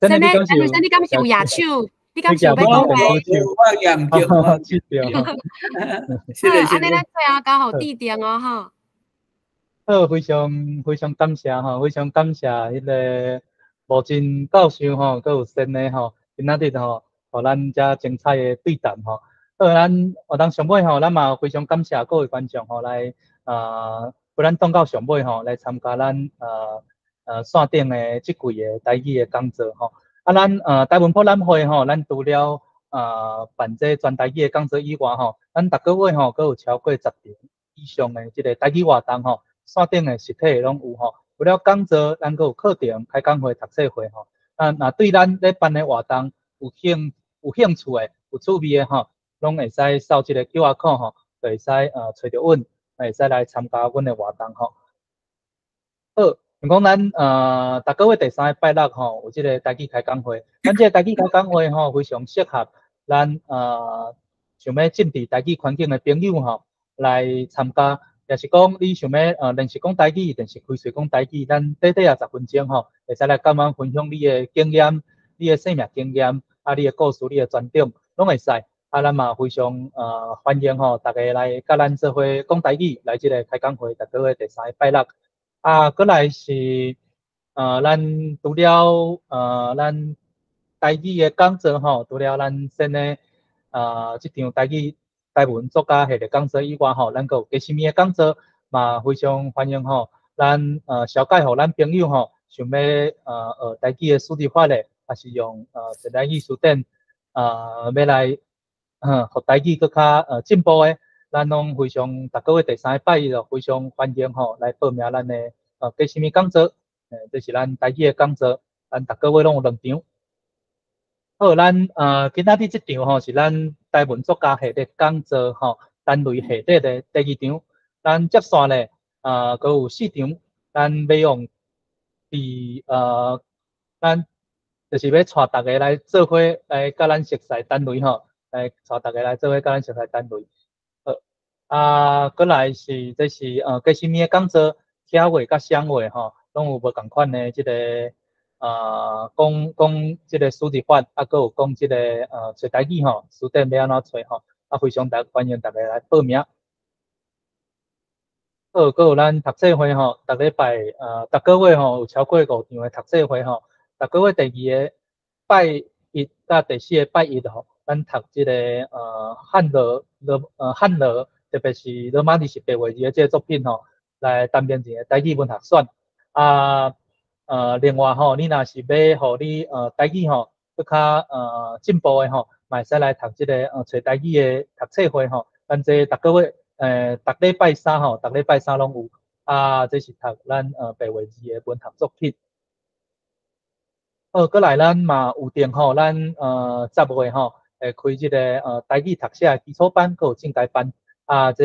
先你，陳雷先你敢是有舉手？你敢是欲講話？我舉毋著，我舉著。好，按呢咱最後交予志婷哦，吼。好，非常非常感謝吼，非常感謝彼个吳真教授吼，閣有先的吼，今仔日吼，予咱遮精彩的對談吼。好，咱活動上尾吼，咱嘛非常感謝各位觀眾吼來啊，陪咱等到上尾吼來參加咱線頂的這季的台語的講座吼。啊，咱台文博覽會吼，咱除了辦這全台語的講座以外吼，咱逐個月吼，閣有超過10場以上的這个台語活動吼，線頂的實體的攏有吼。除了講座，咱閣有課程、開講會、讀冊會吼。啊，若對咱咧辦的活動有興趣的、有趣味的吼，攏會使掃這个 QR code 吼，就會使揣著阮，會使來參加阮的活動吼。好。像講咱逐個月第三个拜六吼，有這个台語開講會。咱這个台語開講會吼，非常適合咱想欲進佇台語環境的朋友吼來參加。也是講你想欲練習講台語，練習開喙講台語，咱短短仔10分鐘吼，會使來佮阮分享你的經驗、你的生命經驗，啊，你的故事、你的專長，攏會使。啊，咱嘛非常歡迎吼，大家來佮咱做伙講台語，來這个開講會，逐个月第三个拜六。啊，閣來是咱除了咱台語的講座吼，除了咱先的這場台語台文作家系列講座以外吼，咱閣有其他物的講座，嘛非常歡迎吼，咱紹介予咱朋友吼，想欲學台語的輸入法的，抑是用自來語辭典欲來予台語閣較進步的，咱攏非常逐个月第三个拜一就非常歡迎吼來報名咱的計時物講座，這是咱台語的講座，咱逐個月攏有兩場。好，咱今仔日這場吼是咱台文作家系列講座吼，單類系列的第二場。咱接續咧，閣有四場，咱欲用佇咱就是欲帶大家來做伙來佮咱熟似單類吼，來帶大家來做伙佮咱熟似單類。好，啊，閣來是這是計時物的講座，寫話佮想話吼，攏有無仝款的這個。講講這个輸入法，啊，閣有講這个揣台語吼，辭典欲按怎揣吼，啊，非常大歡迎大家來報名。好，閣有咱讀冊會吼，逐禮拜逐个月吼有超過五場的讀冊會吼，逐个月第二个拜一佮第四个拜一吼，咱讀這个漢羅羅漢羅，特別是羅馬字是白話字的這个作品吼，來擔任一个台語文學選啊。另外吼，你若是欲予你台語吼閣較進步的吼，嘛會使來讀這个揣台語的讀冊會吼。咱這逐个月逐禮拜三吼，逐禮拜三攏有啊，這是讀咱白話字的文學作品。好，閣來咱嘛有定吼，咱10月吼會開這个台語讀寫的基礎班，閣有進階班啊，這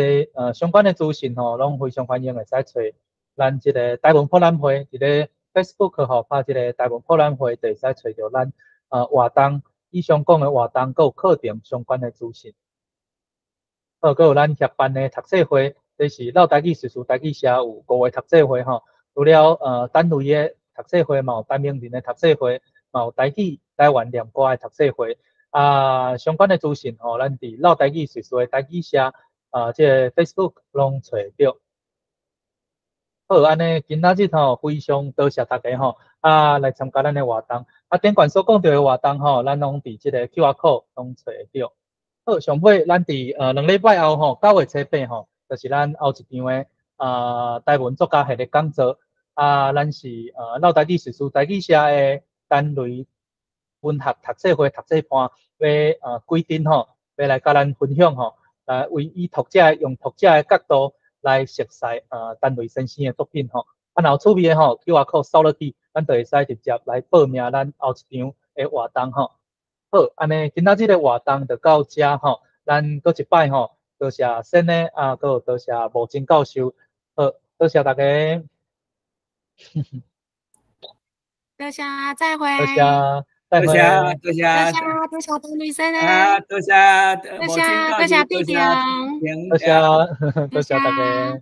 相關的資訊吼，攏非常歡迎會使揣咱這个台文博覽會佇咧 Facebook 吼，拍這个台文博覽會，就會使揣著咱活動以上講的活動，閣有課程相關的資訊。好，閣有咱協辦的讀冊會，這是繞台語敘事台語社有五个讀冊會吼，除了單類的讀冊會，嘛有單名人的讀冊會，嘛有台語台灣念歌的讀冊會。啊，相關的資訊吼，咱佇繞台語敘事的台語社啊，這个 Facebook 攏揣著。好，按呢今仔日吼非常多謝大家吼啊來參加咱的活動。啊，頂懸所講著的活動吼，咱攏佇這个 QR code 攏揣會著。好，上尾咱佇2禮拜後吼，9月初八吼，就是咱後一場的台文作家系列講座。啊，咱是繞台語敘事台語社的單類文學讀冊會讀冊伴，欲規陣吼，欲來佮咱分享吼，來為以讀者用讀者的角度來熟似陳雷先生的作品吼，啊，若有趣味的吼，QR code 掃落去，咱就會使直接來報名咱後一場的活動吼。好，按呢今仔日的活動就到遮吼，咱閣一擺吼，多謝先呢，啊，閣有多謝無真教授，好，多謝大家。多謝，再會。多謝，再會。多謝，多謝，多謝，多謝陳雷先生。啊，多謝，多謝，多謝弟弟。多謝，多謝大家。